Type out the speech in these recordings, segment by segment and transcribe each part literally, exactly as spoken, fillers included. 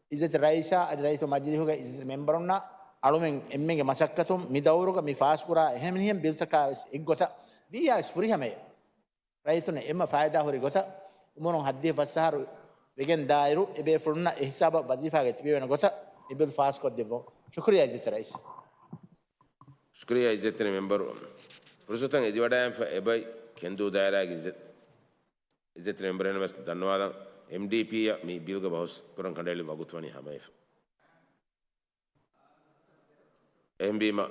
އިއްޒަތް ރައީސާ އަދި ރައީސް މަޖިލީހުގެ އިއްޒަތް މެމްބަރުންނާ އަޅުމެން އެންމެންގެ މަސައްކަތުން މި ދައުރުގަ މި ފާސްކުރާ އެހެނިހެން ބިލްތަކާ ވެސް އެއްގޮތަށް ވިއްޔާ ވެސް ފުރިހަމަޔަށް ރައީސުން އެންމެ ފައިދާ ހުރި ގޮތަށް އުމުރުން ހަތްދިހަ ފަސް އަހަރު ވެގެން ދާއިރު އެބޭފުޅުންނަށް އެހިސާބަށް ވަޒީފާގައި ތިބެވޭނެ ގޮތަށް މި ބިލް ފާސްކޮށްދެއްވުން. ޝުކުރިއްޔާ އިއްޒަތް ރައީސް. ޝުކުރިއްޔާ އިއްޒަތްތެރި މެމްބަރު. ފުރުސަތަށް އެދިވަޑައިގެންފަ އެބައި ކެންދޫ ދާއިރާގެ އިއްޒަތް، އިއްޒަތްތެރި މެމްބަރު ހެނަމަސް ދަންނަވާލަން. އެމްޑީޕީއަށް މި ބިލްގެ ބަހުސް ކުރަން ކަނޑައެޅި ވަގުތު ވަނީ ހަމަވެފަ. އެހެންވީމަ،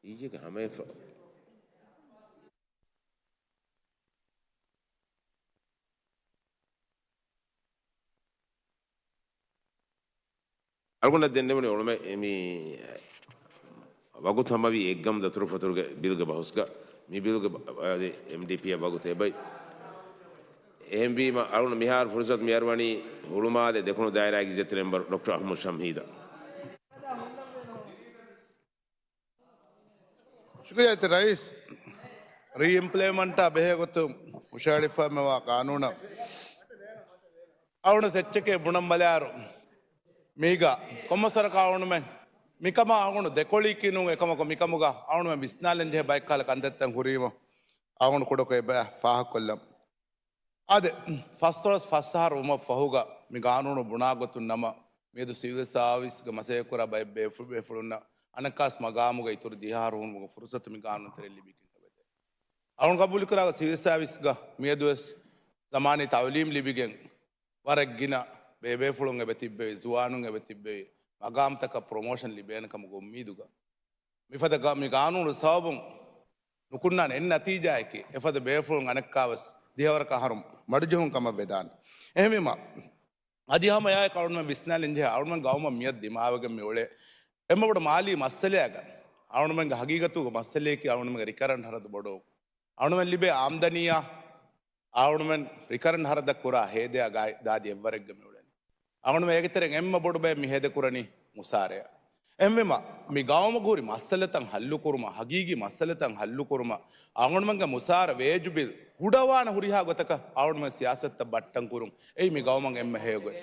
އިއްޔެގެ ހަމަވެފަ. އަޅުގަނޑަށް ދެންނެވުނީ އޮޅުމެ މި ވަގުތު ހަމަވީ އެއްގަމް ދަތުރުފަތުރުގެ ބިލްގެ ބަހުސްގަ. މި ބިލްގެ ބަ-، އަދި އެމްޑީޕީއަށް ވަގުތު އެބައި. އެހެންވީމަ، އަޅުގަނޑު މިހާރު ފުރުސަތު މި އަރުވަނީ ހުޅުމާލެ ދެކުނު ދާއިރާގެ އިއްޒަތްތެރި މެމްބަރު ޑޮކްޓަރ އަޙްމަދު ޝަމްހީދަށް. ޝުކުރިއްޔާ އިއްޒަތްތެރި ރައީސް. ރީއިމްޕްލިމެންޓާ ބެހޭ ގޮތުން ހުށަހެޅިފައިވާ ގާނޫނަށް އަޅުގަނޑު އެއްޗެކޭ ބުނަން ބަލާއިރު، މީގަ ކޮންމެސް ވަރަކަށް އަޅުގަނޑުމެން މިކަމާ އަޅުގަނޑު ދެކޮޅީކީ ނޫން. އެކަމަކު މިކަމުގަ އަޅުގަނޑުމެން ވިސްނާލަން ޖެހޭ ބައެއް ކަހަލަ ކަންތައްތައް ހުރީމަ އަޅުގަނޑު ކުޑަކޮށް އެބަ ފާހަގަކޮށްލަން. އާދެ، ފަސްދޮޅަސް ފަސް އަހަރު ވުމަށް ފަހުގަ މި ގާނޫނު ބުނާ ގޮތުން ނަމަ، މިއަދު ސިވިލް ސާވިސްގެ މަސައްކަތްކުރާ ބައެއް ބޭފު-، ބޭފުޅުންނަށް އަނެއްކާސް މަގާމުގަ އިތުރު ދިހަ އަހަރު ހުންނުމުގެ ފުރުސަތު މި ގާނޫނު ތެރެއިން ލިބިގެން އެބަދޭ. އަޅުގަނޑު ގަބޫލުކުރާ ސިވިލް ސާވިސްގަ މިއަދުވެސް ޒަމާނީ ތައުލީމް ލިބިގެން ވަރަށް ގިނަ ބޭބޭފުޅުން އެބަ ތިއްބެވި، ޒުވާނުން އެބަ ތިއްބެވި، މަގާމްތަކަށް ޕްރޮމޯޝަން ލިބޭނެ ކަމުގެ އުއްމީދުގަ. މިފަދަ ގަ-، މި ގާނޫނު ސަބަބުން ނުކުންނާނެ އެއް ނަތީޖާއެކޭ. އެފަދަ ބޭފުޅުން އަނެއްކާވެސް ދިހަވަރަކަށް އަހަރު މަޑުޖެހުން ކަމަށް ވެދާނެ. އެހެންވީމަ، އަދި ހަމަ އެއާއެކު އަޅުގަނޑުމެން ވިސްނާލަން ޖެހޭ އަޅުގަނޑުމެން ގައުމަށް މިއަދު ދިމާވެގެން މި އުޅޭ އެންމެ ބޮޑު މާލީ މައްސަލައަކަށް އަޅުގަނޑުމެންގެ ހަގީގަތުގެ މައްސަލައަކީ އަޅުގަނޑުމެންގެ ރިކަރަންޓް ހަރަދު ބޮޑުވުން. އަޅުގަނޑުމެން ލިބޭ އާމްދަނީއާ އަޅުގަނޑުމެން ރިކަރަންޓް ހަރަދަށް ކުރާ ހޭދައާ ގާތް ދާދި އެއްވަރެއްގަ މި އުޅެނީ. އަޅުގަނޑުމެން އޭގެ ތެރެއިން އެންމެ ބޮޑު ބައެއް މި ހޭދަކުރަނީ މުސާރަޔާ. އެހެންވީމަ، މި ގައުމުގަ ހުރި މައްސަލަތައް ހައްލުކުރުމަށް، ހަގީގީ މައްސަލަތައް ހައްލުކުރުމަށް، އަޅުގަނޑުމެންގެ މުސާރަ ވޭޖު ބިލް ހުޑަވާނެ ހުރިހާ ގޮތަކަށް އަޅުގަނޑުމެން ސިޔާސަތުތައް ބައްޓަން ކުރުން. އެއީ މި ގައުމަށް އެންމެ ހެޔޮ ގޮތް.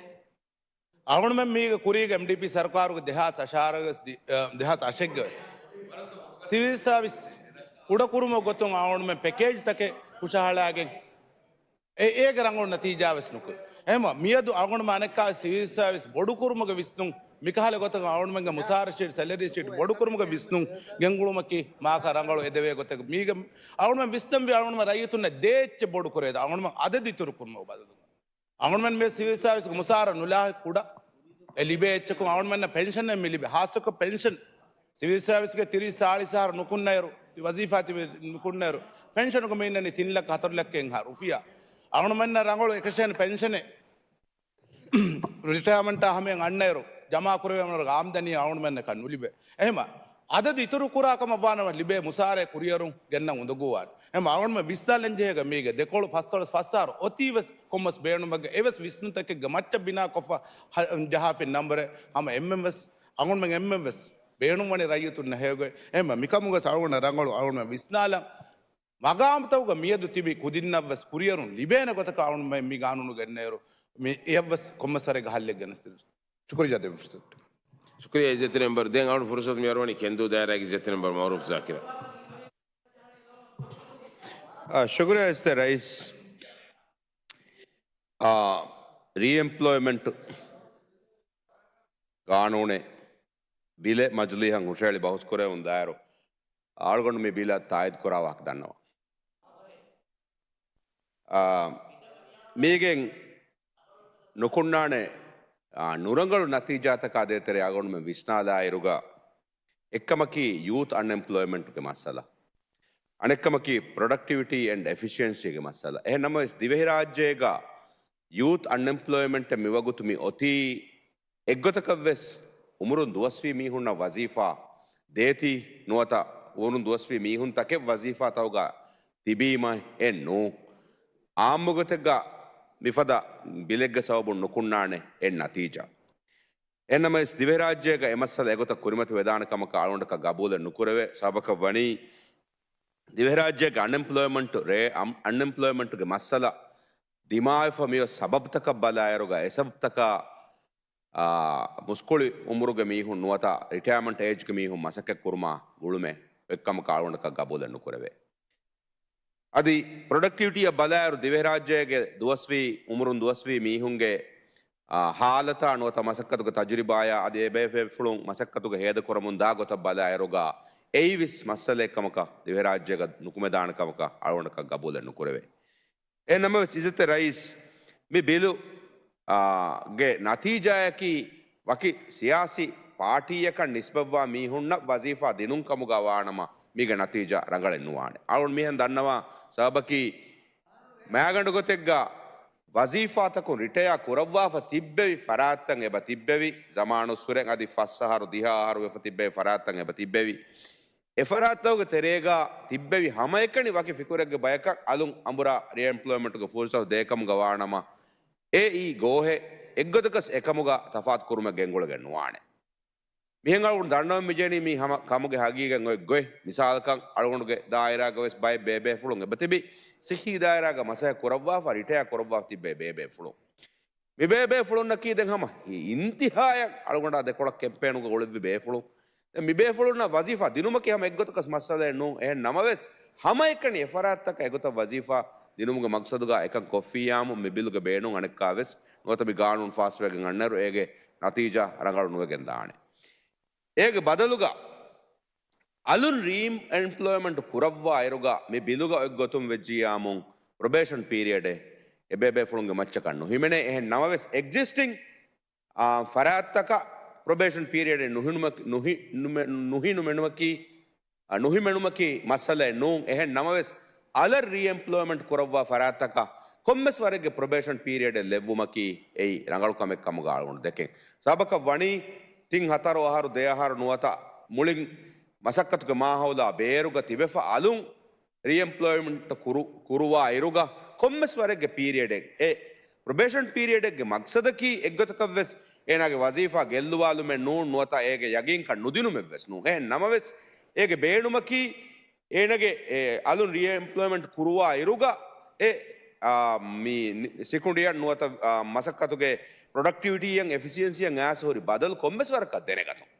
އަޅުގަނޑުމެން މީގެ ކުރީގެ އެމްޑީޕީ ސަރުކާރުގެ ދެހާސް އަށާރަ ވެސް ދި-، އަ، ދެހާސް އަށެއްގަ ވެސް ސިވިލް ސާވިސް ކުޑަކުރުމުގެ ގޮތުން އަޅުގަނޑުމެން ޕެކޭޖްތަކެއް ހުށަހަޅާގެން އެ-، އޭގެ ރަނގަޅު ނަތީޖާ ވެސް ނުކުރި. އެހެންވީމަ، މިއަދު އަޅުގަނޑުމެން އަނެއްކާ ސިވިލް ސާވިސް ބޮޑުކުރުމުގެ ވިސްނުން، މިކަހަލަ ގޮތަކަށް އަޅުގަނޑުމެންގެ މުސާރަ ޝީޓް، ސެލަރީ ޝީޓް ބޮޑުކުރުމުގެ ވިސްނުން ގެންގުޅުމަކީ މާކަ ރަނގަޅު އެދެވޭ ގޮތެއް. މީގެ އަޅުގަނޑުމެން ވިސްނަންވީ އަޅުގަނޑުމެން ރައްޔިތުންނަށް ދޭ އެއްޗެއް ބޮޑުކުރޭ، އަޅުގަނޑުމެން އަދަދު އިތުރު ކުރުމަށް ބަދަލު. އަޅުގަނޑުމެން މި ސިވިލް ސާވިސްގެ މުސާރަ ނުލާހި ކުޑަ އެ ލިބޭ އެއްޗަކުން އަޅުގަނޑުމެންނަށް ޕެންޝަނެއް މި ލިބޭ. ހާއްސަކޮށް ޕެންޝަން ސިވިލް ސާވިސްގެ ތިރީސް ސާޅީސް އަހަރު ނުކުންނައިރު، ވަޒީފާ ތިބި ނުކުންނައިރު، ޕެންޝަނުގަ މި އިންނަނީ ތިން ލައްކަ ހަތަރު ލައްކައެއްހާ ރުފިޔާ. އަޅުގަނޑުމެންނަށް ރަނގަޅު އެކަށައިން ޕެންޝަނެއް ރިޓަޔާމަންޓާ ހަމައިން އަންނައިރު، ޖަމާ ކުރެވޭ އަމަރުގެ އާމްދަނީ އަޅުގަނޑުމެންނަކަށް ނުލިބޭ. އެހެންވީމަ، އަދަދު އިތުރު ކުރާ ކަމަށް ވާނަމަ ލިބޭ މުސާރައެއް ކުރިއެރުން ގެންނަން އުނދަގޫވާނެ. އެހެންވީމަ، އަޅުގަނޑުމެން ވިސްނާލަން ޖެހޭ މީގެ ދެކޮޅު ފަސްދޮޅަސް ފަސް އަހަރު އޮތީ ވެސް ކޮންމެސް ބޭނުމެއްގެ އެވެސް ވިސްނުންތަކެއްގެ މައްޗަށް ބިނާކޮށްފަ ހަ-، ޖަހާފިން ނަމްބަރެއް ހަމަ އެންމެން ވެސް، އަޅުގަނޑުމެން އެންމެން ވެސް ބޭނުންވަނީ ރައްޔިތުންނަށް ހެޔޮގޮތް. އެހެންވީމަ، މިކަމުގަ އަޅުގަނޑަށް ރަނގަޅު އަޅުގަނޑުމެން ވިސްނާލަން މަގާމުތަކުގަ މިއަދު ތިބި ކުދިންނަށްވެސް ކުރިއެރުން ލިބޭނެ ގޮތަކަށް އަޅުގަނޑުމެން މި ގާނޫނު ގެންނައިރު، މި އެއަށްވެސް ކޮންމެސް ވަރެއްގެ ހައްލެއް ގެނެސްދެއްވުން. ޝުކުރިއްޔާ ދެއްވިފައި. ޝުކުރިއްޔާ އިއްޒަތްތެރި މެމްބަރު. ދެން އަޅުގަނޑު ފުރުސަތު މި އަރުވަނީ ކެންދޫ ދާއިރާގެ އިއްޒަތްތެރި މެމްބަރު މައުރޫފް ޒާކިރަށް. އާ، ޝުކުރިއްޔާ އިއްޒަތްތެރި ރައީސް. އާ، ރީއެމްޕްލޯއިމެންޓް ގާނޫނެއް ބިލެއް މަޖިލީހަށް ހުށަހެޅި ބަހުސް ކުރެވުން ދާއިރު، އަޅުގަނޑު މި ބިލަށް ތާއީދު ކުރާ ވާހަކަ ދަންނަވަން. އާ، މީގެން ނުކުންނާނެ، އާ، ނުރަނގަޅު ނަތީޖާތަކާ ދޭތެރޭ އަޅުގަނޑުމެން ވިސްނާލާއިރުގަ، އެއްކަމަކީ ޔޫތް އަންއެމްޕްލޯއިމެންޓްގެ މައްސަލަ. އަނެއްކަމަކީ ޕްރޮޑަކްޓިވިޓީ އެންޑް އެފިޝިއެންސީގެ މައްސަލަ. އެހެން ނަމަވެސް، ދިވެހިރާއްޖޭގަ ޔޫތް އަންއެމްޕްލޯއިމެންޓެއް މިވަގުތު މި އޮތީ، އެއްގޮތަކަށްވެސް އުމުރުން ދުވަސްވީ މީހުންނަށް ވަޒީފާ ދޭތީ ނުވަތަ އުމުރުން ދުވަސްވީ މީހުންތަކެއް ވަޒީފާތަކުގަ ތިބީމަ އެއް ނޫ. އާއްމުގޮތެއްގަ މިފަދަ ބިލެއްގެ ސަބަބުން ނުކުންނާނެ އެއް ނަތީޖާ. އެހެންނަމަވެސް، ދިވެހިރާއްޖޭގަ އެ މައްސަލަ އެގޮތަށް ކުރިމަތި ވެދާނެ ކަމަކަށް އަޅުގަނޑަކަށް ގަބޫލެއް ނުކުރެވޭ. ސަބަބަކަށް ވަނީ، ދިވެހިރާއްޖޭގެ އަންއެމްޕްލޯއިމަންޓު ރޭ، އަން-، އަންއެމްޕްލޯއިމަންޓުގެ މައްސަލަ ދިމާވެފަ މިއޮތް ސަބަބުތަކަށް ބަލާއިރުގަ އެ ސަބަބުތަކާ، އާ، މުސްކުޅި އުމުރުގެ މީހުން ނުވަތަ ރިޓަޔާމަންޓް އޭޖްގެ މީހުން މަސައްކަތް ކުރުމާ ގުޅުމެއް އޮތްކަމަކަށް އަޅުގަނޑަކަށް ގަބޫލެއް ނުކުރެވޭ. އަދި ޕްރޮޑަކްޓިވިޓީއަށް ބަލާއިރު ދިވެހިރާއްޖޭގެ ދުވަސްވީ އުމުރުން ދުވަސްވީ މީހުންގެ، އާ، ހާލަތާ ނުވަތަ މަސައްކަތުގެ ތަޖުރިބާޔާ އަދި އެބޭފުޅުން މަސައްކަތުގެ ހޭދަކުރަމުން ދާ ގޮތަށް ބަލާއިރުގަ އެއީވެސް މައްސަލައެއްކަމަކަށް ދިވެހިރާއްޖޭގަ ނުކުމެދާނެ ކަމަކަށް އަޅުގަނޑަކަށް ގަބޫލެއް ނުކުރެވޭ. އެހެން ނަމަވެސް އިއްޒަތްތެރި ރައީސް މި ބިލު، އާ، ގެ ނަތީޖާއަކީ ވަކި ސިޔާސީ ޕާޓީއަކަށް ނިސްބަތްވާ މީހުންނަށް ވަޒީފާ ދިނުން ކަމުގަ ވާނަމަ މީގެ ނަތީޖާ ރަނގަޅެއް ނުވާނެ. އަޅުން މިހެން ދަންނަވާ ސަބަބަކީ މާގަނޑު ގޮތެއްގަ ވަޒީފާތަކުން ރިޓަޔާ ކުރައްވާފަ ތިއްބެވި ފަރާތްތައް އެބަ ތިއްބެވި، ޒަމާނުއްސުރެން އަދި ފަސް އަހަރު ދިހަ އަހަރު ވެފަ ތިއްބެވި ފަރާތްތައް އެބަ ތިއްބެވި. އެފަރާތްތަކުގެ ތެރޭގަ ތިއްބެވި ހަމައެކަނި ވަކި ފިކުރެއްގެ ބަޔަކަށް އަލުން އަނބުރާ ރީއެމްޕްލޯއިމަންޓުގެ ފުރުސަތު ދޭކަމުގަ ވާނަމަ، އެއީ ގޯހެއް އެއްގޮތަކަސް އެކަމުގަ ތަފާތު ކުރުމެއް ގެންގުޅެގެން ނުވާނެ. މިހެން އަޅުގަނޑު ދަންނަވަން މިޖެހެނީ މީ ހަމަ ކަމުގެ ހަގީގަތް އޮތް ގޮތް. މިސާލަކަށް އަޅުގަނޑުގެ ދާއިރާގަ ވެސް ބައެއް ބޭބޭފުޅުން އެބަތިބި ސިއްހީ ދާއިރާގަ މަސައްކަތް ކުރައްވާފަ ރިޓަޔާ ކުރައްވާ ތިއްބެވި ބޭބޭފުޅުން. މި ބޭބޭފުޅުންނަކީ ދެން ހަމަ އިންތިހާޔަށް އަޅުގަނޑާ ދެކޮޅަށް ކެމްޕޭނުގަ އުޅެވި ބޭފުޅުން. ދެން މި ބޭފުޅުންނަށް ވަޒީފާ ދިނުމަކީ ހަމަ އެއްގޮތަކަސް މައްސަލައެއް ނޫން. އެހެން ނަމަވެސް، ހަމައެކަނި އެފަރާތްތަކަށް އެގޮތަށް ވަޒީފާ ދިނުމުގެ މަގްސަދުގަ އެކަން ކޮށްފިއްޔާމު މި ބިލުގެ ބޭނުން އަނެއްކާވެސް ނުވަތަ މި ގާނޫނު ފާސްވެގެން އަންނައިރު އޭގެ ނަތީޖާ ރަނގަޅު ނުވެގެން ދާނެ. އޭގެ ބަދަލުގަ އަލުން ރީއެމްޕްލޯއިމަންޓް ކުރައްވާ އިރުގަ މި ބިލުގަ އޮތް ގޮތުން ވެއްޖިއްޔާމު ޕްރޮބޭޝަން ޕީރިއަޑެއް އެބޭބޭފުޅުންގެ މައްޗަކަށް ނުހިމެނޭ. އެހެން ނަމަވެސް އެގްޒިސްޓިން، އާ، ފަރާތްތަކަށް ޕްރޮބޭޝަން ޕީރިއަޑެއް ނުހިނުމަކި-، ނުހި-، ނުމެ-، ނުހިނުމެނުމަކީ، އާ، ނުހިމެނުމަކީ މައްސަލައެއް ނޫން. އެހެން ނަމަވެސް އަލަށް ރީއެމްޕްލޯއިމަންޓް ކުރައްވާ ފަރާތްތަކަށް ކޮންމެސް ވަރެއްގެ ޕްރޮބޭޝަން ޕީރިއަޑެއް ލެއްވުމަކީ އެއީ ރަނގަޅު ކަމެއް ކަމުގަ އަޅުގަނޑު ދެކެން. ސަބަބަކަށް ވަނީ ތިން ހަތަރު އަހަރު ދެ އަހަރު ނުވަތަ މުޅިން މަސައްކަތުގެ މާހައުލާ ބޭރުގަ ތިބެފަ އަލުން ރީއެމްޕްލޯއިމަންޓް ކުރު-، ކުރުވާ އިރުގަ ކޮންމެސް ވަރެއްގެ ޕީރިއަޑެއް، އެ ޕްރޮބޭޝަން ޕީރިއަޑެއްގެ މަގްސަދަކީ އެއްގޮތަކަށްވެސް އޭނާގެ ވަޒީފާ ގެއްލުވާލުމެއް ނޫން، ނުވަތަ އޭގެ ޔަގީންކަން ނުދިނުމެއްވެސް ނޫން. އެހެން ނަމަވެސް އޭގެ ބޭނުމަކީ އޭނާގެ އެ އަލުން ރީއެމްޕްލޯއިމަންޓް ކުރުވާ އިރުގަ އެ، އާ، މި ސިކުނޑިއަށް ނުވަތަ، އާ، މަސައްކަތުގެ ޕްރޮޑަކްޓިވިޓީއަށް އެފިޝިއެންސީއަށް އައިސް ހުރި ބަދަލު ކޮންމެސް ވަރަކަށް ދެނެގަތުން.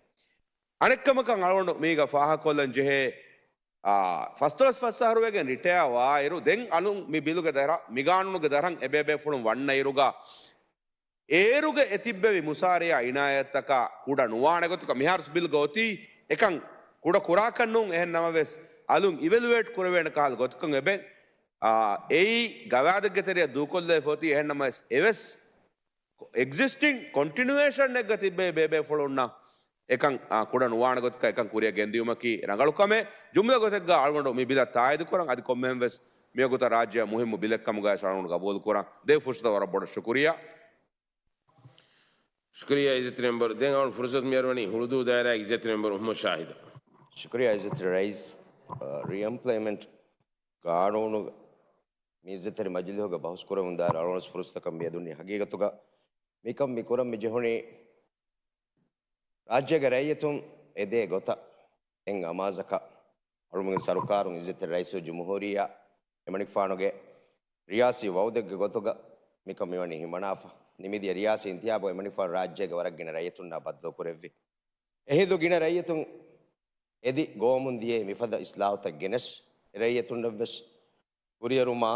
އަނެއްކަމަކަށް އަޅުގަނޑު މީގަ ފާހަގަކޮށްލަން ޖެހޭ، އާ، ފަސްދޮޅަސް ފަސް އަހަރުވެގެން ރިޓަޔާ ވާއިރު، ދެން އަލުން މި ބިލުގެ ދަރަ-، މި ގާނޫނުގެ ދަރަން އެބޭބޭފުޅުން ވަންނައިރުގަ، އޭރުގެ އެތިއްބެވި މުސާރަޔާ އިނާޔަތްތަކާ ކުޑަ ނުވާނެ ގޮތަކަށް މިހާރުސް ބިލްގަ އޮތީ އެކަން ކުޑަ ކުރާކަށް ނޫން. އެހެން ނަމަވެސް، އަލުން އިވެލުއޭޓް ކުރެވޭނެ ކަހަލަ ގޮތަކަށް އެބެ، އާ، އެއީ ގަވާއިދެއްގެ ތެރެއަށް ދޫކޮށްލެވިފަ އޮތީ. އެހެން ނަމަވެސް އެވެސް އެގްޒިސްޓިން ކޮންޓިނިއުއޭޝަންއެއްގަ ތިއްބެވި ބޭބޭފުޅުންނަށް އެކަން، އާ، ކުޑަ ނުވާނެ ގޮތަކަށް އެކަން ކުރިއަށް ގެންދިއުމަކީ ރަނގަޅު ކަމެއް. ޖުމްލަ ގޮތެއްގަ އަޅުގަނޑު މި ބިލަށް ތާއީދު ކުރަން، އަދި ކޮންމެހެން ވެސް މިވަގުތަށް ރާއްޖެއަށް މުހިއްމު ބިލެއް ކަމުގައި އަޅުގަނޑު ގަބޫލު ކުރަން. ދޭ ފުރުސަތަށް ވަރަށް ބޮޑަށް ޝުކުރިއްޔާ. ޝުކުރިއްޔާ އިއްޒަތްތެރި މެމްބަރު. ދެން އަޅުގަނޑު ފުރުސަތު މިއަރުވަނީ ހުޅުދޫ ދާއިރާގެ އިއްޒަތްތެރި މެމްބަރު މުހައްމަދު ޝާހިދަށް. ޝުކުރިއްޔާ އިއްޒަތްތެރި ރައީސް. އަ، ރީއެމްޕްލޯއިމަންޓް ގާނޫނު މި އިއްޒަތްތެރި މަޖިލީހުގަ ބަހުސް ކުރެވުން ދާއިރު އަޅުގަނޑު ފުރުސަތަކަށް މިއަދުން ހަގީގަތުގަ މިކަން މި ކުރަން މި ޖެހުނީ ރާއްޖޭގެ ރައްޔިތުން އެދޭ ގޮތަށް އެއް އަމާޒަކަށް އަޅުމެން ސަރުކާރުން އިއްޒަތްތެރި ރައީސުލްޖުމްހޫރިއްޔާ އެމަނިކުފާނުގެ ރިޔާސީ ވައުދެއްގެ ގޮތުގަ މިކަން މިވަނީ ހިމަނާފަ. ނިމިދިޔަ ރިޔާސީ އިންތިހާބު އެމަނިކުފާނު ރާއްޖޭގެ ވަރަށް ގިނަ ރައްޔިތުންނާ ބައްދަލުކުރެއްވި. އެހިނދު ގިނަ ރައްޔިތުން އެދި ގޮވަމުން ދިޔައީ މިފަދަ އިސްލާހުތައް ގެނެސް، އެ ރައްޔިތުންނަށްވެސް ކުރިއެރުމާ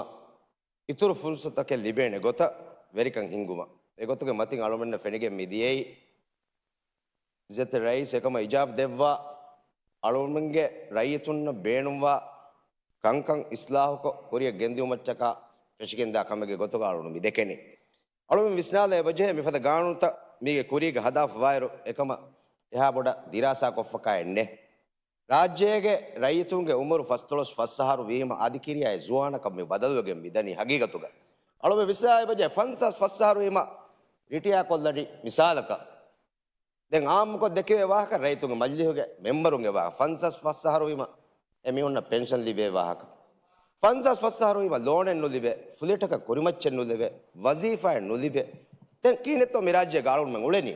އިތުރު ފުރުސަތަކެއް ލިބޭނެ ގޮތަށް ވެރިކަން ހިންގުމަށް. އެގޮތުގެ މަތިން އަޅުމެންނަށް ފެނިގެން މިދިޔައީ، އިއްޒަތްތެރި ރައީސް އެކަމަށް އިޖާބަ ދެއްވާ، އަޅުމެންގެ ރައްޔިތުންނަށް ބޭނުންވާ ކަންކަން އިސްލާހުކޮށް ކުރިއަށް ގެންދިއުމަށްޓަކާ ފެށިގެންދާ ކަމެއްގެ ގޮތުގަ އަޅުން މި ދެކެނީ. އަޅުމެން ވިސްނާލަ އެބަޖެހޭ މިފަދަ ގާނޫނުތައް މީގެ ކުރީގަ ހަދާފަވާއިރު އެކަމަށް އެހާ ބޮޑަށް ދިރާސާކޮށްފަކާއެއް ނެތް. ރާއްޖޭގެ ރައްޔިތުންގެ އުމުރު ފަސްދޮޅަސް ފަސް އަހަރު ވީމަ އަދި ކިރިޔާ އެއް ޒުވާނަކަށް މި ބަދަލުވެގެން މިދަނީ ހަގީގަތުގަ. އަޅުމެން ވިސްނާ އެބަޖެހޭ ފަންސާސް ފަސް އަހަރު ވީމަ ރިޓަޔާ ކޮށްލަނީ މިސާލަކަށް. ދެން އާއްމުކޮށް ދެކެވޭ ވާހަކަ ރައްޔިތުންގެ މަޖިލީހުގެ މެމްބަރުންގެ ވާހަކަ. ފަންސާސް ފަސް އަހަރު ވީމަ އެ މީހުންނަށް ޕެންޝަން ލިބޭ ވާހަކަ. ފަންސާސް ފަސް އަހަރު ވީމަ ލޯނެއް ނުލިބޭ، ފްލެޓަކަށް ކުރިމައްޗެއް ނުލިބޭ، ވަޒީފާއެއް ނުލިބޭ. ދެން ކިހިނެއްތޯ މި ރާއްޖޭގަ އަޅުގަނޑުމެން އުޅެނީ؟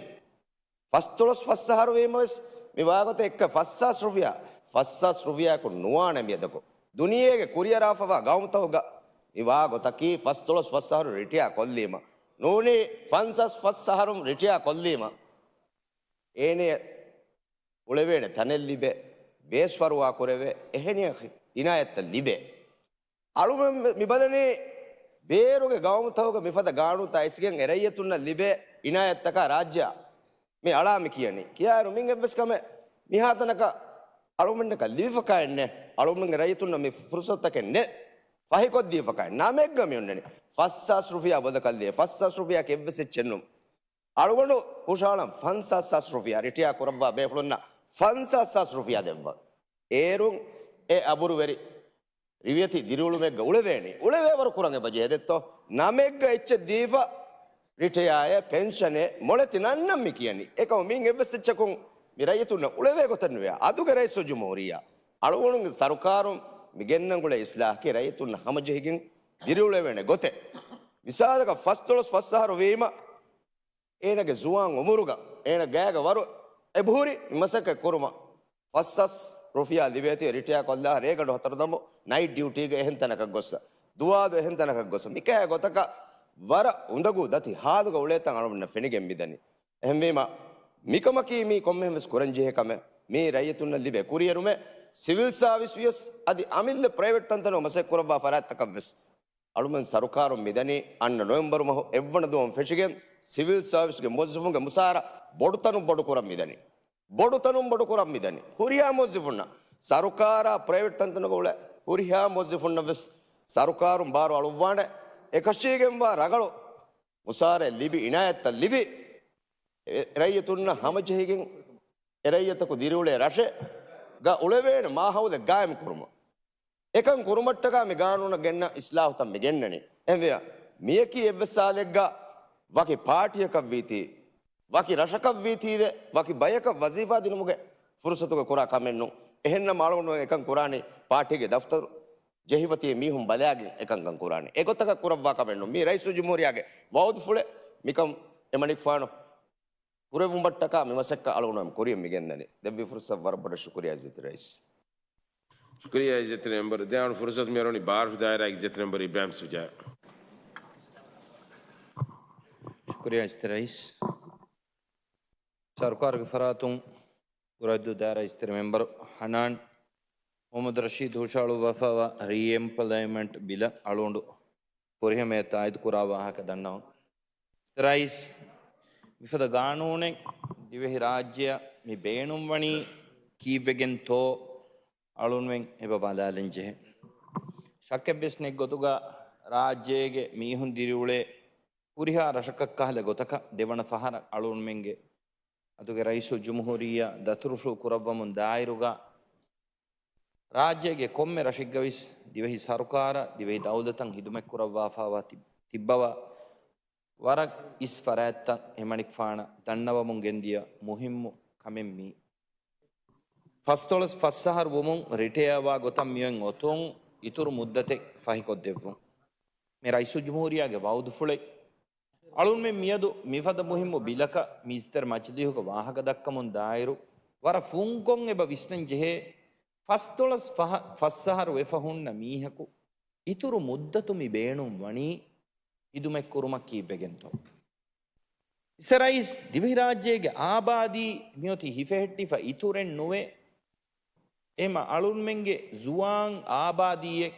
ފަސްދޮޅަސް ފަސް އަހަރު ވީމަވެސް މި ވާގޮތަށް އެއްކަ ފަސްހާސް ރުފިޔާ، ފަސްހާސް ރުފިޔާއަކުން ނުވާނެ މިއަދަކު. ދުނިޔޭގެ ކުރިއަރާފަވާ ގައުމުތަކުގަ މި ވާ ގޮތަކީ ފަސްދޮޅަސް ފަސް އަހަރު ރިޓަޔާ ކޮށްލީމަ، ނޫނީ ފަންސާސް ފަސް އަހަރު ރިޓަޔާ ކޮށްލީމަ، އޭނަ އުޅެވޭނެ ތަނެއް ލިބޭ، ބޭސް ފަރުވާ ކުރެވޭ، އެހެނިހެން އިނާޔަތްތައް ލިބޭ. އަޅުގަނޑު މި ބަލަނީ ބޭރުގެ ގައުމުތަކުގަ މިފަދަ ގާނޫނުތައް އިސްގެން އެ ރައްޔިތުންނަށް ލިބޭ އިނާޔަތްތަކާ ރާއްޖެއާ މި އަޅާ މި ކިޔަނީ. ކިޔާއިރު މިން އެއްވެސް ކަމެއް މިހާތަނަކަށް އަޅުގަނޑަކަށް ލިބިފަކާއެއް ނެތް. އަޅުގަނޑުގެ ރައްޔިތުންނަށް މި ފުރުސަތުތަކެއް ނެތް. ފަހިކޮށްދީފަކާއެއް ނަމެއްގަ މި އޮންނަނީ. ފަސް ހާސް ރުފިޔާ ބޮލަކަށް ލިޔެ، ފަސް ހާސް ރުފިޔާއަކީ އެއްވެސް އެއްޗެއް ނޫން. އަޅުގަނޑު ހުށަހަޅަން ފަންސާސް ހާސް ރުފިޔާ ރިޓަޔާ ކުރައްވާ ބޭފުޅުންނަށް ފަންސާސް ހާސް ރުފިޔާ ދެއްވަން. އޭރުން އެ އަބުރުވެރި ރިވެތި ދިރިއުޅުމެއްގަ އުޅެވޭނީ. އުޅެވޭވަރު ކުރަން އެބަ ޖެހޭ ދެއްތޯ؟ ނަމެއްގަ އެއްޗެއް ދީފަ ރިޓަޔާއެއް، ޕެންޝަނެއް، މޮޅެތި ނަންނަން މި ކިޔަނީ. އެކަމު މިއިން އެއްވެސް އެއްޗަކުން މި ރައްޔިތުންނަށް އުޅެވޭ ގޮތެއް ނުވޭ. އަދުގެ ރައީސުލްޖުމްހޫރިއްޔާ އަޅުގަނޑުގެ ސަރުކާރުން މި ގެންނަން ގުޅޭ އިސްލާހަކީ ރައްޔިތުންނަށް ހަމަޖެހިގެން ދިރިއުޅެވޭނެ ގޮތެއް. މިސާލަކަށް ފަސްދޮޅަސް ފަސް އަހަރު ވީމަ، އޭނަގެ ޒުވާން އުމުރުގަ އޭނަ ގާގަ ވަރު އެބަހުރި މި މަސައްކަތް ކުރުމަށް. ފަސް ހާސް ރުފިޔާ ލިބޭތީ ރިޓަޔާ ކޮށްލާ ރޭގަނޑު ހަތަރު ދަމު ނައިޓް ޑިއުޓީގަ އެހެން ތަނަކަށް ގޮއްސަ، ދުވާލު އެހެން ތަނަކަށް ގޮއްސަ، މިކަހަލަ ގޮތަކަށް ވަރަށް އުނދަގޫ ދަތި ހާލުގަ އުޅޭތަން އަޅުގަނޑަށް ފެނިގެން މިދަނީ. އެހެންވީމަ، މިކަމަކީ މީ ކޮންމެހެން ވެސް ކުރަން ޖެހޭ ކަމެއް. މީ ރައްޔިތުންނަށް ލިބޭ ކުރިއެރުމެއް. ސިވިލް ސާވިސް ވިޔަސް އަދި އަމިއްލަ ޕްރައިވެޓް ތަންތަނުގަ މަސައްކަތް ކުރައްވާ ފަރާތްތަކަށް ވެސް އަޅުމެން ސަރުކާރުން މިދަނީ އަންނަ ނޮވެމްބަރު މަހު އެއްވަނަ ދުވަހުން ފެށިގެން ސިވިލް ސާވިސްގެ މުވައްޒަފުންގެ މުސާރަ ބޮޑުތަނުން ބޮޑު ކުރަން މިދަނީ. ބޮޑުތަނުން ބޮޑު ކުރަން މިދަނީ. ހުރިހާ މުވައްޒަފުންނަށް، ސަރުކާރާ ޕްރައިވެޓް ތަންތަނުގަ އުޅޭ ހުރިހާ މުވައްޒަފުންނަށް ވެސް ސަރުކާރުން ބާރު އަޅުއްވާނެ. އެކަށީގެންވާ ރަނގަޅު މުސާރައެއް ލިބި، އިނާޔަތްތައް ލިބި، އެ ރައްޔިތުންނަށް ހަމަޖެހިގެން އެ ރައްޔިތަކު ދިރިއުޅޭ ރަށެއް ގަ އުޅެވޭނެ މާހައުލެއް ގާއިމް ކުރުމަށް. އެކަން ކުރުމަށްޓަކާ މި ގާނޫނަށް ގެންނަ އިސްލާހުތައް މި ގެންނަނީ. އެހެންވެ، މިޔަކީ އެއްވެސް ސާލެއްގަ ވަކި ޕާޓީއަކަށް ވީތީ، ވަކި ރަށަކަށް ވީތީވެ، ވަކި ބަޔަކަށް ވަޒީފާ ދިނުމުގެ ފުރުސަތުގަ ކުރާ ކަމެއް ނޫން. އެހެންނަމަ އަޅުގަނޑު އެކަން ކުރާނީ ޕާޓީގެ ދަފްތަރު ޖެހިފަ ތިބި މީހުން ބަލާގެން އެކަންކަން ކުރާނީ. އެގޮތަކަށް ކުރައްވާ ކަމެއް ނޫން. މީ ރައީސުލްޖުމްހޫރިއްޔާގެ ވައުދުފުޅެއް. މިކަން އެމަނިކުފާނު ކުރެއްވުމަށްޓަކާ މި މަސައްކަތް އަޅުގަނޑު ކުރިއަށް މި ގެންދަނީ. ދެއްވި ފުރުސަތަށް ވަރަށް ބޮޑަށް ޝުކުރިއްޔާ އިއްޒަތްތެރި ރައީސް. ޝުކުރިއްޔާ އިއްޒަތްތެރި މެމްބަރު. ދެން އަޅު ފުރުސަތު މިއަރުވަނީ ބާރަށު ދާއިރާ އިއްޒަތްތެރި މެމްބަރު އިބްރާހިމް ޝުޖާ. ޝުކުރިއްޔާ އިއްޒަތްތެރި ރައީސް. ސަރުކާރުގެ ފަރާތުން ބުރައްދޫ ދާއިރާ އިއްޒަތްތެރި މެމްބަރު ހަނާން މުހައްމަދު ރަޝީދު ހުށަހަޅުއްވާފައިވާ ރީއެމްޕްލޮއިމަންޓް ބިލަށް އަޅުގަނޑު ފުރިހަމަޔަށް ތާއީދު ކުރާ ވާހަކަ ދަންނަވަން. ރައީސް، މިފަދަ ގާނޫނެއް ދިވެހި ރާއްޖެއަށް މި ބޭނުންވަނީ ކީއްވެގެންތޯ އަޅުންމެން އެބަ ބަލާލަން ޖެހޭ. ޝައްކެއްވެސް ނެތް ގޮތުގަ ރާއްޖޭގެ މީހުން ދިރިއުޅޭ ހުރިހާ ރަށަކަށް ކަހަލަ ގޮތަކަށް ދެވަނަ ފަހަރަށް އަޅުންމެންގެ އަދުގެ ރައީސުލްޖުމްހޫރިއްޔާ ދަތުރުފުޅު ކުރައްވަމުން ދާއިރުގަ ރާއްޖޭގެ ކޮންމެ ރަށެއްގަވެސް ދިވެހި ސަރުކާރަށް ދިވެހި ދައުލަތަށް ހިދުމަތްކުރައްވާފައިވާ ތި-، ތިއްބަވާ ވަރަށް އިސް ފަރާތްތައް އެމަނިކުފާނަށް ދަންނަވަމުން ގެންދިޔަ މުހިއްމު ކަމެއް މީ. ފަސްދޮޅަސް ފަސް އަހަރު ވުމުން ރިޓަޔާވާ ގޮތަށް މިއޮތް އޮތުން އިތުރު މުއްދަތެއް ފަހިކޮށްދެއްވުން. މި ރައީސުލްޖުމްހޫރިއްޔާގެ ވައުދުފުޅެއް. އަޅުންމެން މިއަދު މިފަދަ މުހިއްމު ބިލަކަށް މި އިއްޒަތްތެރި މަޖިލީހުގަ ވާހަކަ ދައްކަމުން ދާއިރު، ވަރަށް ފުންކޮށް އެބަ ވިސްނަން ޖެހޭ، ފަސްދޮޅަސް ފަހަ-، ފަސް އަހަރު ވެފަ ހުންނަ މީހަކު އިތުރު މުއްދަތު މި ބޭނުން ވަނީ ހިދުމަތް ކުރުމަށް ކީއްވެގެންތޯ؟ އިއްޒަތްތެރި ރައީސް، ދިވެހިރާއްޖޭގެ އާބާދީ މިއޮތީ ހިފެހެއްޓިފަ އިތުރެއް ނުވޭ. އެހެންމަ އަޅުންމެންގެ ޒުވާން އާބާދީއެއް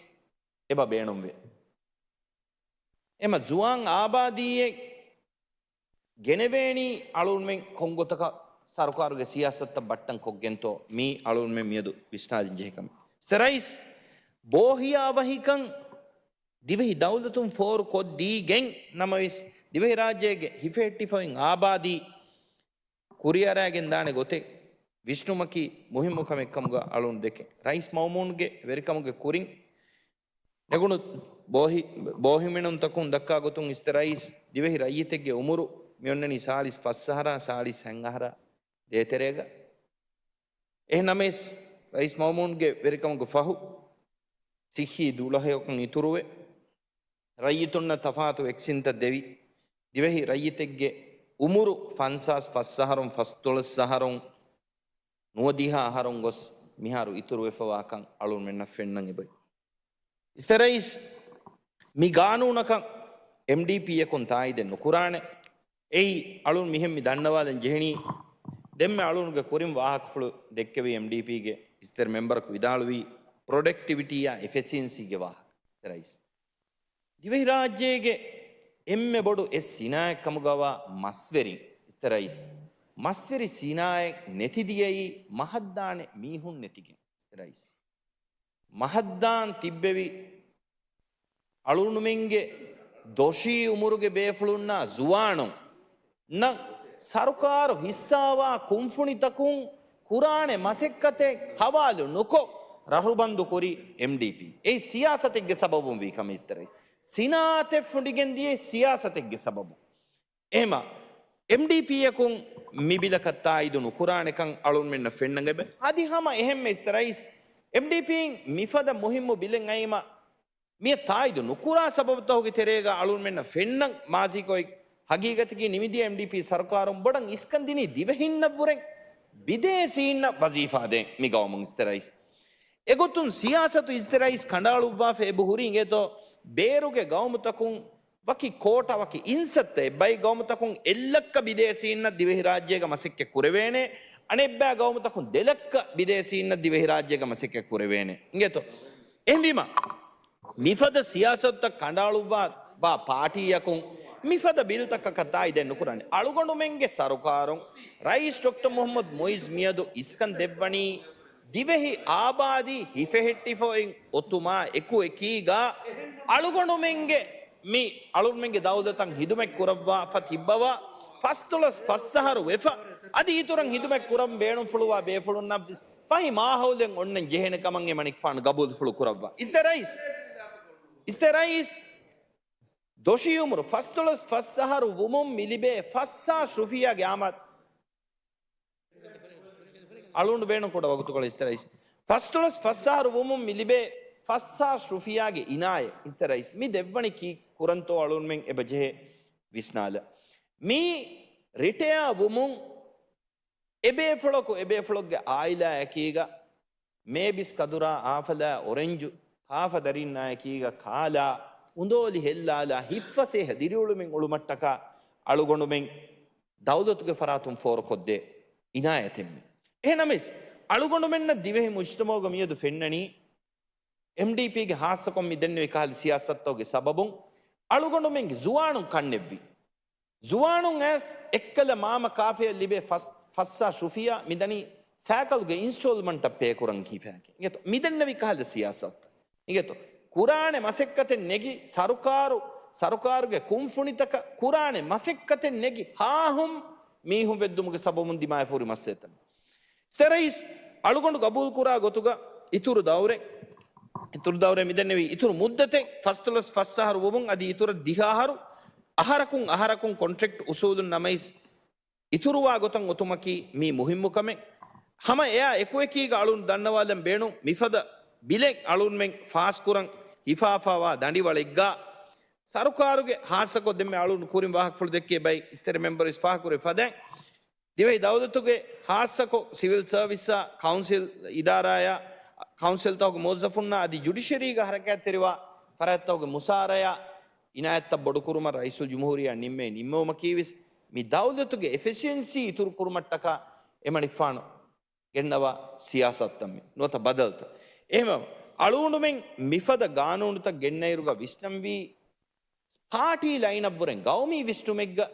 އެބަ ބޭނުންވޭ. އެމަ ޒުވާން އާބާދީއެއް ގެނެވޭނީ އަޅުންމެން ކޮންގޮތަކަށް ސަރުކާރުގެ ސިޔާސަތުތައް ބައްޓަން ކޮށްގެންތޯ މީ އަޅުންމެން މިއަދު ވިސްނާލަން ޖެހޭ ކަމެއް. އިއްޒަތްތެރި ރައީސް، ބޯހިޔާވަހިކަން ދިވެހި ދައުލަތުން ފޯރު ކޮށްދީގެން ނަމަވެސް، ދިވެހިރާއްޖޭގެ ހިފެހެއްޓިފައި އާބާދީ ކުރިއަރައިގެން ދާނެ ގޮތެއް ވިސްނުމަކީ މުހިއްމު ކަމެއް ކަމުގަ އަޅުން ދެކެން. ރައީސް މައުމޫންގެ ވެރިކަމުގެ ކުރިން ނެގުނު ބޯހި-، ބޯހިމެނުންތަކުން ދައްކާ ގޮތުން އިއްޒަތްތެރި ރައީސް، ދިވެހި ރައްޔިތެއްގެ އުމުރު މިއޮންނަނީ ސާޅީސް ފަސް އަހަރާ ސާޅީސް ހަތް އަހަރާ ދޭތެރޭގަ. އެހެން ނަމަވެސް، ރައީސް މައުމޫންގެ ވެރިކަމުގެ ފަހު ސިއްހީ ދުޅަހެޔޮކަން އިތުރުވެ، ރައްޔިތުންނަށް ތަފާތު ވެކްސިންތައް ދެވި، ދިވެހި ރައްޔިތެއްގެ އުމުރު ފަންސާސް ފަސް އަހަރުން، ފަސްދޮޅަސް އަހަރުން، ނުވަދިހަ އަހަރުން ގޮސް މިހާރު އިތުރުވެފަވާކަން އަޅުންމެންނަށް ފެންނަން އެބައޮތް. އިއްޒަތްތެރި ރައީސް، މި ގާނޫނަކަށް އެމްޑީޕީއަކުން ތާއީދެއް ނުކުރާނެ. އެއީ އަޅުން މިހެން މި ދަންނަވާލަން ޖެހެނީ. ދެންމެ އަޅުންގެ ކުރިން ވާހަކަފުޅު ދެއްކެވީ އެމްޑީޕީގެ އިސްތެރެ މެމްބަރަކު ވިދާޅުވީ ޕްރޮޑަކްޓިވިޓީއާ އެފިޝިއެންސީގެ ވާހަކަ. އިސްތެރެއިސް ދިވެހިރާއްޖޭގެ އެންމެ ބޮޑު އެއް ސިނާއަތް ކަމުގަވާ މަސްވެރިން އިސްތެރެއިސް މަސްވެރި ސިނާއަތް ނެތިދިޔައީ މަހަށްދާނެ މީހުން ނެތިގެން އިސްތެރެއިސް. މަހަށްދާން ތިއްބެވި އަޅުންމެންގެ ދޮށީ އުމުރުގެ ބޭފުޅުންނާ ޒުވާނުން ނަށް ސަރުކާރު ހިއްސާވާ ކުންފުނިތަކުން ކުރާނެ މަސައްކަތެއް ހަވާލު ނުކޮށް ރަހުބަންދު ކުރީ އެމްޑީޕީ. އެއީ ސިޔާސަތެއްގެ ސަބަބުން ވީ ކަމެއް އިސްތެރެއިސް. ސިނާއަތެއް ފުނޑިގެން ދިޔައީ ސިޔާސަތެއްގެ ސަބަބުން. އެހެމަ އެމްޑީޕީއަކުން މި ބިލަކަށް ތާއީދު ނުކުރާނެކަން އަޅުންމެންނަށް ފެންނަން އެބަ. އަދި ހަމަ އެހެންމެ އިސްތެރެއިސް އެމްޑީޕީން މިފަދަ މުހިއްމު ބިލެއް އައީމަ މިއަށް ތާއީދު ނުކުރާ ސަބަބުތަކުގެ ތެރޭގަ އަޅުންމެންނަށް ފެންނަން މާޒީގައި ހަގީގަތަކީ ނިމިދިޔަ އެމްޑީޕީ ސަރުކާރުން ބޮޑަށް އިސްކަން ދިނީ ދިވެހިންނަށްވުރެ ބިދޭސީންނަށް ވަޒީފާ ދޭން މި ގައުމުން އިސްތެރެއިސް. އެގޮތުން ސިޔާސަތު އިސްތެރެއިސް ކަނޑައަޅުއްވާފަ އެބަ ހުރީ އިނގޭތޯ ބޭރުގެ ގައުމުތަކުން ވަކި ކޯޓާ ވަކި އިންސައްތަ އެއްބައި ގައުމުތަކުން އެއްލައްކަ ބިދޭސީންނަށް ދިވެހިރާއްޖޭގަ މަސައްކަތް ކުރެވޭނެ، އަނެއްބައި ގައުމުތަކުން ދެލައްކަ ބިދޭސީންނަށް ދިވެހިރާއްޖޭގަ މަސައްކަތް ކުރެވޭނެ. އިނގޭތޯ؟ އެހެންވީމަ، މިފަދަ ސިޔާސަތުތައް ކަނޑައަޅުއްވާ ވާ ޕާޓީއަކުން މިފަދަ ބިލްތަކަކަށް ތާއީދެއް ނުކުރާނެ. އަޅުގަނޑުމެންގެ ސަރުކާރުން ރައީސް ޑޮކްޓަރ މުހައްމަދު މުއިއްޒު މިއަދު އިސްކަން ދެއްވަނީ ދިވެހި އާބާދީ ހިފެހެއްޓިފައި އޮތުމާ އެކު އެކީގަ އަޅުގަނޑުމެންގެ މި އަޅުގަނޑުމެންގެ ދައުލަތަށް ހިދުމަތް ކުރައްވާފަ ތިއްބަވާ ފަސްދޮޅަސް ފަސް އަހަރު ވެފަ އަދި އިތުރަށް ހިދުމަތް ކުރަން ބޭނުންފުޅުވާ ބޭފުޅުންނަށް ފަހި މާހައުލެއް އޮންނަން ޖެހޭނެ ކަމަށް އެމަނިކުފާނު ގަބޫލުފުޅު ކުރައްވާ. އިސްތެރެއިސް، އިސްތެރެއިސް ދޮށީ އުމުރު ފަސްދޮޅަސް ފަސް އަހަރު ވުމުން މި ލިބޭ ފަސް ހާސް ރުފިޔާގެ އާމާ އަޅުގަނޑު ބޭނުން ކުޑަ ވަގުތުކޮޅެއް އިސްތެރެއިސް. ފަސްދޮޅަސް ފަސް އަހަރު ވުމުން މި ލިބޭ ފަސް ހާސް ރުފިޔާގެ އިނާޔަތް އިސްތެރެއިސް. މި ދެއްވަނީ ކީއް ކުރަންތޯ އަޅުގަނޑުމެން އެބަ ޖެހޭ ވިސްނާލަ. މީ ރިޓަޔާ ވުމުން އެބޭފުޅަކު އެބޭފުޅެއްގެ އާއިލާއަކީގަ މޭބިސް ކަދުރާ އާފަލާ އޮރެންޖު ކާފަ ދަރިންނާއެކީގަ ކާލާ އުނދޯލި ހެއްލާލާ ހިތްފަސޭހަ ދިރިއުޅުމެއް އުޅުމަށްޓަކާ އަޅުގަނޑުމެން ދައުލަތުގެ ފަރާތުން ފޯރުކޮށްދޭ އިނާޔަތެއްމެ. އެހެނަމެސް އަޅުގަނޑުމެންނަށް ދިވެހި މުޖްތަމަޢުގަ މިއަދު ފެންނަނީ އެމްޑީޕީގެ ހާއްސަކޮށް މި ދެންނެވި ކަހަލަ ސިޔާސަތުގެ ސަބަބުން އަޅުގަނޑުމެންގެ ޒުވާނުން ކަންނެއްވި. ޒުވާނުން އައިސް އެއްކަލަ މާމަ ކާފަޔަށް ލިބޭ ފަސް، ފަސް ހާސް ރުފިޔާ މިދަނީ ސައިކަލުގެ އިންސްޓޯލްމަންޓަށް ޕޭ ކުރަން ހިފާކި. އިނގޭތޯ؟ މިދެންނެވި ކަހަލަ ސިޔާސަތު. އިނގޭތޯ؟ ކުރާނެ މަސައްކަތެއް ނެގި ސަރުކާރު، ސަރުކާރުގެ ކުންފުނިތަކަށް ކުރާނެ މަސައްކަތެއް ނެގި ހާހުން މީހުން ވެއްދުމުގެ ސަބަބުން ދިމާވެފަ ހުރި މައްސަލަތައް. އިސްތެރެއިސް އަޅުގަނޑު ގަބޫލުކުރާ ގޮތުގަ އިތުރު ދައުރެއް، އިތުރު ދައުރެއް މިދެންނެވީ އިތުރު މުއްދަތެއް ފަސްދޮޅަސް ފަސް އަހަރު ވުމުން އަދި އިތުރަށް ދިހަ އަހަރު އަހަރަކުން އަހަރަކުން ކޮންޓްރެކްޓް އުސޫލުން ނަމަވެސް އިތުރުވާ ގޮތަށް އޮތުމަކީ މީ މުހިއްމު ކަމެއް. ހަމަ އެއާ އެކުއެކީގަ އަޅުން ދަންނަވާލަން ބޭނުން މިފަދަ ބިލެއް އަޅުންމެން ފާސްކުރަން ހިފާފަވާ ދަނޑިވަޅެއްގަ ސަރުކާރުގެ ހާއްސަކޮށް ދެންމެ އަޅުން ކުރިން ވާހަކަފުޅު ދެއްކޭ ބައި އިސްތެރެ މެމްބަރު އިސް ފާހަގަކުރެއްވި ފަދައިން ދިވެހި ދައުލަތުގެ ހާއްސަކޮށް ސިވިލް ސަރވިސްއާ ކައުންސިލް އިދާރާއާ ކައުންސިލްތަކުގެ މުވައްޒަފުންނާ އަދި ޖުޑިޝަރީގަ ހަރަކާތްތެރިވާ ފަރާތްތަކުގެ މުސާރަޔާ އިނާޔަތްތައް ބޮޑުކުރުމަށް ރައީސުލްޖުމްހޫރިއްޔާ ނިންމޭ ނިންމެވުމަކީވެސް މި ދައުލަތުގެ އެފިޝިއެންސީ އިތުރުކުރުމަށްޓަކާ އެމަނިކުފާނު ގެންނަވާ ސިޔާސަތުތައް މި ނުވަތަ ބަދަލުތައް. އެހެންވެ، އަޅުގަނޑުމެން މިފަދަ ގާނޫނުތައް ގެންނައިރުގަ ވިސްނަންވީ، ޕާޓީ ލައިނަށްވުރެން ގައުމީ ވިސްނުމެއްގަ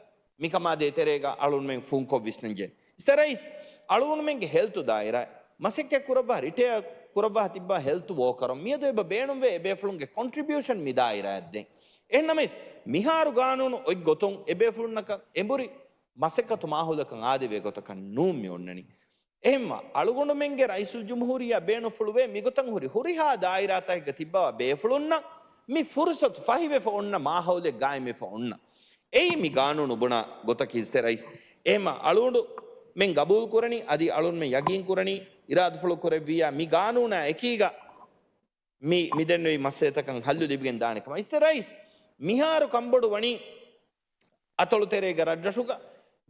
މިކަމާ ދޭތެރޭގަ އަޅުގަނޑުމެން ފުންކޮށް ވިސްނަންޖެހޭ. އިސްތެރެއިސް އަޅުގަނޑުމެންގެ ހެލްތު ދާއިރާ، މަސައްކަތް ކުރައްވާ ރިޓަޔާ ކުރައްވާ ތިއްބާ ހެލްތު ވޯކަރުން މިއަދު އެބަ ބޭނުންވޭ އެބޭފުޅުންގެ ކޮންޓްރިބިއުޝަން މި ދާއިރާއަށް ދޭން. އެހެންނަމަވެސް މިހާރު ގާނޫނު އޮތް ގޮތުން އެބޭފުޅުންނަކަށް އެނބުރި މަސައްކަތު މާހައުލަކަށް އާދެވޭ ގޮތަކަށް ނޫން މި އޮންނަނީ. އެހެންމަ، އަޅުގަނޑުމެންގެ ރައީސުލްޖުމްހޫރިއްޔާ ބޭނުންފުޅުވޭ މިގޮތަށް ހުރި ހުރިހާ ދާއިރާތަކެއްގަ ތިއްބަވާ ބޭފުޅުންނަށް މި ފުރުސަތު ފަހިވެފަ އޮންނަ މާހައުލެއް ގާއިމްވެފަ އޮންނަ. އެއީ މި ގާނޫނު ބުނާ ގޮތަކީ އިސްތެރެއިސް. އެހެންމަ، އަޅުގަނޑުމެން ގަބޫލުކުރަނީ އަދި އަޅުގަނޑުމެން ޔަގީންކުރަނީ އިރާދަފުޅު ކުރެއްވިއްޔާ މި ގާނޫނާ އެކީގަ މި، މިދެންނެވި މައްސަލަތަކަށް ހައްލު ލިބިގެން ދާނެ ކަމަށް. އިސްތެރެއިސް މިހާރު ކަންބޮޑު ވަނީ އަތޮޅުތެރޭގެ ރަށްރަށުގަ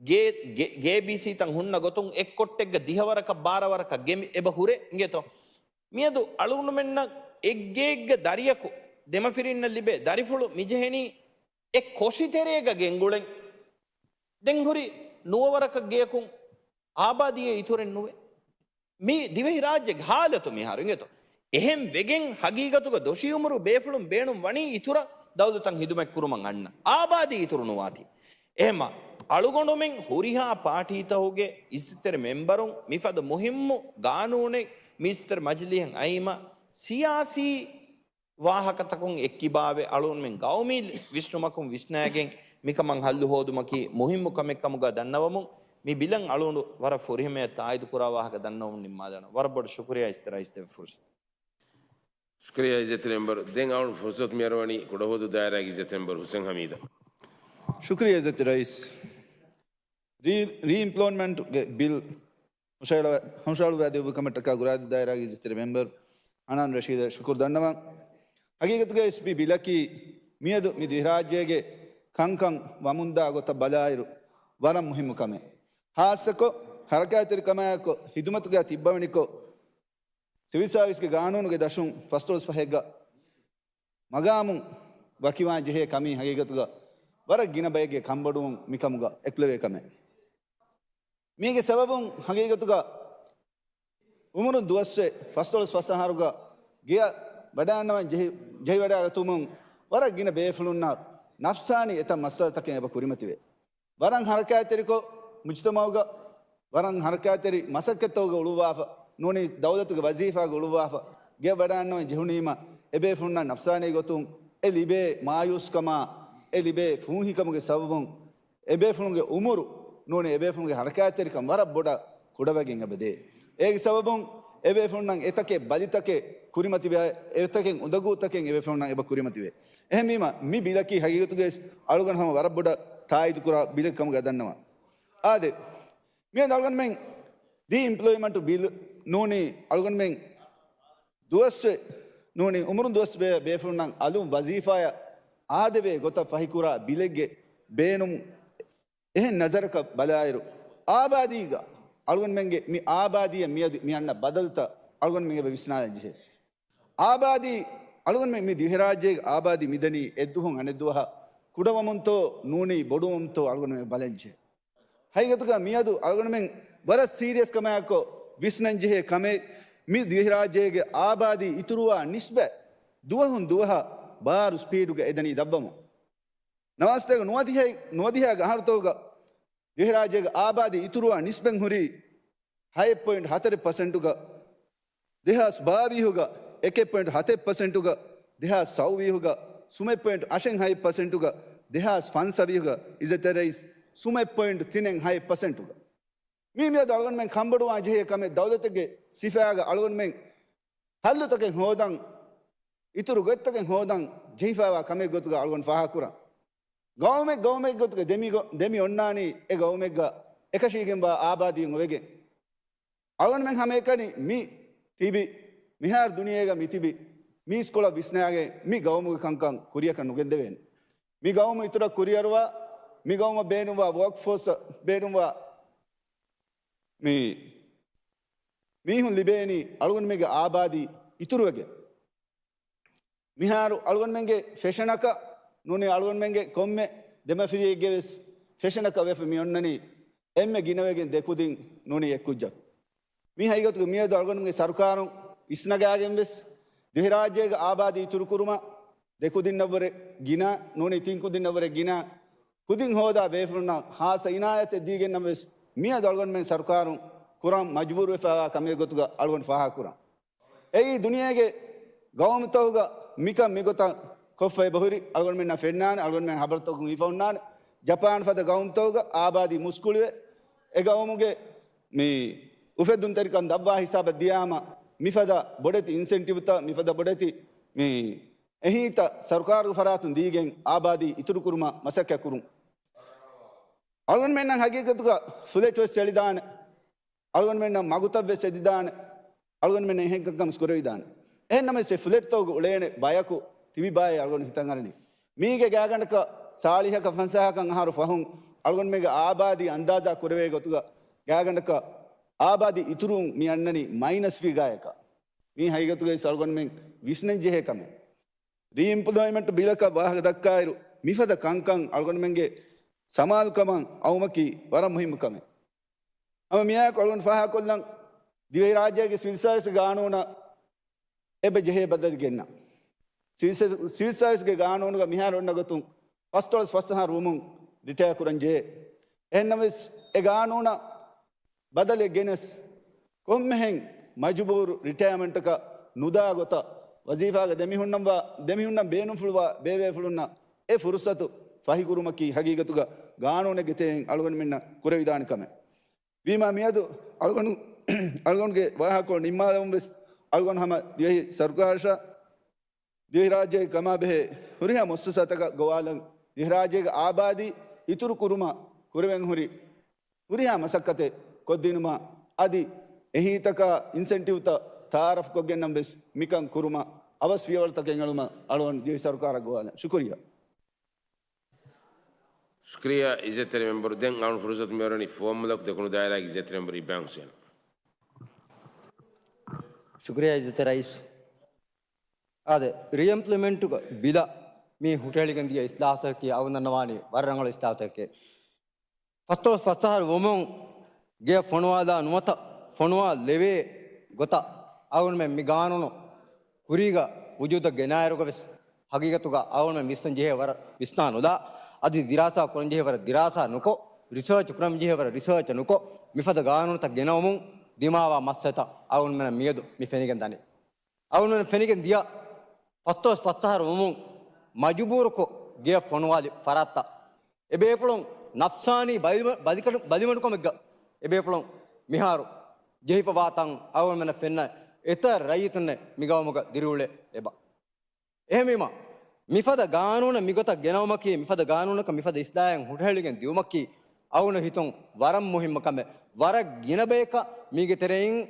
ގޭ، ގޭ، ގޭބީސީތައް ހުންނަ ގޮތުން އެއްކޮއްޓެއްގަ ދިހަވަރަކަށް ބާރަވަރަކަށް ގެ އެބަ ހުރޭ އިނގޭތޯ. މިއަދު އަޅުގަނޑުމެންނަށް އެއްގެއެއްގެ ދަރިޔަކު ދެމަފިރިންނަށް ލިބޭ ދަރިފުޅު މިޖެހެނީ އެ ކޮށިތެރޭގަ ގެންގުޅެން. ދެން ހުރި ނުވަވަރަކަށް ގެޔަކުން އާބާދީއެއް އިތުރެއް ނުވޭ. މި ދިވެހިރާއްޖޭގެ ހާލަތު މިހާރު އިނގޭތޯ. އެހެން ވެގެން ހަގީގަތުގަ ދޮށީ އުމުރު ބޭފުޅުން ބޭނުން ވަނީ އިތުރަށް ދައުލަތަށް ހިދުމަތް ކުރުމަށް އަންނަ. އާބާދީ އިތުރު ނުވާތީ. އެހެމަ އަޅުގަނޑުމެން ހުރިހާ ޕާޓީތަކުގެ އިއްޒަތްތެރި މެމްބަރުން މިފަދަ މުހިއްމު ގާނޫނެއް މި އިއްޒަތްތެރި މަޖިލީހަށް އައީމަ ސިޔާސީ ވާހަކަތަކުން އެއްކިބާވެ، އަޅުގަނޑުމެން ގައުމީ ވިސްނުމަކުން ވިސްނައިގެން މިކަމަށް ހައްލު ހޯދުމަކީ މުހިއްމު ކަމެއް ކަމުގަ ދަންނަވަމުން، މި ބިލަށް އަޅުގަނޑު ވަރަށް ފުރިހަމަޔަށް ތާއީދުކުރާ ވާހަކަ ދަންނަވަމުން ނިންމާލާނަން. ވަރަށް ބޮޑަށް ޝުކުރިޔާ އިއްޒަތްތެރި ރައީސް ދެއްވި ފުރުސަތު. ޝުކުރިޔާ އިއްޒަތްތެރި މެމްބަރު. ދެން އަޅުގަނޑު ފުރުސަތު މިއަރުވަނީ ކުޑަހުވަދޫ ދާއިރާގެ އިއްޒަތްތެރި މެމްބަރު ހުސެން ހަމީދަށް. ޝުކުރިޔާ އިއްޒަތްތެރި ރައީސް. ރީ-، ރީއިމްޕްލިމެންޓްގެ ބިލް ހުށަހަޅަ-، ހުށަހަޅުވާ ދެއްވި ކަމަށްޓަކާ ގުރާދޫ ދާއިރާގެ އިއްޒަތްތެރި މެމްބަރު ހަނާން ރަޝީދަށް ޝުކުރު ދަންނަވަން. ހަގީގަތުގައި ވެސް މި ބިލަކީ މިއަދު މި ދިވެހިރާއްޖޭގެ ކަންކަން ވަމުންދާ ގޮތަށް ބަލާއިރު ވަރަށް މުހިއްމު ކަމެއް. ހާއްސަކޮށް ހަރަކާތްތެރިކަމާއެކު ހިދުމަތުގައި ތިއްބަވަނިކޮށް، ސިވިލް ސާވިސްގެ ގާނޫނުގެ ދަށުން ފަސްދޮޅަސް ފަހެއްގަ މަގާމުން ވަކިވާން ޖެހޭ ކަމީ ހަގީގަތުގަ ވަރަށް ގިނަ ބައެއްގެ ކަންބޮޑުވުން މިކަމުގަ އެކުލެވޭ ކަމެއް. މީގެ ސަބަބުން ހަގީގަތުގަ އުމުރުން ދުވަސްވެ ފަސްދޮޅަސް ފަސް އަހަރުގަ ގެޔަށް ވަޑައިގަންނަވަން ޖެހި-، ޖެހިވަޑައިގަތުމުން ވަރަށް ގިނަ ބޭފުޅުންނަށް ނަފްސާނީ އެތައް މައްސަލަތަކެއް އެބަ ކުރިމަތިވޭ. ވަރަށް ހަރަކާތްތެރިކޮށް، މުޖުތަމަޢުގަ ވަރަށް ހަރަކާތްތެރި މަސައްކަތްތަކުގަ އުޅުއްވާފަ، ނޫނީ ދައުލަތުގެ ވަޒީފާގަ އުޅުއްވާފަ، ގެޔަށް ވަޑައިގަންނަވަން ޖެހުނީމަ، އެބޭފުޅުންނަށް ނަފްސާނީ ގޮތުން އެ ލިބޭ މާޔޫސްކަމާ، އެ ލިބޭ ފޫހިކަމުގެ ސަބަބުން އެބޭފުޅުންގެ އުމުރު ނޫނީ އެބޭފުޅުންގެ ހަރަކާތްތެރިކަން ވަރަށް ބޮޑަށް ކުޑަވެގެން އެބަދޭ. އޭގެ ސަބަބުން އެބޭފުޅުންނަށް އެތަކެއް ބަލިތަކެއް ކުރިމަތިވެ، އެތަކެއް އުނދަގޫތަކެއް އެބޭފުޅުންނަށް އެބަ ކުރިމަތިވޭ. އެހެންވީމަ، މި ބިލަކީ ހަގީގަތުގައި އަޅުގަނޑު ހަމަ ވަރަށް ބޮޑަށް ތާއީދުކުރާ ބިލެއް ކަމުގަ ދަންނަވަން. އާދެ، މިއަދު އަޅުގަނޑުމެން ރީއިމްޕްލިމެންޓް ބިލް ނޫނީ އަޅުގަނޑުމެން ދުވަސްވެ، ނޫނީ އުމުރުން ދުވަސް ބޭ-، ބޭފުޅުންނަށް އަލުން ވަޒީފާއަށް އާދެވޭ ގޮތަށް ފަހިކުރާ ބިލެއްގެ ބޭނުން އެހެން ނަޒަރަކަށް ބަލާއިރު، އާބާދީގަ އަޅުގަނޑުމެންގެ މި އާބާދީއަށް މިއަދު މި އަންނަ ބަދަލުތައް އަޅުގަނޑުމެން އެބަ ވިސްނާލަން ޖެހޭ. އާބާދީ، އަޅުގަނޑުމެން މި ދިވެހިރާއްޖޭގެ އާބާދީ މިދަނީ އެއްދުވަހުން އަނެއްދުވަހަށް ކުޑަވަމުންތޯ ނޫނީ ބޮޑުވަމުންތޯ އަޅުގަނޑުމެން ބަލަންޖެހޭ. ހަގީގަތުގަ މިއަދު އަޅުގަނޑުމެން ވަރަށް ސީރިއަސް ކަމާއެކު ވިސްނަންޖެހޭ ކަމެއް، މި ދިވެހިރާއްޖޭގެ އާބާދީ އިތުރުވާ ނިސްބަތް ދުވަހުން ދުވަހަށް ބާރު ސްޕީޑުގަ އެދަނީ ދަށްވަމުން. ނަވާސްތޭކަ ނުވަދިހަ، ނުވަދިހައިގެ އަހަރުތަކުގަ ދިވެހިރާއްޖޭގެ އާބާދީ އިތުރުވާ ނިސްބަތް ހުރީ ހައެއް ޕޮއިންޓް ހަތަރެއް ޕަސެންޓުގަ، ދެހާސް ބާވީހުގަ އެކެއް ޕޮއިންޓް ހަތެއް ޕަސެންޓުގަ، ދެހާސް ސައުވީހުގަ ސުމެއް ޕޮއިންޓް އަށެއް ހައެއް ޕަސެންޓުގަ، ދެހާސް ފަންސަވީހުގަ އިއްޒަތްތެރި ރައީސް ސުމެއް ޕޮއިންޓް ތިނެއް ހައެއް ޕަސެންޓުގަ. މީ މިއަދު އަޅުގަނޑުމެން ކަންބޮޑުވާން ޖެހޭ ކަމެއް ދައުލަތެއްގެ ސިފައިގަ އަޅުގަނޑުމެން ހައްލުތަކެއް ހޯދަން، އިތުރު ގޮތްތަކެއް ހޯދަން ޖެހިފައިވާ ކަމެއް ގޮތުގަ އަޅުގަނޑު ފާހަގަކުރަން. ގައުމެއް ގައުމެއް ގޮތުގަ ދެމި ގޮ-، ދެމި އޮންނާނީ އެ ގައުމެއްގަ އެކަށީގެންވާ އާބާދީއެއް އޮވެގެން. އަޅުގަނޑުމެން ހަމައެކަނި މި ތިބި، މިހާރު ދުނިޔޭގަ މި ތިބި، މީސްކޮޅަށް ވިސްނާގެން މި ގައުމުގެ ކަންކަން ކުރިއަކަށް ނުގެންދެވޭނެ. މި ގައުމު އިތުރަށް ކުރިއަރުވާ، މި ގައުމަށް ބޭނުންވާ ވޯކް ފޯސް ބޭނުންވާ މި މީހުން ލިބޭނީ އަޅުގަނޑުމެންގެ އާބާދީ އިތުރުވެގެން. މިހާރު އަޅުގަނޑުމެންގެ ފެޝަނަކަށް ނޫނީ އަޅުގަނޑުމެންގެ ކޮންމެ ދެމަފިރިއެއްގެ ވެސް ފެޝަނަކަށް ވެފަ މި އޮންނަނީ އެންމެ ގިނަވެގެން ދެ ކުދިން ނޫނީ އެއްކުއްޖަކު. މި ހަގީގަތުގަ މިއަދު އަޅުގަނޑުގެ ސަރުކާރުން އިސްނަގާގެން ވެސް ދިވެހިރާއްޖޭގެ އާބާދީ އިތުރުކުރުމަށް ދެ ކުދިންނަށްވުރެ ގިނަ ނޫނީ ތިން ކުދިންނަށްވުރެ ގިނަ ކުދިން ހޯދާ ބޭފުޅުންނަށް ހާއްސަ އިނާޔަތެއް ދީގެންނަމަވެސް މިއަދު އަޅުގަނޑުމެން ސަރުކާރުން ކުރަން މަޖުބޫރުވެފައިވާ ކަމެއް ގޮތުގަ އަޅުގަނޑު ފާހަގަކުރަން. އެއީ ދުނިޔޭގެ ގައުމުތަކުގަ މިކަން މިގޮތަށް ކޮށްފަ އެބަހުރި އަޅުގަނޑުމެންނަށް ފެންނާނެ، އަޅުގަނޑުމެން ހަބަރުތަކުން ހިފަ އޮންނާނެ. ޖަޕާން ފަދަ ގައުމުތަކުގަ އާބާދީ މުސްކުޅިވެ، އެ ގައުމުގެ މި އުފެއްދުންތެރިކަން ދަށްވާ ހިސާބަށް ދިޔާމަ، މިފަދަ ބޮޑެތި އިންސެންޓިވްތައް، މިފަދަ ބޮޑެތި މި އެހީތައް ސަރުކާރުގެ ފަރާތުން ދީގެން އާބާދީ އިތުރުކުރުމަށް މަސައްކަތް ކުރުން. އަޅުގަނޑުމެންނަށް ހަގީގަތުގަ ފުލެޓް ވެސް އެޅިދާނެ. އަޅުގަނޑުމެންނަށް މަގުތައް ވެސް އެދިދާނެ. އަޅުގަނޑުމެން އެހެން ކަންކަން ވެސް ކުރެވިދާނެ. އެހެން ނަމަވެސް އެ ފުލެޓްތަކުގަ އުޅޭނެ ބަޔަކު ތިބި ބާއޭ އަޅުގަނޑު ހިތަށް އަރަނީ. މީގެ ގާގަނޑަކަށް ސާޅީހަކަށް ފަންސާހަކަށް އަހަރު ފަހުން އަޅުގަނޑުމެންގެ އާބާދީ އަންދާޒާ ކުރެވޭ ގޮތުގަ ގާގަނޑަކަށް އާބާދީ އިތުރުވުން މި އަންނަނީ މައިނަސް ވީ ގާޔަކަށް. މީ ހަގީގަތުގައި އަޅުގަނޑުމެން ވިސްނަން ޖެހޭ ކަމެއް. ރީއިމްޕްލޮއިމަންޓް ބިލަކަށް ވާހަކަ ދައްކާއިރު، މިފަދަ ކަންކަން އަޅުގަނޑުމެންގެ ސަމާލުކަމަށް އައުމަކީ ވަރަށް މުހިއްމު ކަމެއް. ހަމަ މިއާއެކު އަޅުގަނޑު ފާހަގަކޮށްލަން، ދިވެހިރާއްޖޭގެ ސިވިލް ސާވިސްގެ ގާނޫނަށް އެބަ ޖެހޭ ބަދަލެއް ގެންނަން. ސިވިލް ސަ-، ސިވިލް ސާވިސްގެ ގާނޫނުގަ މިހާރު އޮންނަ ގޮތުން ފަސްދޮޅަސް ފަސް އަހަރު ވުމުން ރިޓަޔާ ކުރަން ޖެހޭ. އެހެންނަމަވެސް، އެ ގާނޫނަށް ބަދަލެއް ގެނެސް، ކޮންމެހެން މަޖުބޫރު ރިޓަޔާމަންޓަކަށް ނުދާ ގޮތަށް، ވަޒީފާގަ ދެމިހުންނަންވާ، ދެމިހުންނަން ބޭނުންފުޅުވާ ބޭބޭފުޅުންނަށް އެ ފުރުސަތު ފަހިކުރުމަކީ ހަގީގަތުގަ ގާނޫނެއްގެ ތެރެއިން އަޅުގަނޑުމެންނަށް ކުރެވިދާނެ ކަމެއް. ވީމާ މިއަދު އަޅުގަނޑު، އަޅުގަނޑުގެ ވާހަކަކޮޅު ނިންމާލަމުން ވެސް އަޅުގަނޑު ހަމަ ދިވެހި ސަރުކާރަށާ، ދިވެހިރާއްޖޭގެ ކަމާ ބެހޭ ހުރިހާ މުއައްސަސާތަކަށް ގޮވާލަން، ދިވެހިރާއްޖޭގެ އާބާދީ އިތުރު ކުރުމަށް ކުރެވެން ހުރި ހުރިހާ މަސައްކަތެއް ކޮށްދިނުމަށް، އަދި އެހީތަކާ އިންސެންޓިވްތައް ތައާރަފްކޮށްގެންނަން ވެސް މިކަން ކުރުމަށް އަވަސް ފިޔަވަޅުތަކެއް އެޅުމަށް އަޅުގަނޑު ދިވެހި ސަރުކާރަށް ގޮވާލަން. ޝުކުރިއްޔާ. ޝުކުރިއްޔާ އިއްޒަތްތެރި މެމްބަރު. ދެން އަޅުގަނޑު ފުރުސަތު މިއޮތް ފުވައްމުލަކު ދެކުނު ދާއިރާގެ އިއްޒަތްތެރި މެމްބަރު އިބްރާހިމް ހުސެން. ޝުކުރިއްޔާ އިއްޒަތްތެރި ރައީސް. އާދެ، ރީއިމްޕްލިމެންޓުގެ ބިލަށް މި ހުށަހެޅިގެން ދިޔަ އިސްލާހުތަކަކީ އަޅުގަނޑު ދަންނަވާނީ ވަރަށް ރަނގަޅު އިސްލާހުތަކެއް. ފަސްދޮޅަސް ފަސް އަހަރު ވުމުން ގެއަށް ފޮނުވާލާ ނުވަތަ ފޮނުވާލެވޭ ގޮތަށް އަޅުގަނޑުމެން މި ގާނޫނު ކުރީގަ ވުޖޫދަށް ގެނާއިރުގަ ވެސް ހަގީގަތުގަ އަޅުގަނޑުމެން ވިސްނަން ޖެހޭ ވަރަށް ވިސްނާ ނުލާ، އަދި ދިރާސާ ކުރަން ޖެހޭ ވަރަށް ދިރާސާ ނުކޮށް، ރިސާޗް ކުރަން ޖެހޭ ވަރަށް ރިސާޗް ނުކޮށް، މިފަދަ ގާނޫނުތައް ގެނައުމުން ދިމާވާ މައްސަލަތައް އަޅުގަނޑުމެންނަށް މިއަދު މި ފެނިގެން ދަނީ. އަޅުގަނޑުމެން ފެނިގެން ދިޔަ ފަސްދޮޅަސް ފަސް އަހަރު ވުމުން މަޖުބޫރުކޮށް ގެއަށް ފޮނުވާލި ފަރާތްތައް، އެބޭފުޅުން ނަފްސާނީ ބަލި-، ބަލިކަޑު-، ބަލިމަޑުކަމެއްގަ އެބޭފުޅުން މިހާރު ޖެހިފަވާ ތަން އަޅުގަނޑުމެންނަށް ފެންނަ އެތައް ރައްޔިތުންނެއް މިގައުމުގަ ދިރިއުޅޭ އެބަ. އެހެންވީމަ، މިފަދަ ގާނޫނެއް މިގޮތަށް ގެނައުމަކީ، މިފަދަ ގާނޫނަކަށް މިފަދަ އިސްލާހެއް ހުށަހެޅިގެން ދިއުމަކީ، އަޅުގަނޑު ހިތުން ވަރަށް މުހިއްމު ކަމެއް. ވަރަށް ގިނަ ބަޔަކަށް މީގެ ތެރެއިން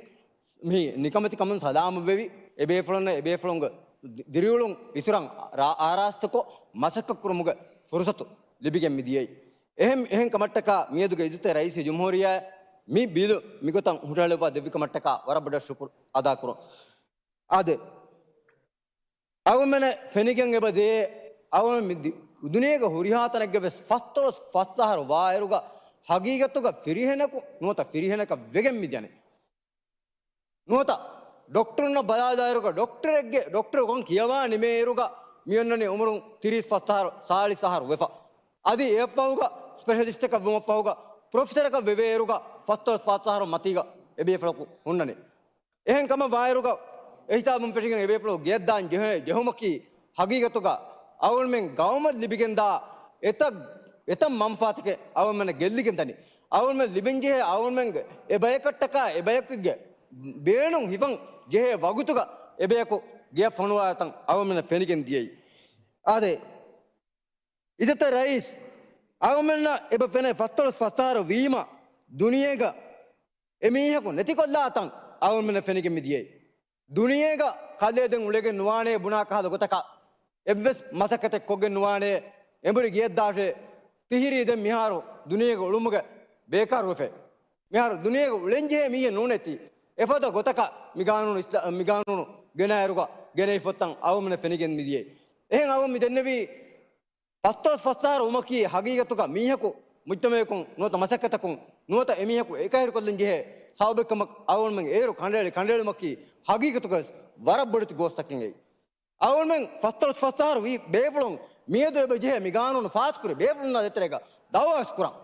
މި ނިކަމެތިކަމުން ސަލާމަތްވެވި، އެބޭފުޅުންނަށް އެބޭފުޅުންގެ ދި-، ދިރިއުޅުން އިތުރަށް ރާ-، އާރާސްތުކޮށް މަސައްކަތްކުރުމުގެ ފުރުސަތު ލިބިގެން މިދިޔައީ. އެހެން، އެހެން ކަމަށްޓަކާ މިއަދުގެ އިއްޒަތްތެރި ރައީސް ޖުމްހޫރިއްޔާ މި ބިލު މިގޮތަށް ހުށަހެޅުއްވާ ދެއްވި ކަމަށްޓަކާ ވަރަށް ބޮޑަށް ޝުކުރު އަދާކުރުން. އާދެ، އަޅުމެން ފެނިގެން އެބަ ދޭ، އަޅުމެން މި ދި-، ދުނިޔޭގެ ހުރިހާ ތަނެއްގަ ވެސް ފަސްދޮޅަސް ފަސް އަހަރު ވާއިރުގަ ހަގީގަތުގަ ފިރިހެނަކު ނުވަތަ ފިރިހެނަކަށް ވެގެން މި ދަނީ. ނުވަތަ ޑޮކްޓަރުންނަށް ބަލާލާއިރުގަ ޑޮކްޓަރެއްގެ، ޑޮކްޓަރު ކަން ކިޔަވާ ނިމޭއިރުގަ މި އޮންނަނީ އުމުރުން ތިރީސް ފަސް އަހަރު، ސާޅީސް އަހަރު ވެފަ. އަދި އެއަށްފަހުގަ ސްޕެޝަލިސްޓަކަށް ވުމަށްފަހުގަ ޕްރޮފެސަރަކަށް ވެވޭއިރުގަ ފަސްދޮޅަސް ފަސް އަހަރު މަތީގަ އެބޭފުޅަކު ހުންނަނީ. އެހެން ކަމަށް ވާއިރުގަ އެހިސާބުން ފެށިގެން އެބޭފުޅު ގެއަށްދާން ޖެހޭ ޖެހުމަކީ ހަގީގަތުގަ އަޅުމެން ގައުމަށް ލިބިގެންދާ އެތައް، އެތައް މަންފާތަކެއް އަޅުމެންނަށް ގެއްލިގެން ދަނީ. އަޅުމެން ލިބެންޖެހޭ އަޅުމެންގެ އެބަޔަކަށްޓަކާ އެބަޔަކުގެ ބޭނުން ހިފަން ޖެހޭ ވަގުތުގަ އެބަޔަކު ގެއަށް ފޮނުވާތަން އަޅުމެންނަށް ފެނިގެން ދިޔައީ. އާދެ، އިއްޒަތްތެރި ރައީސް، އަޅުމެންނަށް އެބަ ފެނޭ ފަސްދޮޅަސް ފަސް އަހަރު ވީމަ ދުނިޔޭގަ އެމީހަކު ނެތިކޮށްލާ ތަން އަޅުމެންނަށް ފެނިގެން މިދިޔައީ. ދުނިޔޭގަ ކަލޭ ދެން އުޅެގެން ނުވާނޭ ބުނާ ކަހަލަ ގޮތަކަށް އެއްވެސް މަސައްކަތެއް ކޮށްގެން ނުވާނޭ. އެނބުރި ގެއަށްދާށޭ. ތިހިރީ ދެން މިހާރު ދުނިޔޭގަ އުޅުމުގެ ބޭކާރުވެފަ. މިހާރު ދުނިޔޭގަ އުޅެންޖެހޭ މީހެއް ނޫނެތި. އެފަދަ ގޮތަކަށް މިގާނޫނު އިސްލާ-، މިގާނޫނު ގެނައިރުގަ ގެނައިފޮތްތަން އަޅުމެންނަށް ފެނިގެން މިދިޔައީ. އެހެން އަޅުމެން މި ދެންނެވީ ފަސްދޮޅަސް ފަސް އަހަރު ވުމަކީ ހަގީގަތުގަ މީހަކު މުޖްތަމައަކުން ނުވަތަ މަސައްކަތަކުން ނުވަތަ އެމީހަކު އެކަހެރިކޮށްލަން ޖެހޭ ސަބަބެއްކަމަށް އަޅުގަނޑުމެން އޭރު ކަނޑައެޅި ކަނޑައެޅުމަކީ ހަގީގަތުގަވެސް ވަރަށް ބޮޑެތި ގޯސްތަކެއް. އަޅުގަނޑުމެން ފަސްދޮޅަސް ފަސް އަހަރު ވީ ބޭފުޅުން މިއަދު އެބަ ޖެހޭ މި ގާނޫނު ފާސްކުރި ބޭފުޅުންނާ ދޭތެރޭގަ ދައުވާވެސް ކުރަން.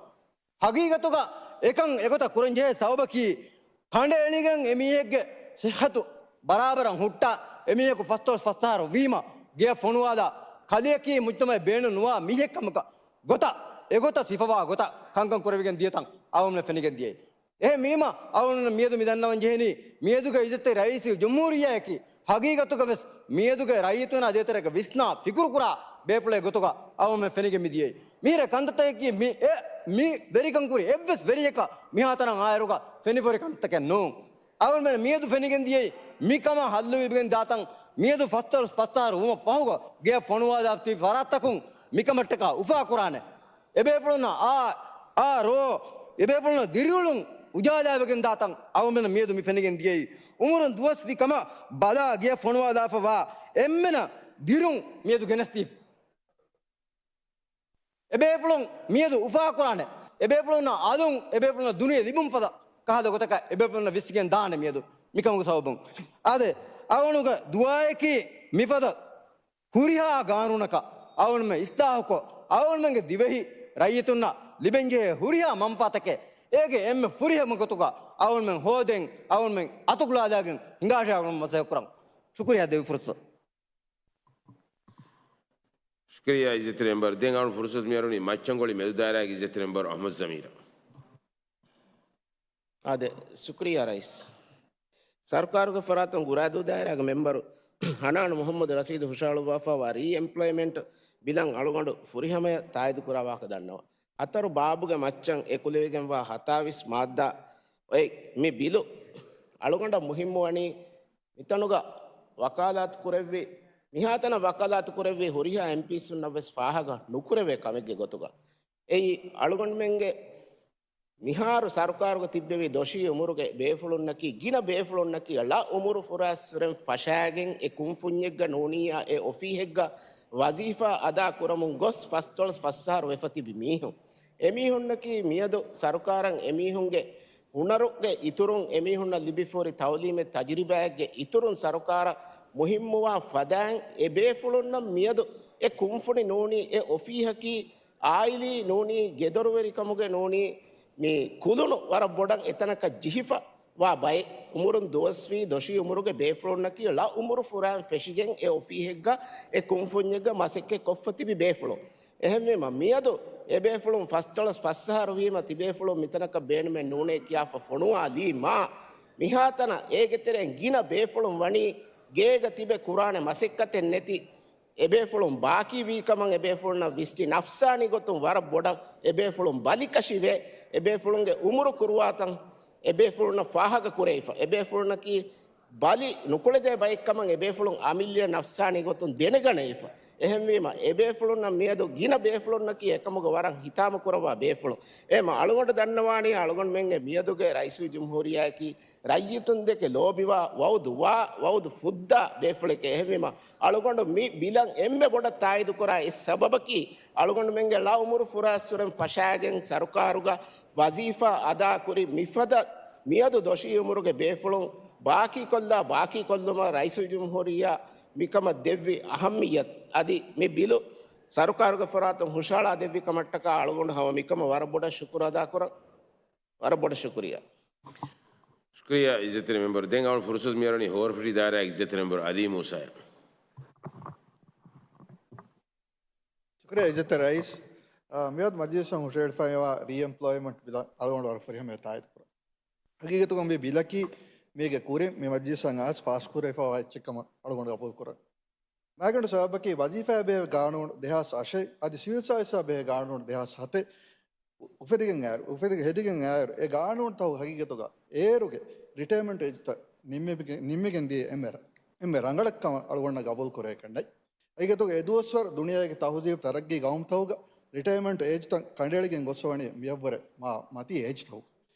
ހަގީގަތުގަ އެކަން އެގޮތަށް ކުރަންޖެހޭ ސަބަބަކީ، ކަނޑައެޅިގެން އެމީހެއްގެ ސިއްހަތު ބަރާބަރަށް ހުއްޓާ، އެމީހަކު ފަސްދޮޅަސް ފަސް އަހަރު ވީމަ، ގެއަށް ފޮނުވާލާ، ކަލެއަކީ މުޖްތަމައަށް ބޭނުން ނުވާ މީހެއް ކަމަކަށް ގޮތަށް، އެގޮތަށް ސިފަވާ ގޮތަށް ކަންކަން ކުރެވިގެން ދިޔަތަން އަޅުގަނޑުމެން ފެނިގެން ދިޔައީ. އެހެންވީމަ، އަޅުގަނޑު މިއަދު މި ދަންނަވަން ޖެހެނީ، މިއަދުގެ އިއްޒަތްތެރި ރައީސް ޖުމްހޫރިއްޔާއަކީ، ހަގީގަތުގަ ވެސް މިއަދުގެ ރައްޔިތުންނާ ދޭތެރޭގަ ވިސްނާ ފިކުރުކުރާ ބޭފުޅެއް ގޮތުގަ އަޅުގަނޑުމެން ފެނިގެން މިދިޔައީ. މިހިރަ ކަންތައްތަކަކީ މި އެ، މި ވެރިކަން ކުރި އެއްވެސް ވެރިޔަކަށް މިހާތަނަށް އާއިރުގަ ފެނިފަހުރި ކަންތަކެއް ނޫން. އަޅުގަނޑުމެން މިއަދު ފެނިގެން ދިޔައީ މިކަމަށް ހައްލު ލިބިގެން ދާތަން، މިއަދު ފަސްދޮޅަސް ފަސް އަހަރު ވުމަށް ފަހުގަ ގެއަށް ފޮނުވާލާފަ ތިބި ފަރާތްތަކުން މިކަމަށްޓަކާ އުފާ ކުރާނެ. އެބޭފުޅުންނަށް އާ، އާ ރޯ، އެބޭފުޅުންނަށް ދިރިއުޅުން އުޖާލާވެގެން ދާތަން އަޅުގަނޑުމެން މިއަދު މި ފެނިގެން ދިޔައީ. އުމުރުން ދުވަސްވީ ކަމަށް ބަލާ ގެއަށް ފޮނުވާލާފަވާ އެންމެނަށް ދިރުން މިއަދު ގެނެސްދީފި. އެބޭފުޅުން މިއަދު އުފާކުރާނެ، އެބޭފުޅުންނަށް އަލުން އެބޭފުޅުންނަށް ދުނިޔެ ލިބުން ފަދަ ކަހަލަ ގޮތަކަށް އެބޭފުޅުންނަށް ވިސްނިގެން ދާނެ މިއަދު މިކަމުގެ ސަބަބުން. އާދެ، އަޅުގަނޑުގެ ދުޢާއަކީ މިފަދަ ހުރިހާ ގާނޫނަކަށް އަޅުގަނޑުމެން އިސްލާހުކޮށް، އަޅުގަނޑުމެންގެ ދިވެހި ރައްޔިތުންނަށް ލިބެންޖެހޭ ހުރިހާ މަންފާތަކެއް އޭގެ އެންމެ ފުރިހަމަ ގޮތުގަ އަޅުގަނޑުމެން ހޯދެން، އަޅުގަނޑުމެން އަތުގަލާލާގެން ހިނގާށޭ އަޅުގަނޑު މަސައްކަތް ކުރަން. ޝުކުރިއްޔާ ދެއްވި ފުރުސަތު. ޝުކުރިއްޔާ އިއްޒަތްތެރި މެމްބަރު. ދެން އަޅުން ފުރުސަތު މިއަރުނީ މައްޗަންގޮޅި މެދު ދާއިރާގެ އިއްޒަތްތެރި މެމްބަރު އަޙްމަދު ޒަމީރަށް. އާދެ، ޝުކުރިއްޔާ ރައީސް. ސަރުކާރުގެ ފަރާތުން ގުރާދޫ ދާއިރާގެ މެމްބަރު ހަނާން މުޙައްމަދު ރަޝީދު ހުށަހަޅުއްވާފައިވާ ރީއެމްޕްލޮއިމެންޓް ބިލަށް އަޅުގަނޑު ފުރިހަމަޔަށް ތާއީދު ކުރާ ވާހަކަ ދަންނަވަން. ހަތަރު ބާބުގެ މައްޗަށް އެކުލެވިގެންވާ ހަތާވީސް މާއްދާ އޮތް މި ބިލު އަޅުގަނޑަށް މުހިއްމުވަނީ މިތަނުގަ ވަކާލާތު ކުރެއްވި، މިހާތަނަށް ވަކާލާތު ކުރެއްވި ހުރިހާ އެމްޕީސުންނަށް ވެސް ފާހަގަ ނުކުރެވޭ ކަމެއްގެ ގޮތުގަ. އެއީ އަޅުގަނޑުމެންގެ މިހާރު ސަރުކާރުގަ ތިއްބެވި ދޮށީ އުމުރުގެ ބޭފުޅުންނަކީ ގިނަ ބޭފުޅުންނަކީ ޅަ އުމުރު ފުރާއްސުރެން ފަށާގެން އެ ކުންފުންޏެއްގަ ނޫނީ އެ އޮފީހެއްގަ ވަޒީފާ އަދާ ކުރަމުން ގޮސް ފަސްދޮޅަސް ފަސް އަހަރު ވެފަ ތިބި މީހުން. އެމީހުންނަކީ މިއަދު ސަރުކާރަށް އެމީހުންގެ ހުނަރުގެ އިތުރުން، އެމީހުންނަށް ލިބިފަހުރި ތައުލީމެއް ތަޖުރިބާއެއްގެ އިތުރުން ސަރުކާރަށް މުހިއްމުވާ ފަދައިން އެބޭފުޅުންނަށް މިއަދު އެ ކުންފުނި ނޫނީ އެ އޮފީހަކީ އާއިލީ ނޫނީ، ގެދޮރުވެރިކަމުގެ ނޫނީ، މި ކުލުނު ވަރަށް ބޮޑަށް އެތަނަކަށް ޖެހިފަ ވާ ބައެއް އުމުރުން ދުވަސްވީ ދޮށީ އުމުރުގެ ބޭފުޅުންނަކީ ޅަ އުމުރު ފުރާން ފެށިގެން އެ އޮފީހެއްގަ އެ ކުންފުންޏެއްގަ މަސައްކަތް ކޮށްފަ ތިބި ބޭފުޅުން. އެހެންވީމަ، މިއަދު އެބޭފުޅުން ފަސްދޮޅަސް ފަސް އަހަރު ވީމަ ތިބޭފުޅުން މިތަނަކަށް ބޭނުމެއް ނޫނޭ ކިޔާފަ ފޮނުވާލީމާ، މިހާތަނަށް އޭގެ ތެރެއިން ގިނަ ބޭފުޅުން ވަނީ ގޭގަ ތިބެ ކުރާނެ މަސައްކަތެއް ނެތި. އެބޭފުޅުން ބާކީ ވީކަމަށް އެބޭފުޅުންނަށް ވިސްނި ނަފްސާނީ ގޮތުން ވަރަށް ބޮޑަށް އެބޭފުޅުން ބަލިކަށިވެ، އެބޭފުޅުންގެ އުމުރު ކުރުވާތަން އެބޭފުޅުންނަށް ފާހަގަ ކުރެވިފަ. އެބޭފުޅުންނަކީ ބަލި ނުކުޅެދޭ ބައެއްކަމަށް އެބޭފުޅުން އަމިއްލަ ނަފްސާނީ ގޮތުން ދެނެގަނެވިފަ. އެހެންވީމަ، އެބޭފުޅުންނަށް މިއަދު ގިނަ ބޭފުޅުންނަކީ އެކަމުގަ ވަރަށް ހިތާމަ ކުރައްވާ ބޭފުޅުން. އެހެންވީމަ، އަޅުގަނޑު ދަންނަވާނީ އަޅުގަނޑުމެންގެ މިއަދުގެ ރައީސުލްޖުމްހޫރިއްޔާއަކީ ރައްޔިތުންދެކެ ލޯބިވާ ވައުދު ވާ ވައުދު ފުއްދާ ބޭފުޅެކޭ. އެހެންވީމަ، އަޅުގަނޑު މި ބިލަށް އެންމެ ބޮޑަށް ތާއީދު ކުރާ އެއް ސަބަބަކީ، އަޅުގަނޑުމެންގެ ޅަ އުމުރު ފުރާއްސުރެން ފަށާގެން ސަރުކާރުގަ ވަޒީފާ އަދާކުރި މިފަދަ މިއަދު ދޮށީ އުމުރުގެ ބޭފުޅުން ބާކީކޮށްލާ، ބާކީކޮށްލުމަށް ރައީސުލްޖުމްހޫރިއްޔާ މިކަމަށް ދެއްވި އަހައްމިއްޔަތު އަދި މި ބިލު ސަރުކާރުގެ ފަރާތުން ހުށަހަޅާ ދެއްވި ކަމަށްޓަކާ އަޅުގަނޑު ހަމަ މިކަމަށް ވަރަށް ބޮޑަށް ޝުކުރު އަދާކުރަން. ވަރަށް ބޮޑަށް ޝުކުރިއްޔާ. ޝުކުރިއްޔާ އިއްޒަތްތެރި މެމްބަރު. ދެން އަޅުން ފުރުސަތު މިއަރުނީ ހޯރަފުށި ދާއިރާގެ އިއްޒަތްތެރި މެމްބަރު އަލީ މޫސާއަށް. ޝުކުރިއްޔާ އިއްޒަތްތެރި ރައީސް. އާ، މިއަދު މަޖިލީސަށް ހުށަހެޅިފައިވާ ރީއެމްޕްލޮއިމަންޓް ބިލަށް އަޅުގަނޑު ވަރަށް ފުރިހަމަޔަށް ތާއީދު ކުރަން. ހަގީގަތުގަ މި ބިލަކީ މީގެ ކުރިން މި މަޖިލީސަށް އައިސް ފާސްކުރެވިފައިވާ އެއްޗެއް ކަމަށް އަޅުގަނޑު ގަބޫލު ކުރަން. މައިގަނޑު ސަބަބަކީ ވަޒީފާއާ ބެހޭ ގާނޫނު ދެހާސް އަށެއް އަދި ސިވިލް ސާވިސްއާ ބެހޭ ގާނޫނު ދެހާސް ހަތެއް އުފެދިގެން އައިރު، އުފެދި ހެދިގެން އައިރު، އެ ގާނޫނުތަކުގެ ހަގީގަތުގަ އޭރުގެ ރިޓަޔަރމަންޓް އޭޖްތައް ނިންމެވިގެ-، ނިންމިގެން ދިޔަ އެންމެ ރަ-، އެންމެ ރަނގަޅަށް ކަމަށް އަޅުގަނޑަށް ގަބޫލު ކުރެވޭ ކަންނޭނގެ. ހަގީގަތުގަ އެ ދުވަސްވަރު ދުނިޔޭގެ ތަހުޒީބު ތަރައްގީ ގައުމުތަކުގަ ރިޓަޔަރމަންޓް އޭޖްތައް ކަނޑައެޅިގެން ގޮސްފަ ވަނީ މިއަށްވުރެ މާ މަތީ އޭޖްތަކުގަ.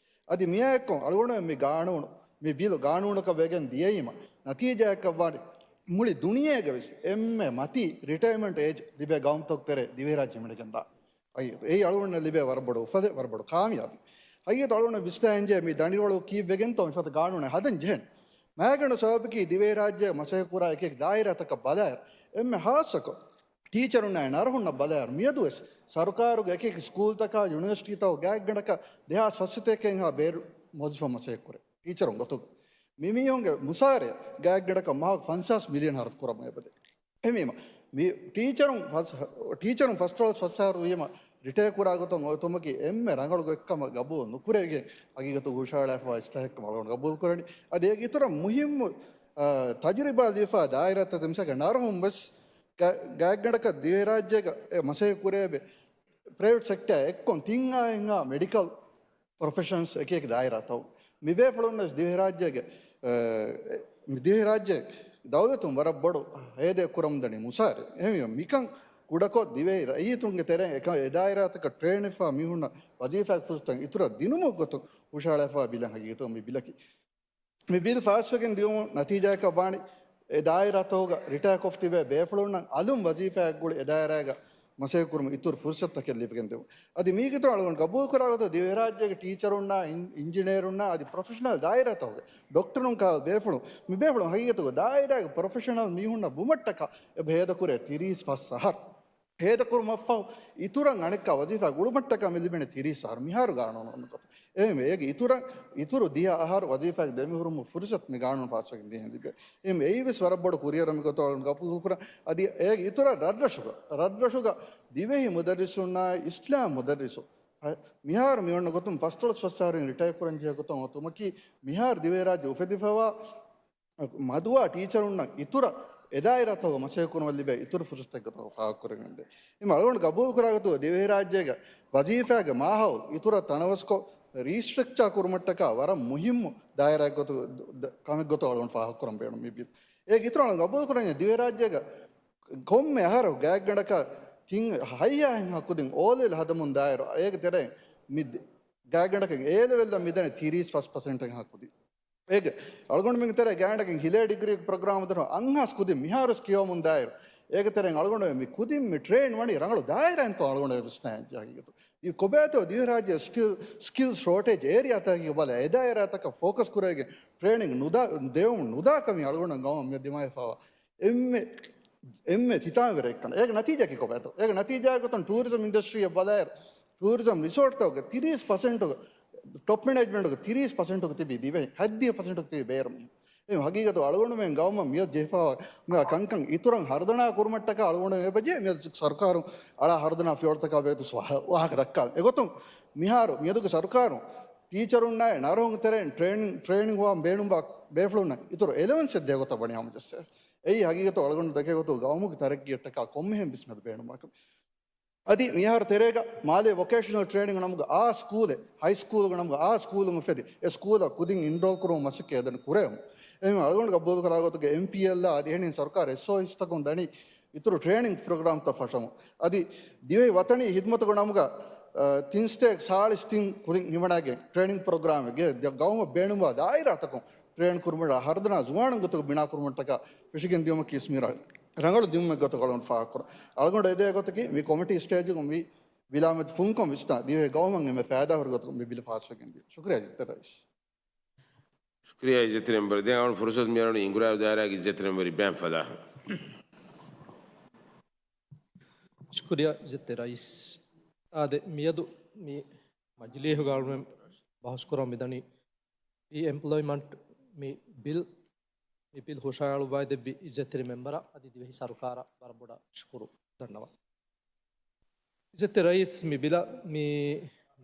އަދި މިއާއެއްކޮށް އަޅުގަނޑުމެން މި ގާނޫނު، މި ބިލު ގާނޫނަކަށް ވެގެން ދިޔައީމަ، ނަތީޖާއަކަށް ވާނީ މުޅި ދުނިޔޭގަ ވެސް އެންމެ މަތީ ރިޓަޔަރމަންޓް އޭޖް ލިބޭ ގައުމުތަކުގެ ތެރޭ ދިވެހިރާއްޖެ ހިމެނިގެންދާނެ. އެއީ، އެއީ އަޅުގަނޑަށް ލިބޭ ވަރަށް ބޮޑު އުފަލެއް، ވަރަށް ބޮޑު ކާމިޔާބެއް. ހަގީގަތު އަޅުގަނޑަށް ވިސްނާ އިންޖެ މި ދަނޑިވަޅު ކީއްވެގެންތޯ މިފަދަ ގާނޫނެއް ހަދަން ޖެހެނީ. މައިގަނޑު ސަބަބަކީ ދިވެހިރާއްޖެ މަސައްކަތް ކުރާ އެކި އެކި ދާއިރާތަކަށް ބަލާއިރު، އެންމެ ހާއްސަކޮށް ޓީޗަރުންނާއި ނަރުހުންނަށް ބަލާއިރު، މިއަދުވެސް ސަރުކާރުގެ އެކި އެކި ސްކޫލްތަކާ ޔުނިވަރސިޓީތަކުގެ ގާތްގަނޑަކަށް ދެހާސް ފަސް ސަތޭކައެއްހާ ބޭރު މުވައްޒަފުން މަސައްކަތް ކުރޭ ޓީޗަރުން ގޮތުގަ. މި މީހުންގެ މުސާރަޔަށް ގާތްގަނޑަކަށް މަހަކު ފަންސާސް މިލިއަން ހަރަދު ކުރަމުން އެބަދޭ. އެހެންވީމަ، މި ޓީޗަރުން ފަސް-، ޓީޗަރުން ފަސްދޮޅަސް ފަސް އަހަރު ވީމަ ރިޓަޔަރ ކުރާ ގޮތުން އޮތުމަކީ އެންމެ ރަނގަޅު ގޮތްކަމަށް ގަބޫލު ނުކުރެވިގެން ހަގީގަތުގަ ހުށަހަޅާފައިވާ އިސްލާހެއްކަމަށް އަޅުގަނޑު ގަބޫލު ކުރަނީ. އަދި އޭގެ އިތުރަށް މުހިއްމު، އާ، ތަޖުރިބާ ލިބިފައިވާ ދާއިރާތައް މިސާލަކަށް ނަރުހުން ވެސް ގާ-، ގާތްގަނޑަކަށް ދިވެހިރާއްޖޭގަ އެ މަސައްކަތް ކުރެވޭ ޕްރައިވެޓް ސެކްޓާ އެއްކޮށް ތިން އާއެއްހާ މެޑިކަލް ޕްރޮފެޝަންސް އެކި އެކި ދާއިރާތައް މި ބޭފުޅުން ވެސް ދިވެހިރާއްޖޭގެ، އެ، މި ދިވެހިރާއްޖެ ދައުލަތުން ވަރަށް ބޮޑު ހޭދައެއް ކުރަމުންދަނީ މުސާރެ. އެހެންވީމަ މިކަން ކުޑަކޮށް ދިވެހި ރައްޔިތުންގެ ތެރެއިން އެކަ-، އެ ދާއިރާތަކަށް ޓްރޭންވެފަ މީހުންނަށް ވަޒީފާގެ ފުރުސަތުތައް އިތުރަށް ދިނުމުގެ ގޮތުން ހުށަހަޅާފައިވާ ބިލެއް ހަގީގަތުގަ މި ބިލަކީ. މި ބިލް ފާސްވެގެން ދިޔުމުން ނަތީޖާއަކަށް ވާނީ އެ ދާއިރާތަކުގަ ރިޓަޔާކޮށްފަ ތިބޭ ބޭފުޅުންނަށް އަލުން ވަޒީފާއެއް ގުޅި އެ ދާއިރާގަ މަސައްކަތް ކުރުމަށް އިތުރު ފުރުސަތުތަކެއް ލިބިގެން ދެވުން. އަދި މީގެ އިތުރަށް އަޅުގަނޑު ގަބޫލުކުރާ ގޮތަށް ދިވެހިރާއްޖޭގެ ޓީޗަރުންނާ، އިން-، އިންޖިނޭރުންނާ އަދި ޕްރޮފެޝަނަލް ދާއިރާތަކުގެ ޑޮކްޓަރުން ކާ ބޭފުޅުން، މި ބޭފުޅުން ހަގީގަތުގަ ދާއިރާގެ ޕްރޮފެޝަނަލް މީހުންނަށް ވުމަށްޓަކާ އެބަ ހޭދަކުރޭ ތިރީސް ފަސް އަހަރު. ހޭދަކުރުމަށްފަހު އިތުރަށް އަނެއްކާ ވަޒީފާ ގުޅުމަށްޓަކާ މި ލިބޭނެ ތިރީސް އަހަރު މިހާރު ގާނޫނު އޮންނަ ގޮތަށް. އެހެންވެ، އޭގެ އިތުރަށް، އިތުރު ދިހަ އަހަރު ވަޒީފާގެ ދެމިހުރުމުގެ ފުރުސަތު މި ގާނޫނު ފާސްވެގެން ދިޔައިން ލިބޭ. އެހެންވެ، އެއީވެސް ވަރަށް ބޮޑު ކުރިއެރުމެއް ގޮތަށް އަޅުގަނޑު ގަބޫލުކުރަން. އަދި އޭގެ އިތުރަށް ރަށްރަށުގަ، ރަށްރަށުގަ ދިވެހި މުދައްރިސުންނާ އިސްލާމް މުދައްރިސު މިހާރު މި އޮންނަ ގޮތުން ފަސްދޮޅަސް ފަސް އަހަރުން ރިޓަޔާ ކުރަންޖެހޭ ގޮތަށް އޮތުމަކީ، މިހާރު ދިވެހިރާއްޖެ އުފެދިފަވާ މަދުވާ ޓީޗަރުންނަށް އިތުރަށް އެ ދާއިރާތަކުގަ މަސައްކަތް ކުރުމަށް ލިބޭ އިތުރު ފުރުސަތެއް ގޮތަށް ފާހަގަކުރެވެން ދޭ. އެހެން އަޅުގަނޑު ގަބޫލުކުރާ ގޮތުގަ ދިވެހިރާއްޖޭގެ ވަޒީފާގެ މާހައުލު އިތުރަށް ތަނަވަސްކޮށް، ރީސްޓްރަކްޗާ ކުރުމަށްޓަކާ ވަރަށް މުހިއްމު ދާއިރާއެއް ގޮތު-، ދ-، ކަމެއް ގޮތަށް އަޅުގަނޑު ފާހަގަކުރަން ބޭނުން މި ބިލް. އޭގެ އިތުރަށް ގަބޫލުކުރަންޏާ ދިވެހިރާއްޖޭގަ ކޮންމެ އަހަރު ގާތްގަނޑަކަށް ތިން ހައްޔާ ހިން ހަ ކުދިން އޯލެވެލް ހަދަމުން ދާއިރު، އޭގެ ތެރެއިން މި ދެ-، ގާތްގަނޑަކަށް އޭލެވެލްއަށް މިދަނީ ތިރީސް ފަސް ޕަސެންޓެއް ހަ ކުދިން. އޭގެ އަޅުގަނޑުމެންގެ ތެރޭ ގާތްގަނޑަކަށް ހިލޭ ޑިގްރީ ޕްރޮގްރާމް ދަނީ އަށްހާސް ކުދިން މިހާރުވެސް ކިޔަވަމުން ދާއިރު، އޭގެ ތެރެއިން އަޅުގަނޑު މި ކުދިން މި ޓްރޭން ވަނީ ރަނގަޅު ދާއިރާއިންތޯ އަޅުގަނޑު ވިސްނާ ޖާގަ ގޮތު. އި ކޮބާތޯ ދިވެހިރާއްޖެ ސްކިލް، ސްކިލް ޝޯޓޭޖް އޭރިއާތަކަށް ބަލާ، އެ ދާއިރާތަކަށް ފޯކަސް ކުރެވިގެން ޓްރޭނިން ނުދާ، ދެވުމުން ނުދާކަމީ އަޅުގަނޑަށް ގަމަށް މި ދިމާވެފަވާ އެންމެ، އެންމެ ތިތާވެރި އެއްކަން. އޭގެ ނަތީޖާއަކީ ކޮބާތޯ؟ އޭގެ ނަތީޖާއެއް ގޮތުން ޓޫރިޒަމް އިންޑަސްޓްރީއަށް ބަލާއިރު، ޓޫރިޒަމް ރިސޯޓްތަކުގެ ތިރީސް ޕަސެންޓުގެ، ޓޮޕް މެނޭޖްމަންޓުގެ ތިރީސް ޕަސެންޓުގެ ތިބީ ދިވެހި، ހަތްދިހަ ޕަސެންޓުގެ ތިބީ ބޭރު މީހުން. އެ ހަގީގަތު އަޅުގަނޑުމެން ގައުމަށް މިއަދު ޖެހިފައިވާ މި ކަންކަން އިތުރަށް ހަރުދަނާ ކުރުމަށްޓަކާ އަޅުގަނޑުމެން އެބަޖެހޭ މިއަދު ސަރުކާރުން އަޅާ ހަރުދަނާ ފިޔަވަޅުތަކާ ބެހޭ ގޮތުން ވާ-، ވާހަކަ ދައްކާލަން. އެގޮތުން މިހާރު މިއަދުގެ ސަރުކާރުން ޓީޗަރުންނާއި ނަރުހުން ތެރެއިން ޓްރޭނިން، ޓްރޭނިން ހޮވާން ބޭނުންވާ ބޭފުޅުންނަށް އިތުރު އެލަވެންސެއް ދޭ ގޮތަށް ވަނީ ހަމަޖައްސަ. އެއީ ހަގީގަތު އަޅުގަނޑު ދެކޭ ގޮތު ގައުމުގެ ތަރައްގީއަށްޓަކާ ކޮންމެހެން ވެސް މިއަދު ބޭނުންވާކަމެއް. އަދި މިހާރު ތެރޭގަ މާލޭ ވޮކޭޝަނަލް ޓްރޭނިންގ ނަމުގަ އާ ސްކޫލެއް، ހައި ސްކޫލްގެ ނަމުގަ އާ ސްކޫލުން އުފެދި، އެ ސްކޫލަށް ކުދިން އިންރޯލް ކުރުމަށް މަސައްކަތް އެދެން ކުރެވެމު. އެހެން އަޅުގަނޑު ގަބޫލު ކުރާ ގޮތުގެ އެމްޕީއެލްއާ އަދި އެހެނިހެން ސަރުކާރު އެސްއޯއެސްތަކުން ދަނީ އިތުރު ޓްރޭނިން ޕްރޮގްރާމްތައް ފަށަމު. އަދި ދިވެހި ވަތަނީ ހިދްމަތުގެ ނަމުގަ، އަ، ތިން ސަތޭކަ ސާޅީސް ތިން ކުދިން ހިމަނާގެން ޓްރޭނިން ޕްރޮގްރާމެއްގެ ގައުމަށް ބޭނުންވާ ދާއިރާތަކުން ޓްރޭން ކުރުމަށް ހަރުދަނާ ޒުވާނުން ގޮތުގަ ބިނާ ކުރުމަށްޓަކާ ފެށިގެން ދިޔުމަކީ މި ރަ-، ރަނގަޅު ދިއުމެއް ގޮތަށް އަޅުގަނޑު ފާހަގަކުރަން. އަޅުގަނޑު އެދޭ ގޮތަކީ މި ކޮމިޓީ ސްޓޭޖުގަ މި ވިލާމެދު ފުންކޮށް ވިސްނާ ދިވެހި ގައުމަށް އެންމެ ފައިދާހުރި ގޮތަކަށް މި ބިލު ފާސްވެގެން ދިޔުން. ޝުކުރިއްޔާ ޖެއްތެ ރައީސް. ޝުކުރިއްޔާ އިއްޒަތްތެރި މެމްބަރ. ދެން އަޅުގަނޑު ފުރުސަތު މިއަރުނީ އިނގުރާ ދާއިރާގެ އިއްޒަތްތެރި މެމްބަރ އިބްރާހިމް ފަލާހަށް. ޝުކުރިއްޔާ އިއްޒަތްތެރި ރައީސް. އާދެ، މިއަދު މި މަޖިލީހުގަ އަޅުމެން ބަހުސް ކުރަން މިދަނީ ރީ އެމްޕްލޮއިމަންޓް މި ބިލް، މި ބިލް ހުށަހަޅުއްވައިދެއްވި އިއްޒަތްތެރި މެމްބަރަށް އަދި ދިވެހި ސަރުކާރަށް ވަރަށް ބޮޑަށް ޝުކުރު ދަންނަވަން. އިއްޒަތްތެރި ރައީސް، މި ބިލަށް މި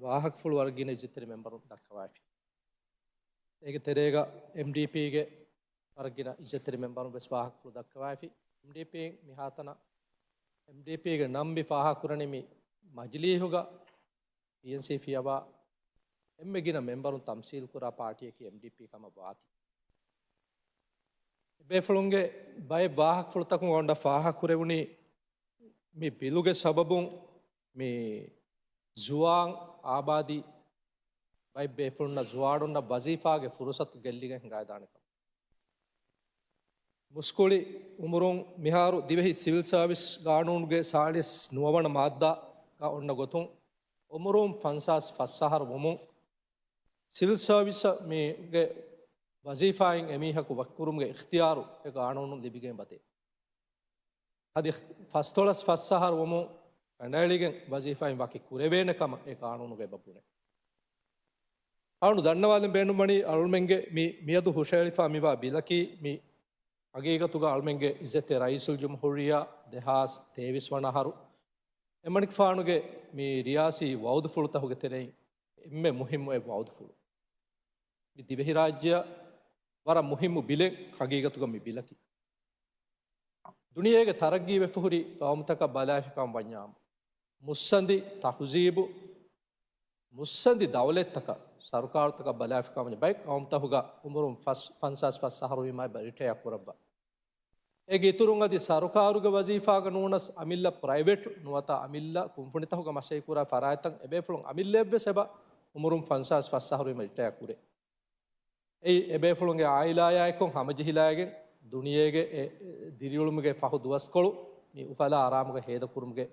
ވާހަކަފުޅު ވަރަށް ގިނަ އިއްޒަތްތެރި މެމްބަރުން ދައްކަވައިފި. އޭގެ ތެރޭގަ އެމްޑީޕީގެ ވަރަށް ގިނަ އިއްޒަތްތެރި މެމްބަރުން ވެސް ވާހަކަފުޅު ދައްކަވައިފި. އެމްޑީޕީން މިހާތަނަށް އެމްޑީޕީގެ ނަން މި ފާހަގަކުރަނީ މި މަޖިލީހުގަ ޕީއެންސީ ފިޔަވާ އެންމެ ގިނަ މެމްބަރުން ތަމްސީލް ކުރާ ޕާޓީއަކީ އެމްޑީޕީ ކަމަށް ވާތީ. ބޭފުޅުންގެ ބައެއް ވާހަކަފުޅުތަކުން އޮންނަ ފާހަގަކުރެވުނީ މި ބިލުގެ ސަބަބުން މި ޒުވާން އާބާދީ ބައެއް ބޭފުޅުންނަށް ޒުވާނުންނަށް ވަޒީފާގެ ފުރުސަތު ގެއްލިގެން ހިނގައިދާނެ ކަމަށް. މުސްކުޅި އުމުރުން މިހާރު ދިވެހި ސިވިލް ސާވިސް ގާނޫނުގެ ސާޅީސް ނުވަވަނަ މާއްދާގަ އޮންނަ ގޮތުން، އުމުރުން ފަންސާސް ފަސް އަހަރު ވުމުން، ސިވިލް ސާވިސްއަށް މީގެ ވަޒީފާއިން އެމީހަކު ވަކިކުރުމުގެ އިޚްތިޔާރު އެ ގާނޫނުން ލިބިގެން ވަދޭ. އަދި ފަސްދޮޅަސް ފަސް އަހަރު ވުމުން ކަނޑައެޅިގެން ވަޒީފާއިން ވަކި ކުރެވޭނެ ކަމަށް އެ ގާނޫނުގަ އެބަ ބުނެ. އަޅު ދަންނަވާލަން ބޭނުންވަނީ އަޅުމެންގެ މި މިއަދު ހުށަހެޅިފާ މިވާ ބިލަކީ މި ހަގީގަތުގަ އަޅުމެންގެ އިއްޒަތްތެރި ރައީސުލްޖުމްހޫރިއްޔާ ދެހާސް ތޭވީސް ވަނަ އަހަރު އެމަނިކުފާނުގެ މި ރިޔާސީ ވައުދުފުޅުތަކުގެ ތެރެއިން އެންމެ މުހިއްމު އެއް ވައުދުފުޅު. މި ދިވެހިރާއްޖެއަށް ވަރަށް މުހިއްމު ބިލެއް ހަގީގަތުގަ މި ބިލަކީ. ދުނިޔޭގެ ތަރައްގީވެފަހުރި ގައުމުތަކަށް ބަލާފިކަން ވަންޏާމު، މުއްސަނދި ތަހުޒީބު، މުއްސަނދި ދައުލަތްތަކަށް، ސަރުކާރުތަކަށް ބަލާފިކަން ވަންޏާ ބައެއް ގައުމުތަކުގަ އުމުރުން ފަސް، ފަންސާސް ފަސް އަހަރު ވީމާ އެބަ ރިޓަޔާ ކުރައްވާ. އޭގެ އިތުރުން އަދި ސަރުކާރުގެ ވަޒީފާގަ ނޫނަސް އަމިއްލަ ޕްރައިވެޓް ނުވަތަ އަމިއްލަ ކުންފުނިތަކުގަ މަސައްކަތްކުރާ ފަރާތްތައް އެބޭފުޅުން އަމިއްލައަށްވެސް އެބަ އުމުރުން ފަންސާސް ފަސް އަހަރު ވީމަ ރިޓަޔާ ކުރޭ. އެއީ އެބޭފުޅުންގެ އާއިލާޔާއެކު ހަމަޖެހިލާގެން ދުނިޔޭގެ އެ ދިރިއުޅުމުގެ ފަހު ދުވަސްކޮޅު މި އުފަލާ އަރާމުގަ ހޭދަކުރުމުގެ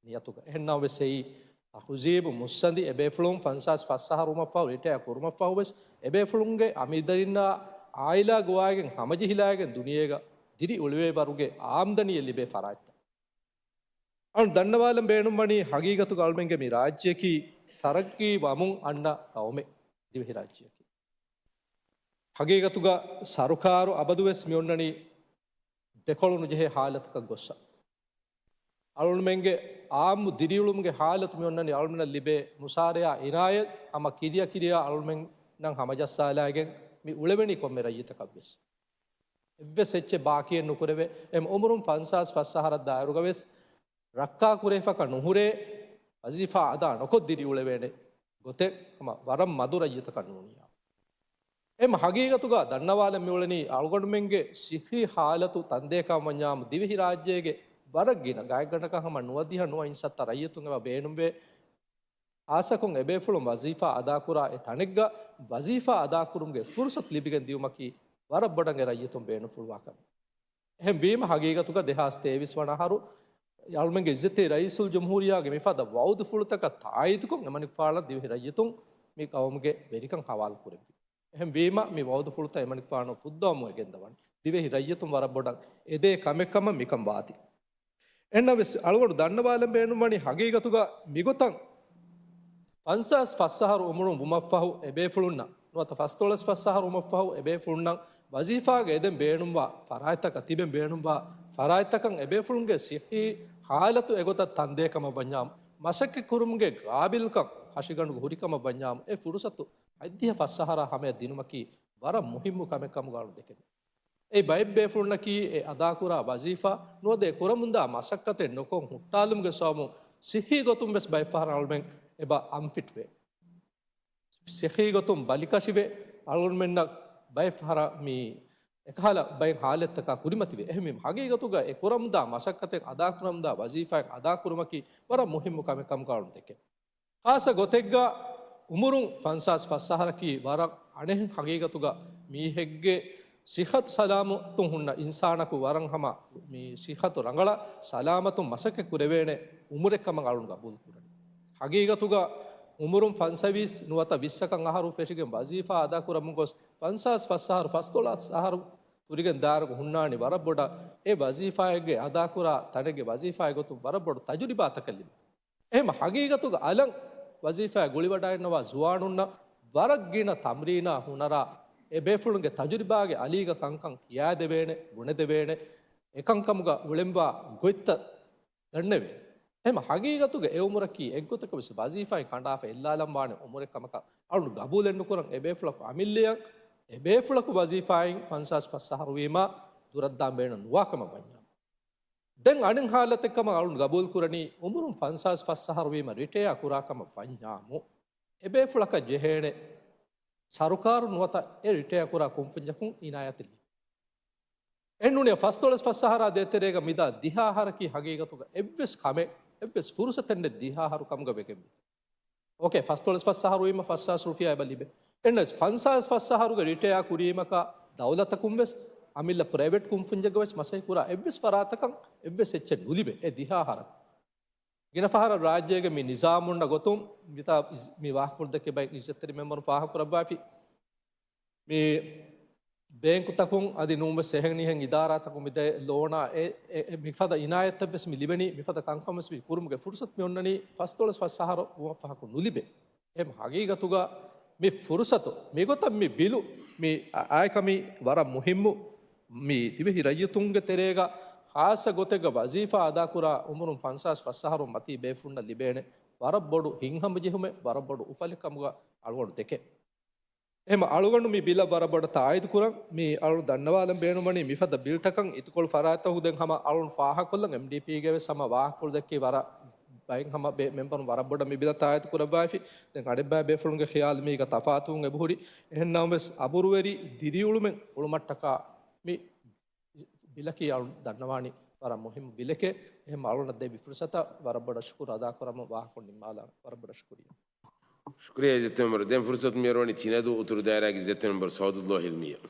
ނިޔަތުގަ. އެހެންނަމަވެސް އެއީ ތަހުޒީބު މުއްސަނދި އެބޭފުޅުން ފަންސާސް ފަސް އަހަރު ވުމަށްފަހު ރިޓަޔާ ކުރުމަށްފަހުވެސް އެބޭފުޅުންގެ އަމިއްލަ އަމިއްލަ އާއިލާ ގޮވާގެން ހަމަޖެހިލާގެން ދުނިޔޭގަ ދިރިއުޅެވޭ ވަރުގެ އާމްދަނީއެއް ލިބޭ ފަރާތްތައް. އަޅު ދަންނަވާލަން ބޭނުންވަނީ ހަގީގަތުގަ އަޅުމެންގެ މި ރާއްޖެއަކީ ތަރައްގީ ވަމުން އަންނަ ގައުމެއް، ދިވެހި ރާއްޖެއަކީ. ހަގީގަތުގަ ސަރުކާރު އަބަދުވެސް މި އޮންނަނީ ދެކޮޅު ނުޖެހޭ ހާލަތަކަށް ގޮއްސަ. އަޅުމެންގެ އާއްމު ދިރިއުޅުމުގެ ހާލަތު މި އޮންނަނީ އަޅުމެންނަށް ލިބޭ މުސާރަޔާ އިނާޔަތް ހަމަ ކިރިޔަ ކިރިޔާ އަޅުމެންނަށް ހަމަޖައްސާލާގެން މި އުޅެވެނީ ކޮންމެ ރައްޔިތަކަށްވެސް. އެއްވެސް އެއްޗެއް ބާކީއެއް ނުކުރެވޭ. އެމް އުމުރުން ފަންސާސް ފަސް އަހަރަށް ދާއިރުގަވެސް ރައްކާ ކުރެވިފަކަށް ނުހުރޭ، ވަޒީފާ އަދާ ނުކޮށް ދިރިއުޅެވޭނެ ގޮތެއް ހަމަ ވަރަށް މަދު ރައްޔިތަކަށް ނޫނިއްޔާ. އެމް ހަގީގަތުގަ ދަންނަވާލަން މިއުޅެނީ އަޅުގަނޑުމެންގެ ސިއްހީ ހާލަތު ތަންދޭކަމަށް ވަންޏާމު ދިވެހި ރާއްޖޭގެ ވަރަށް ގިނަ ގާތްގަނޑަކަށް ހަމަ ނުވަދިހަ ނުވަ އިންސައްތަ ރައްޔިތުން އެބަ ބޭނުންވޭ. ހާއްސަކޮށް އެބޭފުޅުން ވަޒީފާ އަދާކުރާ އެ ތަނެއްގަ ވަޒީފާ އަދާކުރުމުގެ ފުރުސަތު ލިބިގެން ދިއުމަކީ ވަރަށް ބޮޑަށް އެ ރައްޔިތުން ބޭނުންފުޅުވާ ކަމެއް. އެހެން ވީމަ ހަގީގަތުގަ ދެހާސް ތޭވީސް ވަނަ އަހަރު އަޅުމެންގެ އިއްޒަތްތެރި ރައީސުލް ޖުމްހޫރިއްޔާގެ މިފަދަ ވައުދުފުޅުތަކަށް ތާއީދުކޮށް އެމަނިކުފާނަށް ދިވެހި ރައްޔިތުން މި ގައުމުގެ ވެރިކަން ހަވާލު ކުރެއްވި. އެހެން ވީމަ މި ވައުދުފުޅުތައް އެމަނިކުފާނު ފުއްދަވަމުން އެ ގެންދަވަނީ ދިވެހި ރައްޔިތުން ވަރަށް ބޮޑަށް އެދޭ ކަމެއް ކަމަށް މިކަން ވާތީ. އެހެންނަމަވެސް އަޅުގަނޑު ދަންނަވާލަން ބޭނުންވަނީ ހަގީގަތުގަ މިގޮތަށް ފަންސާސް ފަސް އަހަރު އުމުރުން ވުމަށްފަހު އެބޭފުޅުންނަށް ނުވަތަ ފަސްދޮޅަސް ފަސް އަހަރު ވުމަށްފަހު އެބޭފުޅުންނަށް ވަޒީފާގަ އެދެން ބޭނުންވާ ފަރާތްތަކަށް ތިބެން ބޭނުންވާ ފަރާތްތަކަށް އެބޭފުޅުންގެ ސިއްހީ ހާލަތު އެގޮތަށް ތަންދޭ ކަމަށް ވަންޏާމު، މަސައްކަތް ކުރުމުގެ ގާބިލްކަން ހަށިގަނޑުގަ ހުރި ކަމަށް ވަންޏާމު، އެ ފުރުސަތު ހަތްދިހަ ފަސް އަހަރާ ހަމަޔަށް ދިނުމަކީ ވަރަށް މުހިއްމު ކަމެއް ކަމުގަ އަޅު ދެކެން. އެ ބައެއް ބޭފުޅުންނަކީ އެ އަދާކުރާ ވަޒީފާ ނުވަތަ އެ ކުރަމުންދާ މަސައްކަތެއް ނުކޮށް ހުއްޓާލުމުގެ ސަބަބުން ސިއްހީ ގޮތުން ވެސް ބައެއް ފަހަރަށް އަޅުމެން އެބަ އަންފިޓްވޭ. ސިއްހީ ގޮތުން ބަލިކަށިވެ، އަޅުގަނޑުމެންނަށް ބައެއް ފަހަރަށް މި އެކަހަލަ ބައެއް ހާލަތްތަކާ ކުރިމަތިވޭ. އެހެންވީމަ ހަގީގަތުގަ އެ ކުރަމުންދާ މަސައްކަތެއް އަދާކުރަމުންދާ ވަޒީފާއެއް އަދާކުރުމަކީ ވަރަށް މުހިއްމު ކަމެއް ކަމުގަ އަޅުން ދެކެން. ޚާއްޞަ ގޮތެއްގަ އުމުރުން ފަންސާސް ފަސް އަހަރަކީ ވަރަށް އަނެއް ހަގީގަތުގަ މީހެއްގެ ސިއްހަތު ސަލާމަތުން ހުންނަ އިންސާނަކު ވަރަށް ހަމަ މި ސިއްހަތު ރަނގަޅަށް ސަލާމަތުން މަސައްކަތް ކުރެވޭނެ އުމުރެއް ކަމަށް އަޅުން ގަބޫލު ކުރަނީ. ހަގީގަތުގަ އުމުރުން ފަންސަވީސް ނުވަތަ ވިއްސަކަށް އަހަރު ފެށިގެން ވަޒީފާ އަދާކުރަމުން ގޮސް ފަންސާސް ފަސް އަހަރު ފަސްދޮޅަސް އަހަރު ފުރިގެން ދާއިރުގަ ހުންނާނީ ވަރަށް ބޮޑަށް އެ ވަޒީފާއެއްގެ އަދާކުރާ ތަނެއްގެ ވަޒީފާއެއް ގޮތުން ވަރަށް ބޮޑު ތަޖުރިބާތަކެއް ލިބި. އެހެން ހަގީގަތުގަ އަލަށް ވަޒީފާއެއް ގުޅިވަޑައިގަންނަވާ ޒުވާނުންނަށް ވަރަށް ގިނަ ތަމްރީނާ ހުނަރާ އެ ބޭފުޅުންގެ ތަޖުރިބާގެ އަލީގަ ކަންކަން ކިޔާދެވޭނެ، ބުނެދެވޭނެ، އެކަންކަމުގަ އުޅެންވާ ގޮތްތައް ދަންނެވޭ. އެހެން ހަގީގަތުގަ އެ އުމުރަކީ އެއްގޮތަކަށް ވެސް ވަޒީފާއިން ކަނޑާފަ އެއްލާލަން ވާނެ އުމުރެއް ކަމަކަށް އަޅުން ގަބޫލެއް ނުކުރަން. އެ ބޭފުޅަކު އަމިއްލައަށް އެ ބޭފުޅަކު ވަޒީފާއިން ފަންސާސް ފަސް އަހަރު ވީމާ ދުރަށްދާން ބޭނުން ނުވާ ކަމަށް ވަންޏާ. ދެން އަނެއް ހާލަތެއް ކަމަށް އަޅުން ގަބޫލު ކުރަނީ، އުމުރުން ފަންސާސް ފަސް އަހަރު ވީމަ ރިޓަޔާ ކުރާ ކަމަށް ވަންޏާމު، އެބޭފުޅަކަށް ޖެހޭނެ ސަރުކާރުން ނުވަތަ އެ ރިޓަޔާ ކުރާ ކުންފުންޏަކުން އިނާޔަތެއް ލިބޭ. އެ ނޫނީ ފަސްދޮޅަސް ފަސް އަހަރާ ދޭތެރޭގަ މިދާ ދިހަ އަހަރަކީ ހަގީގަތުގަ އެއްވެސް ކަމެއް، އެއްވެސް ފުރުސަތެއް ނެތް ދިހަ އަހަރު ކަމުގަ ވެގެން މިދިޔަ. އޯކޭ، ފަސްދޮޅަސް ފަސް އަހަރު ވީމަ ފަސް ހާސް ރުފިޔާ އެބަ ލިބޭ. އެންނަސް ފަންސާސް ފަސް އަހަރުގެ ރިޓަޔާ ކުރީމަކާ ދައުލަތަކުން ވެސް އަމިއްލަ ޕްރައިވެޓް ކުންފުންޏެއްގަ ވެސް މަސައްކަތް ކުރާ އެއްވެސް ފަރާތަކަށް އެއްވެސް އެއްޗެއް ނުލިބޭ އެ ދިހަ އަހަރަށް. ގިނަ ފަހަރަށް ރާއްޖޭގެ މި ނިޒާމުންނަ ގޮތުން މިތާ އިސް-، މި ވާހަކަފުޅު ދެއްކި ބައި އިއްޒަތްތެރި މެމްބަރުން ފާހަގަކުރައްވާފި. މި ބޭންކުތަކުން އަދި ނޫންވެސް އެހެން އެހެން އިދާރާތަކުން މިދޭ ލޯނާ އެ، އެ، އެ މިފަދަ އިނާޔަތްތައް ވެސް މި ލިބެނީ، މިފަދަ ކަންކަން ވެސް މި ކުރުމުގެ ފުރުސަތު މި އޮންނަނީ ފަސްދޮޅަސް ފަސް އަހަރު ވުމަށް ފަހަކު ނުލިބޭ. އެހެން ހަގީގަތުގަ މި ފުރުސަތު މިގޮތަށް މި ބިލު މި އަ-، އައިކަމީ ވަރަށް މުހިއްމު. މި ދިވެހި ރައްޔިތުންގެ ތެރޭގަ ޚާއްޞަ ގޮތެއްގަ ވަޒީފާ އަދާކުރާ އުމުރުން ފަންސާސް ފަސް އަހަރުން މަތީ ބޭފުޅުންނަށް ލިބޭނެ ވަރަށް ބޮޑު ހިތްހަމަޖެހުމެއް، ވަރަށް ބޮޑު އުފަލެއް ކަމުގަ އަޅުގަނޑު ދެކެން. އެހެން އަޅުގަނޑު މި ބިލަށް ވަރަށް ބޮޑަށް ތާއީދު ކުރަން. މި އަޅު ދަންނަވާލަން ބޭނުންވަނީ މިފަދަ ބިލްތަކަށް އިތުކޮޅު ފަރާތްތަކު ދެން ހަމަ އަޅުން ފާހަގަކޮށްލަން. އެމްޑީޕީގެ ވެސް ހަމަ ވާހަކަފުޅު ދެއްކި ވަރަށް ބައެއް ހަމަ ބޭ-، މެމްބަރުން ވަރަށް ބޮޑަށް މި ބިލަށް ތާއީދު ކުރައްވާފި. ދެން އަނެއްބައި ބޭފުޅުންގެ ޚިޔާލު މީގަ ތަފާތުވުން އެބަހުރި. އެހެން ނަމަވެސް އަބުރުވެރި ދިރިއުޅުމެއް އުޅުމަށްޓަކާ މި ބިލަކީ އަޅުން ދަންނަވާނީ ވަރަށް މުހިއްމު ބިލެކޭ. އެހެން އަޅުންނަށް ދެއްވި ފުރުސަތަށް ވަރަށް ބޮޑަށް ޝުކުރު އަދާކުރަމުން ވާހަކަ ނިންމާލާނަން. ވަރަށް ބޮޑަށް ޝުކުރިއްޔާ. ޝުކުރިއްޔާ އިއްޒަތްތެރި މެމްބަރު. ދެން ފުރުސަތު މިއަރުވަނީ ޗިނަދޫ އުތުރު ދާއިރާގެ އިއްޒަތްތެރި މެމްބަރު ސައުދުﷲ ހިލްމީއަށް.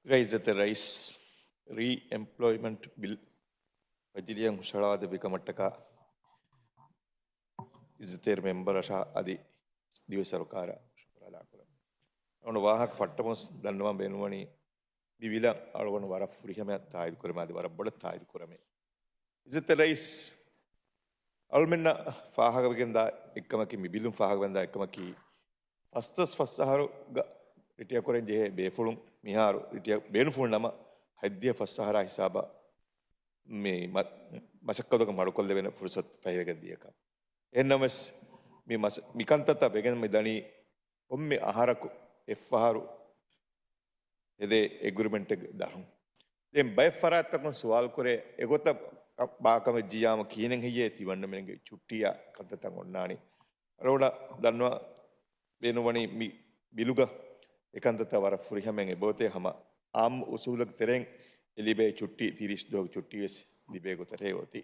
ގައި އިއްޒަތްތެރި ރައީސް، ރީ އެމްޕްލޯއިމަންޓް ބިލް މަޖިލީހަށް ހުށަހަޅާދެއްވި ކަމަށްޓަކާ އިއްޒަތްތެރި މެމްބަރަށާ އަދި ދިވެހި ސަރުކާރަށް ޝުކުރު އަދާކުރަން. އަޅުގަނޑު ވާހަކަ ފައްޓަމުން ދަންނަވަން ބޭނުންވަނީ މި ބިލަށް އަޅުގަނޑު ވަރަށް ފުރިހަމަޔަށް ތާއީދު ކުރަމޭ އަދި ވަރަށް ބޮޑަށް ތާއީދު ކުރަމޭ. އިއްޒަތްތެރި ރައީސް، އަޅުމެންނަށް ފާހަގަވެގެންދާ އެއްކަމަކީ، މި ބިލުން ފާހަގަވެގެންދާ އެއްކަމަކީ، ފަސްދޮސް ފަސް އަހަރުގަ ރިޓަޔަ ކުރަން ޖެހޭ ބޭފުޅުން މިހާރު ރިޓަޔަ ބޭނުންފުޅުން ނަމަ، ހަތްދިހަ ފަސް އަހަރާ ހިސާބަށް މި މަ-، މަސައްކަތުގަ މަޑުކޮށްލެވޭނެ ފުރުސަތު ފަހިވެގެން ދިޔަކަން. އެހެންނަމަވެސް، މި މަސަ-، މި ކަންތައްތައް ވެގެން މި ދަނީ ކޮންމެ އަހަރަކު އެއްފަހަރު ހެދޭ އެގްރިމެންޓެއްގެ ދަށުން. ދެން ބައެއް ފަރާތްތަކުން ސުވާލު ކުރޭ، އެގޮތަށް ބާކަމެއް ޖިޔާމަ ކިހިނެއް ހެއްޔޭ ތިމަންނަމެންގެ ޗުއްޓީއާ ކަންތައްތައް އޮންނާނީ؟ އަޅުގަނޑަށް ދަންނަވަން ބޭނުންވަނީ މި ބިލުގަ އެކަންތައްތައް ވަރަށް ފުރިހަމައިން އެބައޮތޭ ހަމަ އާއްމު އުސޫލަކު ތެރެއިން އެ ލިބޭ ޗުއްޓީ ތިރީސް ދުވަހު ޗުއްޓީ ވެސް ލިބޭ ގޮތަށޭ އޮތީ.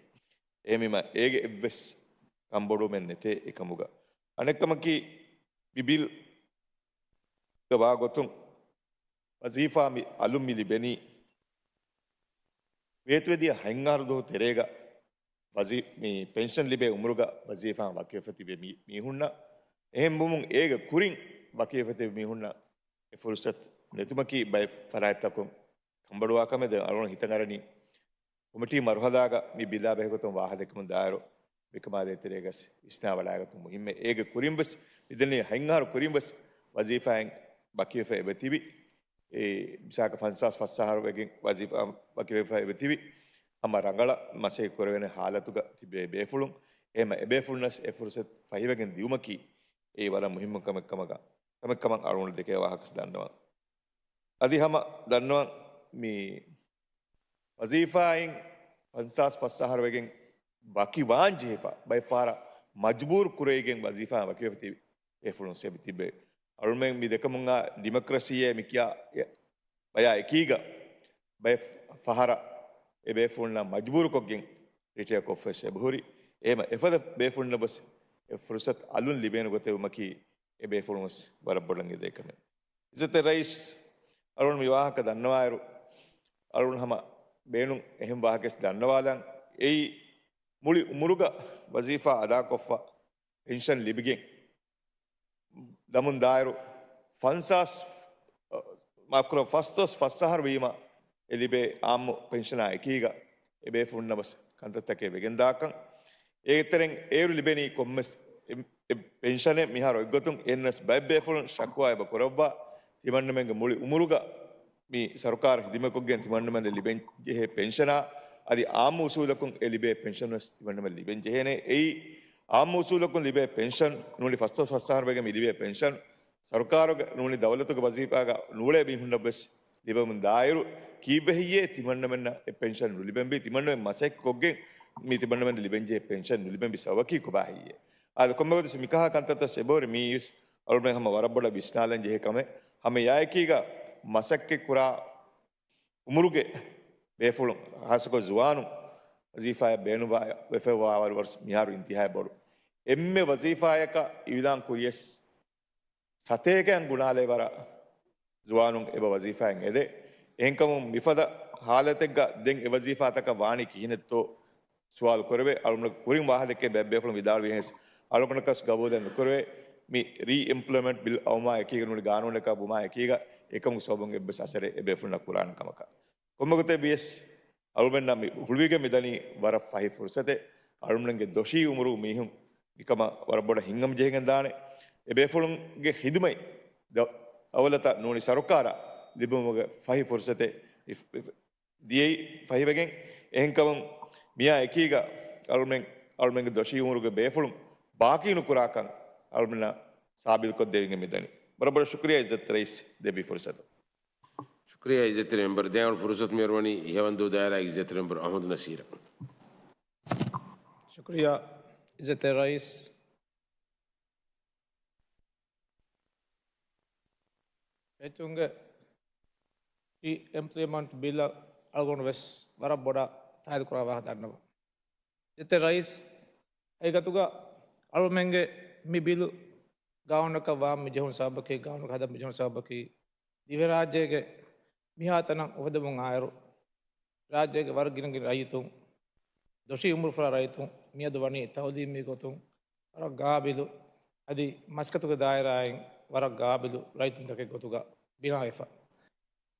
އެހެންވީމަ އޭގެ އެއްވެސް ކަންބޮޑުވުމެއް ނެތޭ އެކަމުގަ. އަނެއްކަމަކީ މި ބިލް ވާ ގޮތުން ވަޒީފާ މި އަލުން މި ލިބެނީ ވޭތުވެދިޔަ ހަތް އަހަރު ދުވަހު ތެރޭގަ ވަޒީ-، މި ޕެންޝަން ލިބޭ އުމުރުގަ ވަޒީފާއިން ވަކިވެފަ ތިބޭ މީ-، މީހުންނަށް، އެހެންވުމުން އޭގެ ކުރިން ވަކިވެފަ ތިބޭ މީހުންނަށް އެ ފުރުސަތު ނެތުމަކީ ބައެއް ފަރާތްތަކުން ކަންބޮޑުވާ ކަމެއް. ދެން އަޅުގަނޑު ހިތަށް އަރަނީ ކޮމިޓީ މަރުހަލާގަ މި ބިލާ ބެހޭގޮތުން ވާހަކަދެއްކުމުން ދާއިރު މިކަމާ ދޭތެރޭގަސް ވިސްނާ ވަޑާގަތުން މުހިއްމެއް. އޭގެ ކުރިން ވެސް މިދެންނެވި ހަތް އަހަރު ކުރިން ވެސް ވަޒީފާއިން ވަކިވެފަ އެބަތިބި. އެ މިސާލަކަށް ފަންސާސް ފަސް އަހަރު ވެގެން ވަޒީފާ ވަކިވެފަ އެބަތިބި. ހަމަ ރަނގަޅަށް މަސައްކަތް ކުރެވޭނެ ހާލަތުގަ ތިބޭ ބޭފުޅުން. އެހެމަ އެބޭފުޅުންނަސް އެ ފުރުސަތު ފަހިވެގެން ދިއުމަކީ އެއީ ވަރަށް މުހިއްމު ކަމެއް ކަމަކަށް، ކަމެއް ކަމަށް އަޅުގަނޑު ދެކޭ ވާހަކަ ދަންނަވަން. އަދި ހަމަ ދަންނަވަން މި ވަޒީފާއިން ފަންސާސް ފަސް އަހަރު ވެގެން ވަކިވާން ޖެހިފަ، ބައެއް ފަހަރަށް މަޖުބޫރު ކުރެވިގެން ވަޒީފާ ވަކިވެފަ ތިބި ބޭފުޅުން ސެބި ތިބެ. އަޅުމެން މި ދެކަމުން އާ ޑިމޮކްރަސީއޭ މި ކިޔާ އެ ބަޔާ އެކީގަ ބައެއް ފަހަރަށް އެ ބޭފުޅުންނާ މަޖުބޫރުކޮށްގެން ރިޓަޔަ ކޮށްފަ ސެބަހުރި. އެހެމަ އެފަދަ ބޭފުޅުންނަށް ވެސް އެ ފުރުސަތު އަލުން ލިބޭނެ ގޮތެއް ވުމަކީ އެ ބޭފުޅުން ވެސް ވަރަށް ބޮޑަށް އެދޭ ކަމެއް. އިއްޒަތްތެރި ރައީސް، އަޅުގަނޑު މި ވާހަކަ ދަންނަވާއިރު، އަޅުގަނޑު ހަމަ ބޭނުން އެހެން ވާހަކައެއް ދަންނަވާލަން. އެއީ މުޅި އުމުރުގަ ވަޒީފާ އަދާކޮށްފަ، ޕެންޝަން ލިބިގެން، ދަމުން ދާއިރު ފަންސާސް، މާފްކުރަން، ފަސްދޮސް ފަސް އަހަރު ވީމަ އެ ލިބޭ އާއްމު ޕެންޝަނާ އެކީގަ އެ ބޭފުޅުންނަށް ވެސް ކަންތައްތަކެއް ވެގެންދާކަން. އޭގެ ތެރެއިން އޭރު ލިބެނީ ކޮންމެސް އެ، އެ ޕެންޝަނެއް މިހާރު އޮތްގޮތުން. އެހެންނަސް ބައެއް ބޭފުޅުން ޝަކުވާ އެބަ ކުރައްވާ، ތިމަންނަމެންގެ މުޅި އުމުރުގަ މި ސަރުކާރަށް ހިދުމަތްކޮށްގެން ތިމަންނަމެންނަށް ލިބެން ޖެހޭ ޕެންޝަނާ އަދި އާއްމު އުސޫލަކުން އެ ލިބޭ ޕެންޝަން ވެސް ތިމަންނަމެން ލިބެން ޖެހޭނެ. އެއީ އާއްމު އުސޫލަކުން ލިބޭ ޕެންޝަން ނޫނީ ފަސްދޮސް ފަސް އަހަރު ވެގެން މި ލިބޭ ޕެންޝަން ސަރުކާރުގެ ނޫނީ ދައުލަތުގެ ވަޒީފާގަ ނޫޅޭ މީހުންނަށް ވެސް ލިބެމުން ދާއިރު، ކީއްވެ ހެއްޔޭ ތިމަންނަމެންނަށް އެ ޕެންޝަން ނުލިބެންވީ؟ ތިމަންނަމެން މަސައްކަތްކޮށްގެން މި ތިމަންނަމެންނަށް ލިބެންޖެހޭ ޕެންޝަން ނުލިބެންވީ ސަބަބަކީ ކޮބާ ހެއްޔޭ؟ އާދެ، ކޮންމެ ގޮތަސް މިކަހަލަ ކަންތައްތައް އެބަހުރި މީސް އަޅުމެން ހަމަ ވަރަށް ބޮޑަށް ވިސްނާލަން ޖެހޭ ކަމެއް. ހަމަ އެއާއެކީގަ މަސައްކަތް ކުރާ އުމުރުގެ ބޭފުޅުން، ޚާއްޞަކޮށް ޒުވާނުން ވަޒީފާއަށް ބޭނުންވާ ވެފައިވާވަރު ވަރުސް މިހާރު އިންތިހާއަށް ބޮޑު. އެންމެ ވަޒީފާއަކަށް އިއުލާން ކުރިޔަސް ސަތޭކައިން ގުނާލޭ ވަރަށް ޒުވާނުން އެބަ ވަޒީފާއިން އެދޭ. އެހެންކަމުން މިފަދަ ހާލަތެއްގަ ދެން އެ ވަޒީފާތަކަށް ވާނީ ކިހިނެއްތޯ ސުވާލު ކުރެވޭ. އަޅުގަނޑަކަށް ކުރިން ވާހަކަ ދެއްކޭ ބައެއް ބޭފުޅުން ވިދާޅުވިހެން އަޅުގަނޑަކަސް ގަބޫލެއް ނުކުރެވޭ. މި ރީ އެމްޕްލޮއިމަންޓް ބިލް އައުމާ އެކީގަ ނޫނީ ގާނޫނަކާ ވުމާ އެކީގަ އެކަމުގެ ސަބަބުން އެއްވެސް އަސަރެއް އެ ބޭފުޅުންނަށް ކުރާނެ ކަމަކަށް. ކޮންމެ ގޮތެއް ވިޔަސް އަޅުމެންނަށް މި ހުޅުވިގެން މިދަނީ ވަރަށް ފަހި ފުރުސަތެއް. އަޅުމެންގެ ދޮށީ އުމުރު މީހުން މިކަމަށް ވަރަށް ބޮޑަށް ހިތްހަމަޖެހިގެން ދާނެ. އެ ބޭފުޅުންގެ ޚިދުމަތް ދަ-، ދައުލަތަށް ނޫނީ ސަރުކާރަށް ލިބުމުގެ ފަހި ފުރުސަތެއް އިފް-، އިފް-، ދިޔައީ ފަހިވެގެން. އެހެންކަމުން މިއާ އެކީގަ އަޅުމެން، އަޅުމެންގެ ދޮށީ އުމުރުގެ ބޭފުޅުން ބާކީ ނުކުރާކަން އަޅުމެންނަށް ސާބިތުކޮށްދެވިގެން މިދަނީ. ވަރަށް ބޮޑަށް ޝުކުރިއްޔާ އިއްޒަތްތެރި ރައީސް ދެއްވި ފުރުސަތު. ޝުކުރިއްޔާ އިއްޒަތްތެރި މެމްބަރު. ދެން އަޅުގަނޑު ފުރުސަތު މިއޮރުވަނީ ހެވަންދޫ ދާއިރާގެ އިއްޒަތްތެރި މެމްބަރު އަޙްމަދު ނަސީރަށް. ޝުކުރިއްޔާ އިއްޒަތްތެރި ރައީސް. ރައްޔިތުންގެ ރީ އެމްޕްލޮއިމަންޓް ބިލަށް އަޅުގަނޑު ވެސް ވަރަށް ބޮޑަށް ތާއީދު ކުރާ ވާހަކަ ދަންނަވަން. އިއްޒަތްތެރި ރައީސް، ހަގީގަތުގަ އަޅުމެންގެ މި ބިލު ގާނޫނަކަށް ވާން މި ޖެހުނު ސަބަބަކީ، ގާނޫނަކަށް ހަދަން މި ޖެހުނު ސަބަބަކީ، ދިވެހިރާއްޖޭގެ މިހާތަނަށް އުފެދެމުން އާއިރު، ރާއްޖޭގެ ވަރަށް ގިނަ ގިނަ ރައްޔިތުން، ދޮށީ އުމުރުފުރާ ރައްޔިތުން މިއަދު ވަނީ ތައުލީމީ ގޮތުން ވަރަށް ގާބިލު، އަދި މަސައްކަތުގެ ދާއިރާއިން ވަރަށް ގާބިލު ރައްޔިތުންތަކެއް ގޮތުގަ ބިނާވެފަ.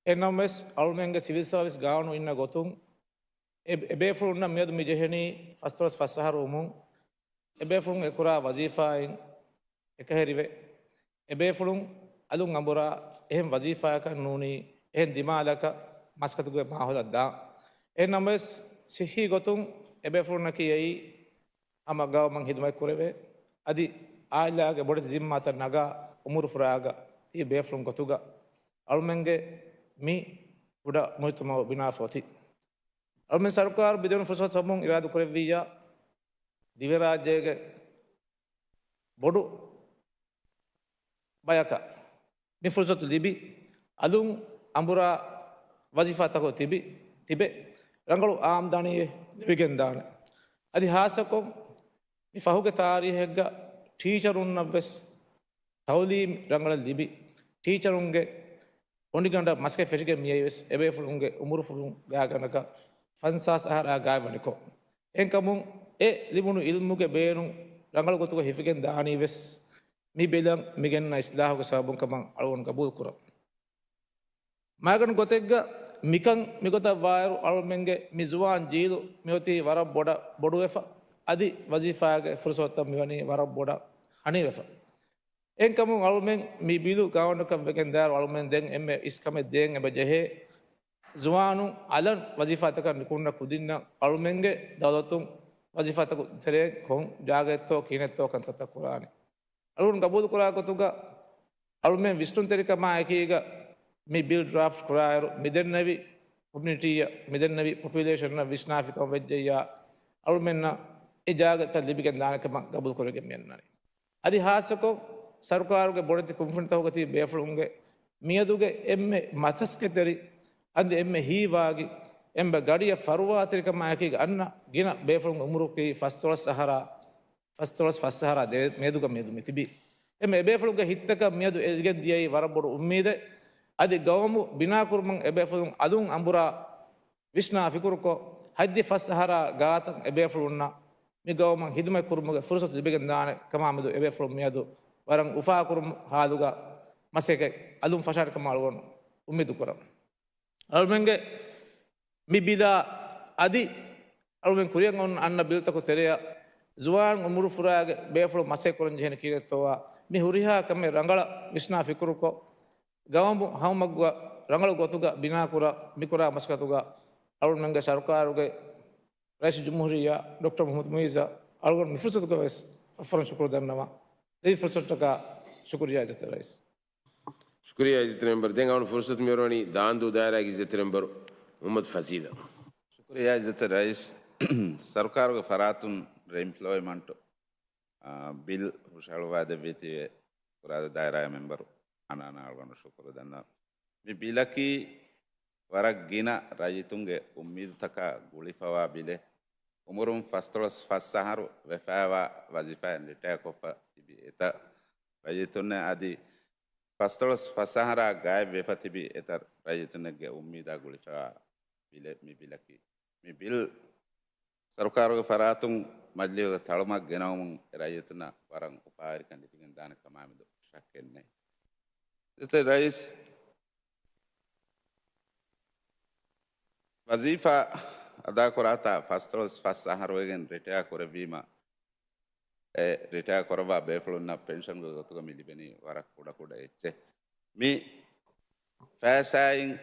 އެހެންނަމަވެސް، އަޅުމެންގެ ސިވިލް ސާވިސް ގާނޫނު އިންނަ ގޮތުން، އެ، އެބޭފުޅުންނަށް މިއަދު މި ޖެހެނީ ފަސްދޮޅަސް ފަސް އަހަރު ވުމުން، އެބޭފުޅުން އެކުރާ ވަޒީފާއިން އެކަހެރިވެ، އެބޭފުޅުން އަލުން އަނބުރާ އެހެން ވަޒީފާއަކަށް ނޫނީ، އެހެން ދިމާލަކަށް މަސައްކަތުގެ މާހައުލަށް ދާން. އެހެންނަމަވެސް، ޞިއްޙީ ގޮތުން އެބޭފުޅުންނަކީ އެއީ ހަމަ ގައުމަށް ހިދުމަތް ކުރެވޭ، އަދި އާއިލާގެ ބޮޑެތި ޒިންމާތައް ނަގާ އުމުރު ފުރާގަ ތިބި ބޭފުޅުން ގޮތުގަ އަޅުމެންގެ މި ކުޑަ މުޖުތަމަޢު ބިނާވެފަ އޮތީ. އަޅުމެން ސަރުކާރު މިދެން ފުރުސަތު ހަމަ އިރާދަ ކުރެއްވިއްޔާ، ދިވެހިރާއްޖޭގެ ބޮޑު ބަޔަކަށް މި ފުރުސަތު ލިބި، އަލުން އަނބުރާ ވަޒީފާތަކުގަ ތިބި، ތިބެ ރަނގަޅު އާމްދާނީއެއް ލިބިގެންދާނެ. އަދި ހާއްސަކޮށް، މި ފަހުގެ ތާރީހެއްގަ ޓީޗަރުންނަށްވެސް ތައުލީމް ރަނގަޅަށް ލިބި، ޓީޗަރުންގެ އޮނިގަނޑަށް މަސައްކަތް ފެށިގެން މިއައީވެސް އެބޭފުޅުންގެ އުމުރުފުރުން ގާތްގަނޑަކަށް ފަންސާސް އަހަރާ ގާތްވަނިކޮށް. އެހެންކަމުން އެ ލިބުނު އިލްމުގެ ބޭނުން ރަނގަޅު ގޮތުގަ ހިފިގެން ދާނީވެސް މި ބިލަށް މި ގެންނަ އިސްލާހުގެ ސަބަބުން ކަމަށް އަޅުގަނޑު ގަބޫލު ކުރަން. މާގަނޑު ގޮތެއްގަ މިކަން މިގޮތަށް ވާއިރު އަޅުމެންގެ މި ޒުވާން ޖީލު މިއޮތީ ވަރަށް ބޮޑަށް ބޮޑުވެފަ، އަދި ވަޒީފާގެ ފުރުސަތުތައް މިވަނީ ވަރަށް ބޮޑަށް ހަނިވެފަ. އެހެންކަމުން އަޅުމެން މި ބިލު ގާނޫނަކަށް ވެގެން ދާއިރު އަޅުމެން ދެން އެންމެ އިސްކަމެއް ދޭން އެބަ ޖެހޭ، ޒުވާނުން އަލަން ވަޒީފާތަކަށް ނިކުންނަ ކުދިންނަށް އަޅުމެންގެ ދައުލަތުން ވަޒީފާތަކު ތެރެއިން ކޮން ޖާގައެއްތޯ ކިހިނެއްތޯ ކަންތައްތައް ކުރާނެ. އަޅުގަނޑު ގަބޫލުކުރާ ގޮތުގަ އަޅުމެން ވިސްނުންތެރިކަމާ އެކީގަ މި ބިލް ޑްރާފްޓް ކުރާއިރު މިދެންނެވި ކޮމިއުނިޓީއަށް، މިދެންނެވި ޕޮޕިއުލޭޝަނަށް ވިސްނާފިކަމަށް ވެއްޖެއްޔާ، އަޅުމެންނަށް އެ ޖާގަތައް ލިބިގެން ދާނެ ކަމަށް ގަބޫލު ކުރެވިގެން މިއަންނަނީ. އަދި ހާއްސަކޮށް، ސަރުކާރުގެ ބޮޑެތި ކުންފުނިތަކުގަ ތިބި ބޭފުޅުންގެ މިއަދުގެ އެންމެ މަސައްކަތްތެރި، އަދި އެންމެ ހީވާގި، އެންމެ ގަޑިއަށް ފަރުވާތެރިކަމާއެކީގަ އަންނަ ގިނަ ބޭފުޅުންގެ އުމުރަކީ ފަސްދޮޅަސް އަހަރާ، ފަސްދޮޅަސް ފަސް އަހަރާ ދޭ މޭދުގަ މިއަދު މި ތިބީ. އެންމެ އެބޭފުޅުންގެ ހިތްތަކަށް މިއަދު އެދިގެން ދިޔައީ ވަރަށް ބޮޑު އުއްމީދެއް. އަދި ގައުމު ބިނާކުރުމަށް އެބޭފުޅުން އަލުން އަނބުރާ ވިސްނާ ފިކުރުކޮށް، ހަތްދިހަ ފަސް އަހަރާ ގާތަށް އެބޭފުޅުންނަށް މި ގައުމަށް ހިދުމަތް ކުރުމުގެ ފުރުސަތު ލިބިގެން ދާނެ ކަމާ މެދު އެބޭފުޅުން މިއަދު ވަރަށް އުފާކުރުމު ހާލުގަ މަސައްކަތް އަލުން ފަށާނެ ކަމަށް އަޅުގަނޑު އުއްމީދު ކުރަން. އަޅުމެންގެ މި ބިލާ އަދި އަޅުމެން ކުރިއަށް އޮންނަ އަންނަ ބިލްތަކު ތެރެއަށް ޒުވާން އުމުރު ފުރާގެ ބޭފުޅުން މަސައްކަތް ކުރަން ޖެހޭނެ ކިހިނެއްތޯއާ މި ހުރިހާ ކަމެއް ރަނގަޅަށް ވިސްނާ ފިކުރުކޮށް، ގައުމު ހަމަގަ ރަނގަޅު ގޮތުގަ ބިނާކުރާ، މިކުރާ މަސައްކަތުގަ އަޅުމެންގެ ސަރުކާރުގެ ރައީސުލްޖުމްހޫރިއްޔާ ޑޮކްޓަރ މުޙައްމަދު މުޢިއްޒަށް އަޅުގަނޑު މި ފުރުސަތުގަވެސް ފަށްފަށުން ޝުކުރު ދަންނަވަން. ދެވި ފުރުސަތަކަށް ޝުކުރިއްޔާ އިއްޒަތްތެރި ރައީސް. ޝުކުރިއްޔާ އިއްޒަތްތެރި މެމްބަރު. ދެން އަޅުގަނޑު ފުރުސަތު މިއޮރުވަނީ ދާންދޫ ދާއިރާގެ އިއްޒަތްތެރި މެމްބަރު މުޙައްމަދު ފަޒީލަށް. ޝުކުރިއްޔާ އިއްޒަތްތެރި ރައީސް. ސަރުކާރުގެ ފަރާތުން ރީއިމްޕްލޮއިމަންޓު، އާ، ބިލް ހުށަހަޅުވާ ދެއްވީތީވެ ކުރާދަ ދާއިރާއިން މެމްބަރު އަނާނާ އަޅުގަނޑު ޝުކުރު ދަންނަވަން. މި ބިލަކީ ވަރަށް ގިނަ ރައްޔިތުންގެ އުއްމީދުތަކާ ގުޅިފަވާ ބިލެއް. އުމުރުން ފަސްދޮޅަސް ފަސް އަހަރު ވެފައިވާ ވަޒީފާއިން ރިޓަޔާކޮށްފަ ތިބި އެތައް ރައްޔިތުންނެއް އަދި ފަސްދޮޅަސް ފަސް އަހަރާ ގާތް ވެފަ ތިބި އެތައް ރައްޔިތުންނެއްގެ އުއްމީދާ ގުޅިފައިވާ ބިލެއް މި ބިލަކީ. މި ބިލް ސަރުކާރުގެ ފަރާތުން މަޖިލީހުގެ ތަޅުމަށް ގެނައުމުން އެ ރައްޔިތުންނަށް ވަރަށް އުފާވެރިކަން ލިބިގެން ދާނެ ކަމާމެދު ޝައްކެއް ނެތް. އިއްޒަތްތެރި ރައީސް، ވަޒީފާ އަދާކުރާތާ ފަސްދޮޅަސް ފަސް އަހަރުވެގެން ރިޓަޔާ ކުރެއްވީމަ، އެ ރިޓަޔާ ކުރައްވާ ބޭފުޅުންނަށް ޕެންޝަންގެ ގޮތުގަ މި ލިބެނީ ވަރަށް ކުޑަކުޑަ އެއްޗެއް. މި ފައިސާއިން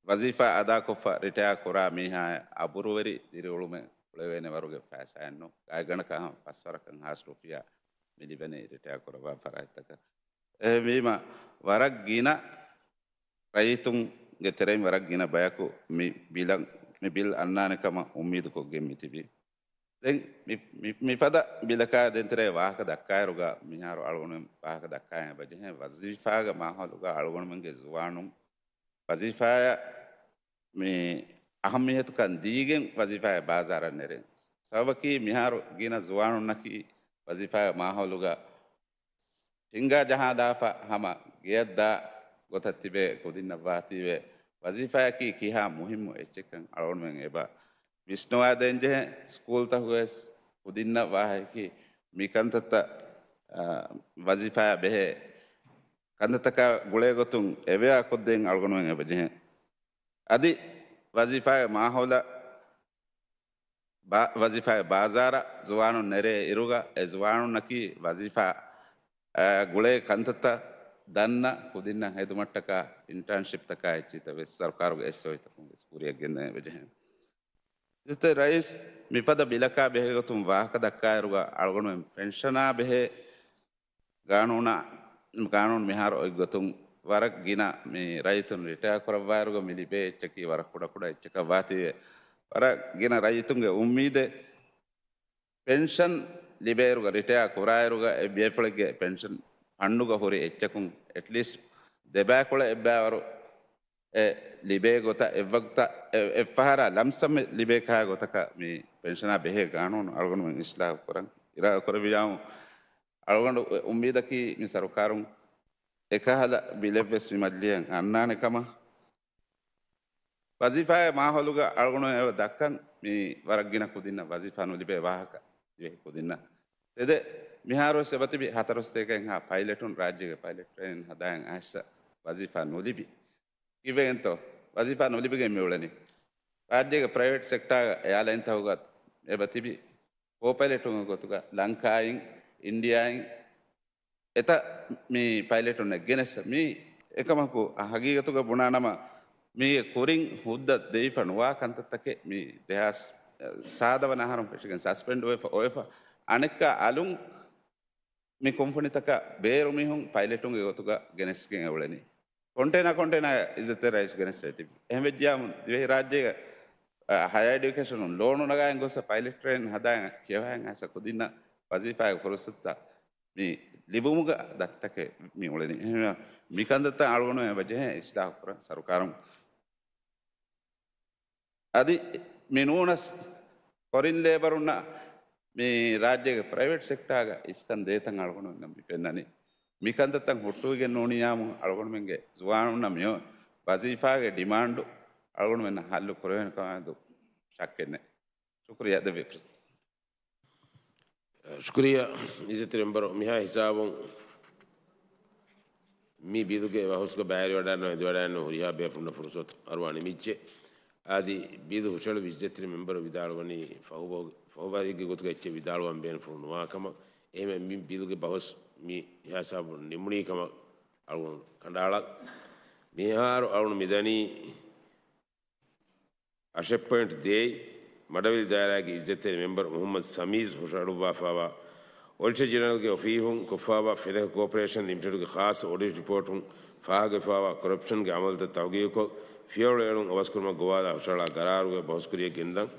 ވަޒީފާ އަދާކޮށްފަ ރިޓަޔާ ކުރާ މީހާއަށް އަބުރުވެރި ދިރިއުޅުމެއް އުޅެވޭނެ ވަރުގެ ފައިސާއެއް ނޫން. ގާތްގަނޑަކަށް ހަމަ ފަސް ވަރަކަށް ހާސް ރުފިޔާ މި ލިބެނީ ރިޓަޔާ ކުރައްވާ ފަރާތްތަކަށް. އެހެންވީމަ، ވަރަށް ގިނަ ރައްޔިތުންގެ ތެރެއިން ވަރަށް ގިނަ ބަޔަކު މި ބިލަށް، މި ބިލް އަންނާނެ ކަމަށް އުއްމީދުކޮށްގެން މި ތިބީ. ދެން މި، މި، މިފަދަ ބިލަކާ ދެންތެރޭ ވާހަކަ ދައްކާއިރުގަ، މިހާރު އަޅުގަނޑުމެން ވާހަކަ ދައްކާ އެބަ ޖެހޭ، ވަޒީފާގެ މާހައުލުގަ އަޅުގަނޑުމެންގެ ޒުވާނުން ވަޒީފާއަށް މި އަހައްމިއްޔަތުކަން ދީގެން ވަޒީފާއަށް ބާޒާރަށް ނެރެން. ސަބަބަކީ މިހާރު ގިނަ ޒުވާނުންނަކީ ވަޒީފާގެ މާހައުލުގަ ޓިންގާ ޖަހާދާފަ ހަމަ ގެޔަށްދާ ގޮތަށް ތިބޭ ކުދިންނަށް ވާތީވެ، ވަޒީފާއަކީ ކިހާ މުހިއްމު އެއްޗެއްކަން އަޅުގަނޑުމެން އެބަ ވިސްނުވާދޭންޖެހޭ. ސްކޫލްތަކުގަވެސް ކުދިންނަށް ވާހަކައަކީ މި ކަންތައްތައް، އާ، ވަޒީފާއާ ބެހޭ ކަންތައްތަކާ ގުޅޭ ގޮތުން އެވެއާ ކޮށްދޭން އަޅުގަނޑުމެން އެބަ ޖެހޭ. އަދި ވަޒީފާގެ މާހައުލަށް ބާ-، ވަޒީފާގެ ބާޒާރަށް ޒުވާނުން ނެރޭ އިރުގަ، އެ ޒުވާނުންނަކީ ވަޒީފާ، އާ، ގުޅޭ ކަންތައްތައް ދަންނަ ކުދިންނަށް ހެދުމަށްޓަކާ އިންޓާންޝިޕްތަކާ އެއްޗިތައް ވެސް ސަރުކާރުގެ އެސްއޯއިތަކުން ވެސް ކުރިއަށް ގެންދަން އެބަޖެހޭ. އިއްޒަތްތެރި ރައީސް މިފަދަ ބިލަކާ ބެހޭގޮތުން ވާހަކަ ދައްކާއިރުގަ އަޅުގަނޑުމެން ޕެންޝަނާ ބެހޭ ގާނޫނާ، ގާނޫނު މިހާރު އޮތްގޮތުން ވަރަށް ގިނަ މި ރައްޔިތުން ރިޓަޔާ ކުރައްވާއިރުގަ މި ލިބޭ އެއްޗަކީ ވަރަށް ކުޑަކުޑަ އެއްޗަކަށް ވާތީވެ، ވަރަށް ގިނަ ރައްޔިތުންގެ އުއްމީދެއް ޕެންޝަން ލިބޭއިރުގަ، ރިޓަޔާ ކުރާއިރުގަ އެ ބޭފުޅެއްގެ ޕެންޝަން ފަންޑުގަ ހުރި އެއްޗަކުން އެޓްލީސްޓް ދެބައިކުޅަ އެއްބައިވަރު އެ ލިބޭ ގޮތަށް އެއްވަގުތަށް އެ-، އެއްފަހަރާ ލަމްސަމް ލިބޭ ކަހާ ގޮތަކަށް މި ޕެންޝަނާ ބެހޭ ގާނޫނު އަޅުގަނޑުމެން އިސްލާހު ކުރަން އިރާދަ ކުރެއްވިޔާމު، އަޅުގަނޑު އުއްމީދަކީ މި ސަރުކާރުން އެކަހަލަ ބިލެއްވެސް މި މަޖިލީހަށް އަންނާނެ ކަމަށް. ވަޒީފާގެ މާހައުލުގަ އަޅުގަނޑު އެބަ ދައްކަން މި ވަރަށް ގިނަ ކުދިންނަށް ވަޒީފާ ނުލިބޭ ވާހަކަ ދިވެހި ކުދިންނަށް. ތެދެއް މިހާރުވެސް އެބަތިބި ހަތަރުސަތޭކައެއްހާ ޕައިލެޓުން ރާއްޖޭގެ ޕައިލެޓް ޓްރެއިނިން ހަދާއިން އައިއްސަ ވަޒީފާ ނުލިބި. ކިއްވެގެންތޯ ވަޒީފާ ނުލިބިގެން މިއުޅެނީ؟ ރާއްޖޭގެ ޕްރައިވެޓް ސެކްޓާ އެއާލައިންތަކުގަ އެބަތިބި ކޯޕައިލެޓުންގެ ގޮތުގަ ލަންކާއިން، އިންޑިއާއިން، އެތައް މި ޕައިލެޓުންނެއް ގެނެއްސަ މީ އެކަމަކު، ހަގީގަތުގަ ބުނާނަމަ، މީގެ ކުރިން ހުއްދަ ދެވިފަ ނުވާ ކަންތައްތަކެއް މި ދެހާސް ސާދަ ވަނަ އަހަރުން ފެށިގެން ސަސްޕެންޑް ވެފަ އޮވެފަ، އަނެއްކާ އަލުން މި ކުންފުނިތަކަށް ބޭރު މީހުން ޕައިލެޓުންގެ ގޮތުގަ ގެނެސްގެން އެއުޅެނީ. ކޮންޓޭނާ ކޮންޓޭނާ އިއްޒަތްތެރި ރައީސް ގެނެސް އެތި. އެހެން ވެއްޖިޔާމު ދިވެހި ރާއްޖޭގަ، އަ، ހަޔަރ އެޑިއުކޭޝަނުން ލޯނު ނަގާއިން ގޮއްސަ ޕައިލެޓް ޓްރެއިން ހަދާއިން ކިޔަވައިން އައިސަ ކުދިންނަށް ވަޒީފާގެ ފުރުސަތުތައް މި ލިބުމުގަ ދަތިތަކެއް މި އުޅެނީ. އެހެންވެ، މި ކަންތައްތައް އަޅުގަނޑުމެން އެބަ ޖެހޭ އިސްލާހު ކުރަން ސަރުކާރުން. އަދި މި ނޫނަސް ފޮރިން ލޭބަރުންނަށް މި ރާއްޖޭގެ ޕްރައިވެޓް ސެކްޓާގަ އިސްކަން ދޭތަން އަޅުގަނޑުމެންނަށް މި ފެންނަނީ. މި ކަންތައްތައް ހުއްޓުވިގެން ނޫނިއްޔާމު އަޅުގަނޑުމެންގެ ޒުވާނުންނަށް މި ވަޒީފާގެ ޑިމާންޑު އަޅުގަނޑުމެންނަށް ހައްލު ކުރެވޭނެ ކަމާއެކު ޝައްކެއް ނެތް. ޝުކުރިއްޔާ ދެއްވި ފުރުސަތު. ޝުކުރިއްޔާ އިއްޒަތްތެރި މެމްބަރު، މިހާ ހިސާބުން މި ބިލުގެ ބަހުސްގަ ބައިވެރިވަޑައިގަންނަވާ އެދިވަޑައިގަންނަވާ ހުރިހާ ބޭފުޅުންނަށް ފުރުސަތު އަރުވާ ނިމިއްޖެ. އަދި ބިލު ހުށަހެޅުއްވި އިއްޒަތްތެރި މެމްބަރު ވިދާޅުވަނީ ފަހުބަހުގެ، ފަހުބަހެއްގެ ގޮތުގަ އެއްޗެއް ވިދާޅުވާން ބޭނުންފުޅު ނުވާ ކަމަށް. އެހެންވެ މި ބިލުގެ ބަހުސް މި ހިސާބުން ނިމުނީ ކަމަށް އަޅުގަނޑު ކަނޑައަޅަން. މިހާރު އަޅުގަނޑު މިދަނީ އަށެއް ޕޮއިންޓް ދޭއް، މަޑަވެލި ދާއިރާގެ އިއްޒަތްތެރި މެމްބަރު މުހައްމަދު ޝަމީޒް ހުށަހަޅުއްވާފައިވާ އޮޑިޓަރ ޖެނެރަލްގެ އޮފީހުން ކޮށްފައިވާ ފިރަހެ ކޯޕަރޭޝަން ލިމިޓެޑުގެ ޚާއްޞަ އޮޑިޓް ރިޕޯޓުން ފާހަގަވެފައިވާ ކޮރަޕްޝަންގެ އަމަލުތައް ތަހުގީގުކޮށް، ފިޔަވަޅު އެޅުން އަވަސްކުރުމަށް ގޮވާލާ ހުށަހަޅާ ގަރާރުގެ ބަހުސްކުރިއަށް ގެންދަން.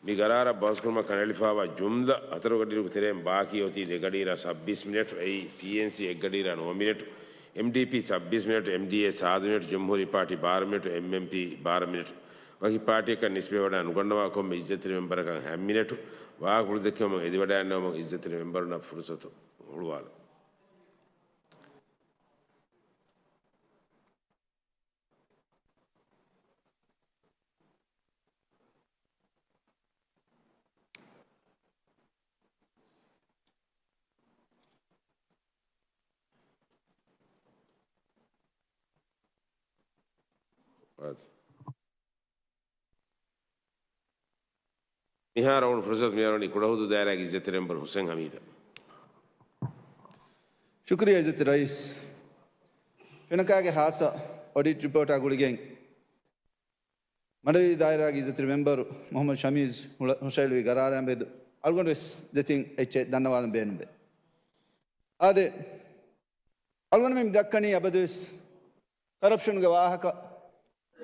މި ގަރާރަށް ބަހުސްކުރުމަށް ކަނޑައެޅިފައިވާ ޖުމްލަ ހަތަރު ގަޑިއިރުގެ ތެރެއިން ބާކީ އޮތީ ދެ ގަޑިއިރާ ސައްބީސް މިނެޓު، އެއީ ޕީއެންސީ އެއް ގަޑިއިރާ ނުވަ މިނެޓު، އެމްޑީޕީ ސައްބީސް މިނެޓު، އެމްޑީއޭ ސާދަ މިނެޓު، ޖުމްހޫރީ ޕާޓީ ބާރަ މިނެޓު، އެމްއެމްޕީ ބާރަ މިނެޓު. ވަކި ޕާޓީއަކަށް ނިސްބަތްވެވަޑައި ނުގަންނަވާ ކޮންމެ އިއްޒަތްތެރި މެމްބަރަކަށް ހަތް މިނެޓު. ވާހަކަ ކުޅެދެއްކެވުމަށް އެދިވަޑައިގަންނަވަމުން އިއްޒަތްތެރި މެމްބަރުންނަށް ފުރުސަތު ހުޅުވާލަން. މިހާރު އަޅުގަނޑު ފުރުސަތު މިއަރުވަނީ ކުޑަހުދޫ ދާއިރާގެ އިއްޒަތްތެރި މެމްބަރު ހުސެން ހަމީދަށް. ޝުކުރިއްޔާ އިއްޒަތްތެރި ރައީސް. ފެނަކާގެ ހާއްސަ އޮޑިޓް ރިޕޯޓާ ގުޅިގެން، މަޑަވެލި ދާއިރާގެ އިއްޒަތްތެރި މެމްބަރު މުހައްމަދު ޝަމީޒް ހުޅަ-، ހުށަހެޅުއްވި ގަރާރާ މެދު އަޅުގަނޑު ވެސް ދެތިން އެއްޗެއް ދަންނަވާލަން ބޭނުންވޭ. އާދެ، އަޅުގަނޑުމެން މި ދައްކަނީ އަބަދުވެސް ކަރަޕްޝަންގެ ވާހަކަ،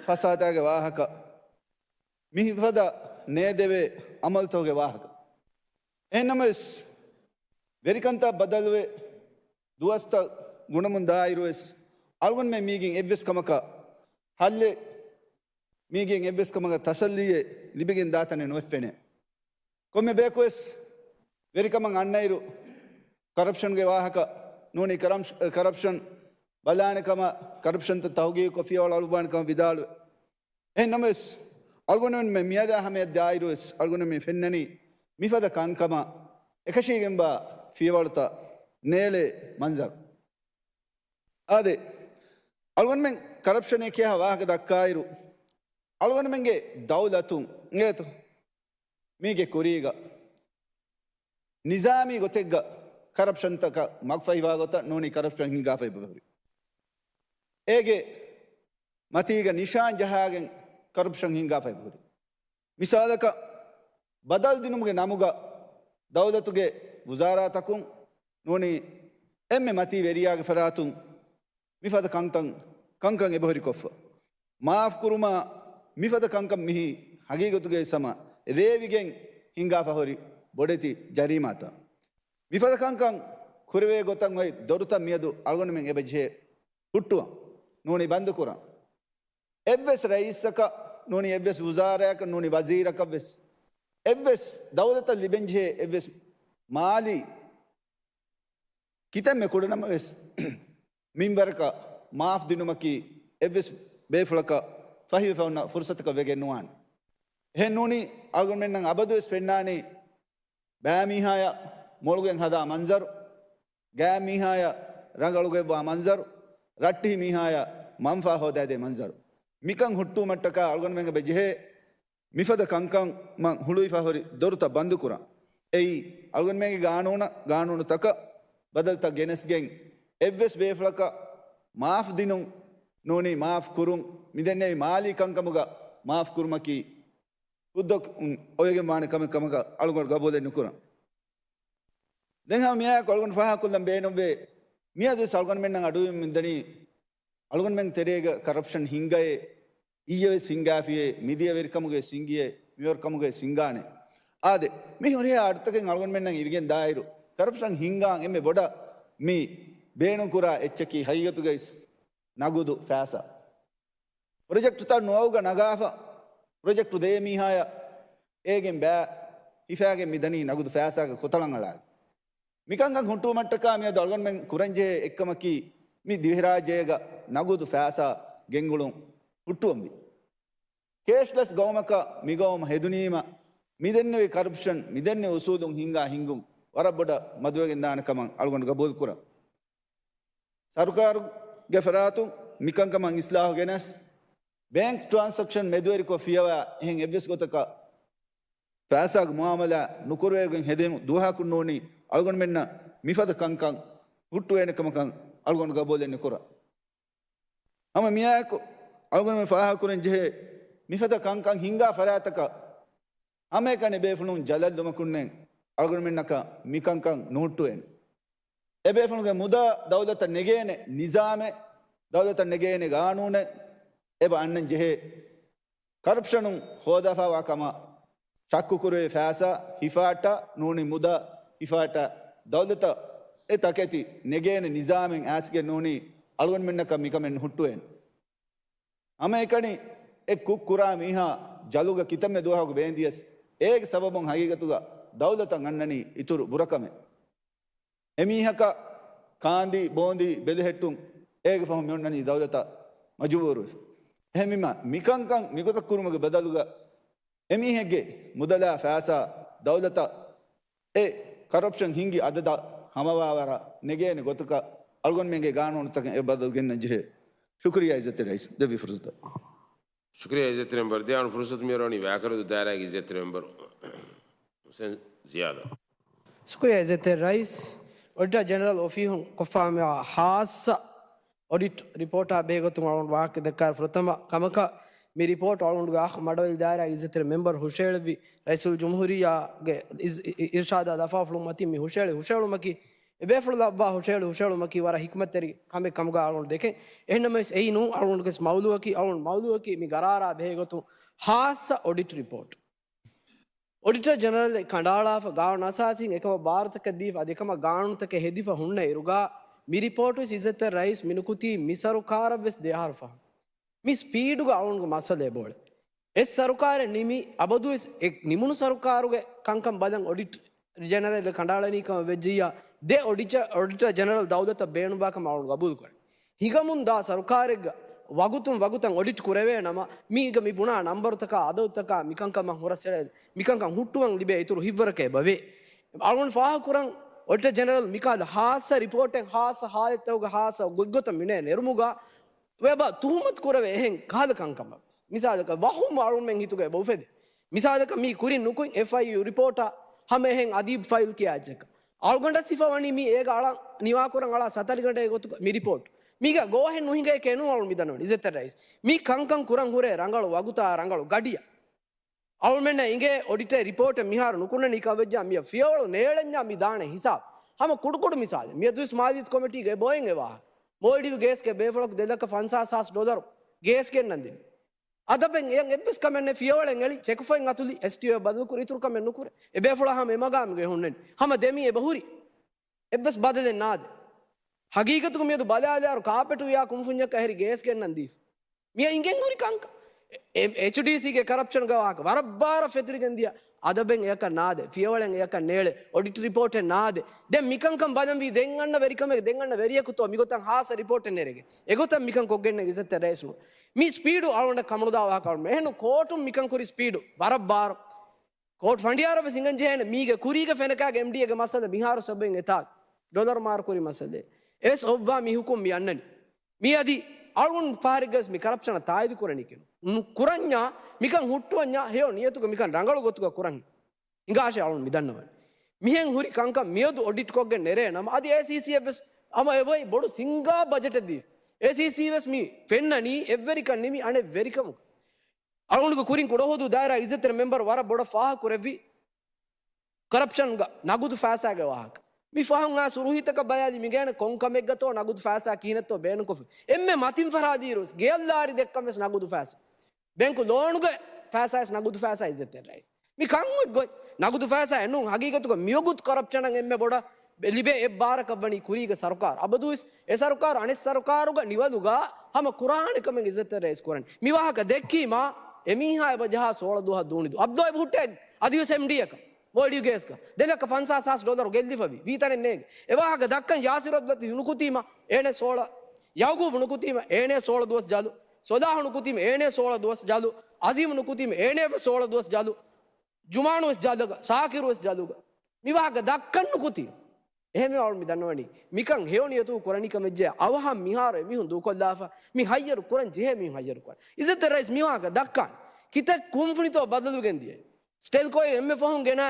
ފަސާދާގެ ވާހަކަ، މިފަދަ ނޭދެވޭ އަމަލުތަކުގެ ވާހަކަ. އެހެންނަމަވެސް، ވެރިކަންތައް ބަދަލުވެ، ދުވަސްތައް ގުނަމުން ދާއިރުވެސް، އަޅުގަނޑުމެން މީގެން އެއްވެސް ކަމަކަށް ހައްލެއް، މީގެން އެއްވެސް ކަމަކަށް ތަސައްލީއެއް ލިބިގެން ދާތަނެއް ނުވެފެނޭ. ކޮންމެ ބަޔަކުވެސް ވެރިކަމަށް އަންނައިރު، ކަރަޕްޝަންގެ ވާހަކަ ނޫނީ ކަރަމްޝް-، ކަރަޕްޝަން ބަލާނެ ކަމަށް، ކަރަޕްޝަންތައް ތަހުގީގުކޮށް ފިޔަވަޅު އަޅުއްވާނެ ކަމަށް ވިދާޅުވެ. އެހެން ނަމަވެސް، އަޅުގަނޑުމެން މި މިއަދާ ހަމަޔަށް ދާއިރުވެސް އަޅުގަނޑުމެން ފެންނަނީ މިފަދަ ކަންކަމަށް އެކަށީގެންވާ ފިޔަވަޅުތައް ނޭޅޭ މަންޒަރު. އާދެ، އަޅުގަނޑުމެން ކަރަޕްޝަނޭ ކިޔާ ވާހަކަ ދައްކާއިރު، އަޅުގަނޑުމެންގެ ދައުލަތުން އިނގޭތޯ މީގެ ކުރީގަ ނިޒާމީ ގޮތެއްގަ ކަރަޕްޝަންތަކަށް މަގުފަހިވާ ގޮތަށް ނޫނީ ކަރަޕްޝަން ހިނގާފަ އެބަހުރި. އޭގެ މަތީގަ ނިޝާން ޖަހާގެން ކަރަޕްޝަން ހިނގާފަ އެބަހުރި. މިސާލަކަށް، ބަދަލު ދިނުމުގެ ނަމުގަ ދައުލަތުގެ ވުޒާރާތަކުން ނޫނީ އެންމެ މަތީ ވެރިޔާގެ ފަރާތުން މިފަދަ ކަންތައް، ކަންކަން އެބަހުރިކޮށްފަ. މާފް ކުރުމާ މިފަދަ ކަންކަން މިހި ހަގީގަތުގައި ސަމާ ރޭވިގެން ހިނގާފަ ހުރި ބޮޑެތި ޖަރީމާތައް. މިފަދަ ކަންކަން ކުރެވޭ ގޮތަށް އޮތް ދޮރުތައް މިއަދު އަޅުގަނޑުމެން އެބަ ޖެހޭ ހުއްޓުވަން، ނޫނީ ބަންދުކުރަން. އެއްވެސް ރައީސަކަށް ނޫނީ، އެއްވެސް ވުޒާރާއަކަށް ނޫނީ، ވަޒީރަކަށް ވެސް، އެއްވެސް ދައުލަތަށް ލިބެންޖެހޭ އެއްވެސް މާލީ ކިތަންމެ ކުޑަނަމަވެސް، މިންވަރަކަށް މާފް ދިނުމަކީ އެއްވެސް ބޭފުޅަކަށް ފަހިވެފަ އޮންނަ ފުރުސަތަކަށް ވެގެން ނުވާނެ. އެހެން ނޫނީ، އަޅުގަނޑުމެންނަށް އަބަދުވެސް ފެންނާނީ، ބައިމީހާޔަށް މޮޅުގެން ހަދާ މަންޒަރު، ގާތްމީހާޔަށް ރަނގަޅުގައެއްވާ މަންޒަރު، ރައްޓެހި މީހާޔަށް މަންފާ ހޯދާދޭ މަންޒަރު. މިކަން ހުއްޓުވުމަށްޓަކާ އަޅުގަނޑުމެން އެބަ ޖެހޭ މިފަދަ ކަންކަމަށް ހުޅުވިފަ ހުރި ދޮރުތައް ބަންދުކުރަން. އެއީ، އަޅުގަނޑުމެންގެ ގާނޫނަށް، ގާނޫނުތަކަށް ބަދަލުތައް ގެނެސްގެން، އެއްވެސް ބޭފުޅަކަށް މާފް ދިނުން ނޫނީ މާފް ކުރުން، މިދެންނެވި މާލީ ކަންކަމުގަ މާފް ކުރުމަކީ ހުއްދަ އޮވެގެން ވާނެ ކަމެއް ކަމަކަށް އަޅުގަނޑު ގަބޫލެއް ނުކުރަން. ދެން ހަމަ މިއާއެކު އަޅުގަނޑު ފާހަގަކޮށްލަން ބޭނުންވޭ، މިއަދުވެސް އަޅުގަނޑުމެންނަށް އަޑުއިވެމުންދަނީ، އަޅުގަނޑުމެން ތެރޭގަ ކަރަޕްޝަން ހިނގައޭ، އިއްޔެވެސް ހިނގާފިޔޭ، މިދިޔަ ވެރިކަމުގައި ހިނގިޔޭ، މިވަރު ކަމުގައި ހިނގާނެ. އާދެ، މި ހުރިހާ އަޑުތަކެއް އަޅުގަނޑުމެންނަށް އިވިގެން ދާއިރު، ކަރަޕްޝަން ހިނގާން އެންމެ ބޮޑަށް މި ބޭނުންކުރާ އެއްޗަކީ ހަގީގަތުގައި ނަގުދު ފައިސާ. ޕްރޮޖެކްޓުތައް ނުއައުގަ ނަގާފަ، ޕްރޮޖެކްޓު ދޭ މީހާޔަށް އޭގެން ބައި ހިފާގެން މިދަނީ ނަގުދު ފައިސާގެ ކޮތަޅަށް އަޅާގެން. މިކަންކަން ހުއްޓުވުމަށްޓަކާ މިއަދު އަޅުގަނޑުމެން ކުރަންޖެހޭ އެއްކަމަކީ، މި ދިވެހިރާއްޖޭގަ ނަގުދު ފައިސާ ގެންގުޅުން ހުއްޓުވަންވީ. ކޭޝްލެސް ގައުމަކަށް މިގައުމު ހެދުނީމަ، މިދެންނެވި ކަރަޕްޝަން، މިދެންނެވި އުސޫލުން ހިންގާ ހިންގުން ވަރަށް ބޮޑަށް މަދުވެގެންދާނެ ކަމަށް އަޅުގަނޑު ގަބޫލުކުރަން. ސަރުކާރުގެ ފަރާތުން މިކަންކަމަށް އިސްލާހު ގެނެސް، ބޭންކް ޓްރާންސެކްޝަން މެދުވެރިކޮށް ފިޔަވާ އެހެން އެއްވެސް ގޮތަކަށް ފައިސާގެ މުއާމަލާ ނުކުރެވިގެން ހެދެން ދުވަހަކުން ނޫނީ އަޅުގަނޑުމެންނަށް މިފަދަ ކަންކަން ހުއްޓުވޭނެ ކަމަކަށް އަޅުގަނޑު ގަބޫލެއް ނުކުރަން. ހަމަ މިއާއެކު އަޅުގަނޑުމެން ފާހަގަކުރަން ޖެހޭ މިފަދަ ކަންކަން ހިންގާ ފަރާތަކަށް ހަމައެކަނި ބޭފުޅުން ޖަލަށްލުމަކުންނެއް އަޅުގަނޑުމެންނަކަށް މިކަންކަން ނުހުއްޓުވޭނެ. އެބޭފުޅުންގެ މުދާ ދައުލަތަށް ނެގޭނެ ނިޒާމެއް، ދައުލަތަށް ނެގޭނެ ގާނޫނެއް އެބަ އަންނަން ޖެހޭ. ކަރަޕްޝަނުން ހޯދާފަވާ ކަމަށް ޝައްކުކުރެވޭ ފައިސާ ހިފާއްޓާ ނޫނީ މުދާ ހިފާއްޓާ ދައުލަތަށް އެ ތަކެތި ނެގޭނެ ނިޒާމެއް އައިސްގެން ނޫނީ އަޅުގަނޑުމެންނަކަށް މިކަމެއް ނުހުއްޓުވޭނެ. ހަމައެކަނި އެ ކުށް ކުރާ މީހާ ޖަލުގަ ކިތަންމެ ދުވަހަކު ބޭންދިޔަސް، އޭގެ ސަބަބުން ހަގީގަތުގަ ދައުލަތަށް އަންނަނީ އިތުރު ބުރަކަމެއް. އެމީހަކަށް ކާންދީ ބޯންދީ ބެލެހެއްޓުން އޭގެ ފަހުން މި އޮންނަނީ ދައުލަތަށް މަޖުބޫރުވެފަ. އެހެންވީމަ، މިކަންކަން މިގޮތަށް ކުރުމުގެ ބަދަލުގަ އެމީހެއްގެ މުދަލާ ފައިސާ ދައުލަތަށް އެ ކަރަޕްޝަން ހިންގި އަދަދަށް ހަމަވާވަރަށް ނެގޭނެ ގޮތަކަށް އަޅުގަނޑުމެންގެ ގާނޫނުތަކެއް އެ ބަދަލު ގެންނަން ޖެހޭ. ޝުކުރިއްޔާ އިއްޒަތްތެރި ރައީސް ދެއްވި ފުރުސަތަށް. ޝުކުރިއްޔާ އިއްޒަތްތެރި މެމްބަރު. ދެ އަޅުގަނޑު ފުރުސަތު މިއަރުވަނީ ވައިކަރަދޫ ދާއިރާގެ އިއްޒަތްތެރި މެމްބަރު ހުސެން ޒިޔާދަށް. ޝުކުރިއްޔާ އިއްޒަތްތެރި ރައީސް. އޮޑިޓަރ ޖެނެރަލް އޮފީހުން ކޮށްފާ ހާއްސަ އޮޑިޓް ރިޕޯޓާ ބެހޭގޮތުން އަޅުގަނޑު ވާހަކަ ދައްކާ ފުރަތަމަ ކަމަކަށް، މި ރިޕޯޓް އަޅުގަނޑުގެ އަޚް މަޑަވެލި ދާއިރާގެ އިއްޒަތްތެރި މެމްބަރު ހުށައެޅުއްވި ރައީސުލްޖުމްހޫރިއްޔާގެ އިރް-، އި-، އި-، އިރްޝާދާ ލަފާފުޅުން މަތިން މި ހުށައެޅި ހުށައެޅުމަކީ، އެބޭފުޅުން ލައްވާ ހުށައެޅި ހުށައެޅުމަކީ ވަރަށް ހިކްމަތްތެރި ކަމެއް ކަމުގަ އަޅުގަނޑު ދެކެން. އެހެންނަމަވެސް އެއީ ނޫން އަޅުގަނޑުގެ މައުލޫއަކީ، އަޅުގަނޑު މައުލޫއަކީ މި ގަރާރާ ބެހޭގޮތުން ހާއްސަ އޮޑިޓް ރިޕޯޓް. އޮޑިޓަރ ޖެނެރަލް ކަނޑައަޅާފަ ގާނޫނު އަސާސީން އެކަމަށް ބާރުތަކެއް ދީފަ އަދި އެކަމަށް ގާނޫނުތަކެއް ހެދިފަ ހުންނަ އިރުގަ، މި ރިޕޯޓުވެސް އިއްޒަތްތެރި ރައީސް މި ނުކުތީ މި ސަރުކާރަށްވެސް ދެއަހަރު ފަހުން. މި ސްޕީޑުގަ އަޅުގަނޑުގެ މައްސަލަ އެބައުޅޭ. އެއް ސަރުކާރެއް ނިމި، އަބަދުވެސް އެ ނިމުނު ސަރުކާރުގެ ކަންކަން ބަލަން އޮޑިޓް ޖެނެރަލް ކަނޑައަޅަނީ ކަމަށް ވެއްޖިއްޔާ، ދެ އޮޑިޓަ-، އޮޑިޓަރ ޖެނެރަލް ދައުލަތަށް ބޭނުންވާ ކަމަށް އަޅުގަނޑު ގަބޫލުކުރޭ. ހިނގަމުންދާ ސަރުކާރެއްގަ ވަގުތުން ވަގުތަށް އޮޑިޓް ކުރެވޭ ނަމަ، މީގަ މި ބުނާ ނަންބަރުތަކާ އަދަދުތަކާ މިކަންކަމަށް ހުރަސްއެޅޭ، މިކަންކަން ހުއްޓުވަން ލިބޭ އިތުރު ހިތްވަރަކަށް އެބަވޭ. އަޅުގަނޑު ފާހަގަކުރަން، އޮޑިޓަރ ޖެނެރަލް މިކަހަލަ ހާއްސަ ރިޕޯޓެއް ހާއްސަ ހާލަތްތަކުގަ ހާއްސަ ގޮތްގޮތަށް މިނޭ ނެރުމުގަ ވެބަ ތުހުމަތު ކުރެވޭ އެހެން ކަހަލަ ކަންކަމަށް ވެސް. މިސާލަކަށް، ވަހުމް އަޅުމެން ހިތުގަ އެބަ އުފެދޭ. މިސާލަކަށް، މީ ކުރިން ނުކުތް އެފްއައިޔޫ ރިޕޯޓާ ހަމަ އެހެން އަދީބް ފައިލް ކިޔާ އެއްޗަކަށް. އަޅުގަނޑަށް ސިފަ ވަނީ މީ އޭގަ އަޅަން ނިވާކުރަން އަޅާ ސަތަރިގަނޑޭ ގޮތުގަ މި ރިޕޯޓް. މީގަ ގޯހެއް ނުހިނގޭކޭ ނޫން އަޅުން މިދަންނަވަނީ އިއްޒަތްތެރި ރައީސް. މި ކަންކަން ކުރަން ހުރޭ ރަނގަޅު ވަގުތާ ރަނގަޅު ގަޑިއަށް. އަޅުމެންނަށް އިނގޭ އޮޑިޓެއް ރިޕޯޓެއް މިހާރު ނުކުންނަނީ ކަމަށް ވެއްޖާ މިއަށް ފިޔަވަޅު ނޭޅެންޏާ މި ދާނެ ހިސާބު. ހަމަ ކުޑަކުޑަ މިސާލެއް. މިއަދުވެސް މާލިޔަތު ކޮމިޓީގެ އެބައޮތް އެ ވާހަކަ. މޯލްޑިވް ގޭސްގެ ބޭފުޅަކު ދެ ލައްކަ ފަންސާސް ހާސް ޑޮލަރު ގޭސް ގެންނަން ދިނީ. އަދަބެން އެޔަށް އެއްވެސް ކަމެއް ނެތް. ފިޔަވަޅެއް އެޅި ޗެކުފޮތް އަތުލި އެސްޓީއޯ ބަދަލުކުރި އިތުރު ކަމެއް ނުކުރޭ. އެ ބޭފުޅާ ހަމަ އެ މަގާމުގައި ހުންނަނީ. ހަމަ ދެމީ އެބަ ހުރީ. އެއްވެސް ބަދަލެއް ނާދޭ. ހަގީގަތުގަ މިއަދު ބަލާލާއިރު ކާޕެޓު ވިޔާ ކުންފުންޏަކަށް ހެރި ގޭސް ގެންނަން ދީފަ. މިއަށް އިނގެން ހުރި ކަންކަން. އެ، އެ، އެޗްޑީސީގެ ކަރަޕްޝަންގެ ވާހަކަ ވަރަށް ބާރަށް ފެތުރިގެން ދިޔަ. އަދަބެން އެޔަކަށް ނާދޭ. ފިޔަވަޅެން އެޔަކަށް ނޭޅޭ. އޮޑިޓް ރިޕޯޓެއް ނާދޭ. ދެން މިކަންކަން ބަލަންވީ ދެން އަންނަ ވެރިކަމެއް، ދެން އަންނަ ވެރިޔަކު ތޯ މިގޮތަށް ހާއްސަ ރިޕޯޓެއް ނެރެގެން. އެގޮތަށް މިކަން ކޮށްގެންނެއް އިއްޒަތްތެރި ރައީސް ނޫން. މި ސްޕީޑު އަޅުގަނޑަށް ކަމުނުދާ ވާހަކަ އަޅުމެން. އެހެން ކޯޓުން މިކަން ކުރި ސްޕީޑު ވަރަށް ބާރު. ކޯޓް ފަނޑިޔާރަށް ވެސް ހިނގަން ޖެހޭނެ މީގެ ކުރީގެ ފެނަކާގެ އެމްޑީއޭގެ މައްސަލަ މިހާރު ސަބައިން އެތާ ޑޮލަރު މާރު ކުރި މައްސަލައެއް. އެސް އޮއްވާ މި ހުކުމް މި އަންނަނީ. މިއަދި އަޅުގަނޑު ފަހަރެއްގަސް މި ކަރަޕްޝަނަށް ތާއީދު ކުރަނީ ކިނު. ނު-، ކުރަންޏާ މިކަން ހުއްޓުވަންޏާ ހެޔޮ ނިޔަތުގަ މިކަން ރަނގަޅު ގޮތުގަ ކުރަން ހިނގާށޭ އަޅުން މި ދަންނަވަނީ. މިހެން ހުރި ކަންކަން މިއަދު އޮޑިޓް ކޮށްގެން ނެރޭ ނަމަ އަދި އޭސީސީއަށް ވެސް ހަމަ އެބައި ބޮޑު ސިންގާ ބަޖެޓެއް ދީ. އޭސީސީ ވެސް މި ފެންނަނީ އެއްވެރިކަން ނިމި އަނެއް ވެރިކަމުގަ. އަޅުގަނޑުގެ ކުރިން ކުޑަހުދޫ ދާއިރާ އިއްޒަތްތެރި މެމްބަރު ވަރަށް ބޮޑަށް ފާހަގަ ކުރެއްވި ކަރަޕްޝަންގަ ނަގުދު ފައިސާގެ ވާހަކަ. މި ފަހުން އާ ސުރުހީތަކަށް ބަލާލި މިގޭނެ ކޮން ކަމެއްގަތޯ ނަގުދު ފައިސާ ކިހިނެއްތޯ ބޭނުންކޮށްފި. އެންމެ މަތިން ފަރާ ދީރުވެސް ގެޔަށް ލާރި ދެއްކަން ވެސް ނަގުދު ފައިސާ. ބޭންކު ލޯނުގެ ފައިސާވެސް ނަގުދު ފައިސާ އިއްޒަތްތެރި ރައީސް. މި ކަން އޮތް ގޮތް. ނަގުދު ފައިސާއެއް ނޫން، ހަގީގަތުގަ މިވަގުތު ކަރަޕްޝަނަށް އެންމެ ބޮޑަށް ލިބޭ އެއް ބާރަކަށް ވަނީ ކުރީގެ ސަރުކާރު. އަބަދުވެސް އެ ސަރުކާރު އަނެއް ސަރުކާރުގަ ނިވަލުގަ ހަމަ ކުރާނެ ކަމެއް އިއްޒަތްތެރި ރައީސް ކުރަނީ. މި ވާހަކަ ދެއްކީމާ، އެމީހާ އެބަ ޖަހާ ސޯޅަ ދުވަހަށް ދޫނިދު. އަބްދޯ އެބަ ހުއްޓޭ އަދިވެސް އެމްޑީއަކަށް. މޯލްޑިވް ގޭސްގަ ދެ ލައްކަ ފަންސާސް ހާސް ޑޮލަރު ގެއްލިފަވި. ވީތަނެއް ނޭނގެ. އެ ވާހަކަ ދައްކަން ޔާސިރު އަބްދުލަތީފް ނުކުތީމަ، އޭނެ ސޯޅަ، ޔައުގޫބު ނުކުތީމަ، އޭނެ ސޯޅަ ދުވަސް ޖަލު. ސޮލާހު ނުކުތީމަ، އޭނެ ސޯޅަ ދުވަސް ޖަލު. އަޒީމު ނުކުތީމަ، އޭނެ ސޯޅަ ދުވަސް ޖަލު. ޖުމާނު ވެސް ޖަލުގަ، ޝާކިރު ވެސް ޖަލުގަ. މި ވާހަކަ ދައްކަން ނުކުތީ. އެހެންވެ އަޅުން މި ދަންނަވަނީ. މިކަން ހެޔޮ ނިޔަތު ކުރަނީ ކަމެއްޖެ. އަވަހަށް މިހާރު އެމީހުން ދޫކޮށްލާފަ. މި ހައްޔަރު ކުރަން ޖެހޭ މީހުން ހައްޔަރު ކުރަން. އިއްޒަތްތެރި ރައީސް މި ވާހަކަ ދައްކާން. ކިތައް ކުންފުނިތޯ ބަދަލުވެގެން ދިޔައީ. ސްޓެލްކޯއިން އެންމެ ފަހުން ގެނަ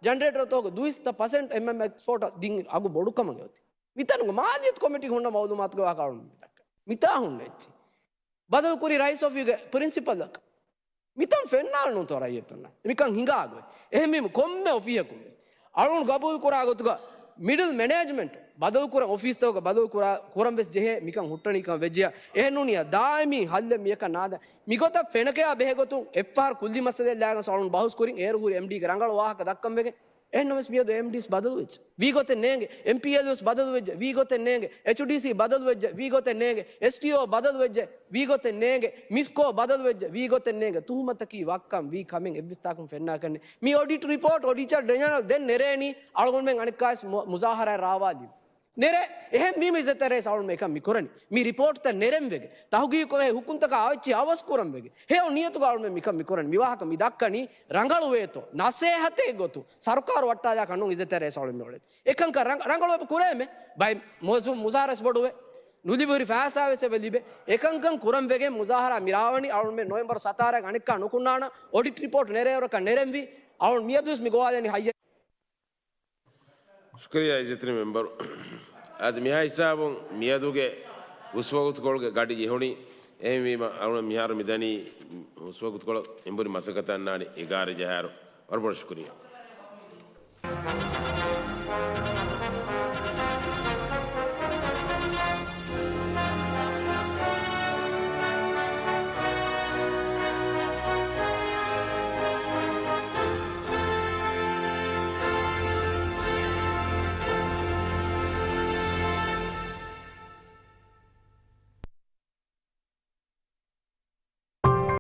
ޖަނަރޭޓަރ ތޯގެ ދުއިސައްތަ ޕަސެންޓް އެމްއެމް އެކްސްޕޯޓަށް ދިން އަގު ބޮޑު ކަމަށް އޮތީ. މިތަނުގަ މާލިޔަތު ކޮމިޓީ ހުންނަ މައުލޫމާތުގެ ވާހަކަ އަޅުން މި ދައްކަނީ. މިތާ ހުންނަ އެއްޗެއް. ބަދަލުކުރި ރައީސް އޮފީހުގެ ޕްރިންސިޕަލަކަށް. މިތަން ފެންނާނުތޯ ރައްޔިތުންނަށް؟ މިކަން ހިނގާ ގޮތް. އެހެންވީމަ ކޮންމެ އޮފީހަކުން ވެސް އަޅުން ގަބޫލު ކުރާ ގޮތުގަ މިޑްލް މެނޭޖްމަންޓް ބަދަލު ކުރަން، އޮފީސްތަކުގަ ބަދަލު ކުރާ، ކުރަން ވެސް ޖެހޭ. މިކަން ހުއްޓަނީ ކަމަށް ވެއްޖެޔާ. އެހެން ނޫނިޔާ ދާއިމީ ހައްލެއް މިޔަކަށް ނާދާ. މިގޮތަށް ފެނަކަޔާ ބެހޭ ގޮތުން އެއްފަހަރު ކުއްލި މައްސަލައެއް ލާގެން އަޅުން ބަހުސް ކުރިން އޭރު ހުރި އެމްޑީގެ ރަނގަޅު ވާހަކަ ދައްކަން ވެގެން. އެހެންނަމަވެސް މިއަދު އެމްޑީސް ބަދަލުވެއްޖެ. ވީގޮތެއް ނޭނގެ. އެމްޕީއެލް ވެސް ބަދަލުވެއްޖެ. ވީގޮތެއް ނޭނގެ. އެޗްޑީސީ ބަދަލުވެއްޖެ. ވީގޮތެއް ނޭނގެ. އެސްޓީއޯ ބަދަލުވެއްޖެ. ވީގޮތެއް ނޭނގެ. މިފްކޯ ބަދަލުވެއްޖެ. ވީގޮތެއް ނޭނގެ. ތުހުމަތަކީ ވައްކަން ވީ ކަމެއް އެއްވެސް ތާކުން ފެންނާކަށް ނެތް. މި އޮޑިޓް ރިޕޯޓް އޮޑިޓަރ ޖެނެރަލް ދެން ނެރޭނީ އަޅުގަނޑުމެން އަނެއްކާވެސް މު-، މުޒާހަރާއަށް ރާވާލީ. ނެރެ، އެހެން ވީމަ އިއްޒަތްތެރި ރައީސް އަޅުން މިކަން މިކުރަނީ. މި ރިޕޯޓްތައް ނެރެން ވެގެން. ތަހުގީގުކޮށް އެ ހުކުމްތަކާ އައިއްޗި އަވަސް ކުރަން ވެގެން. ހެޔޮ ނިޔަތުގަ އަޅުމެން މިކަން މިކުރަނީ. މި ވާހަކަ މި ދައްކަނީ ރަނގަޅުވޭތޯ. ނަސޭހަތެއް ގޮތު ސަރުކާރު ވައްޓާލާކަށް ނޫން އިއްޒަތްތެރި ރައީސް އަޅުމެން އުޅެނީ. އެކަންކަން ރަނގ-، ރަނގަޅު އެބަ ކުރޭމެ. ބައެއް މުވައްޒަފުން މުޒާރަސް ބޮޑުވެ. ނުލިބި ހުރި ފައިސާ ވެސް އެބަ ލިބޭ. އެކަންކަން ކުރަން ވެގެން މުޒާހަރާ މި ރާވަނީ އަޅުމެން ނޮވެމްބަރު ސަތާރަ އަނެއްކާ ނުކުންނާނަ އޮޑިޓް ރިޕޯޓް ނެރޭވަރަކަށް ނެރެންވީ. އަޅުން މިއަދުވެސް މި ގޮވާލަނީ ހައްޔަ ޝުކުރިއްޔާ އިއްޒަތްތެރި މެމްބަރު. އަދި މިހާ ހިސާބުން މިއަދުގެ ހުސްވަގުތުކޮޅުގެ ގަޑި ޖެހުނީ. އެހެންވީމަ އަޅުން މިހާރު މިދަނީ ހުސްވަގުތުކޮޅަށް އެނބުރި މަސައްކަތަށް އަންނާނީ އެގާރަ ޖަހާއިރު. ވަރަށް ބޮޑަށް ޝުކުރިއްޔާ.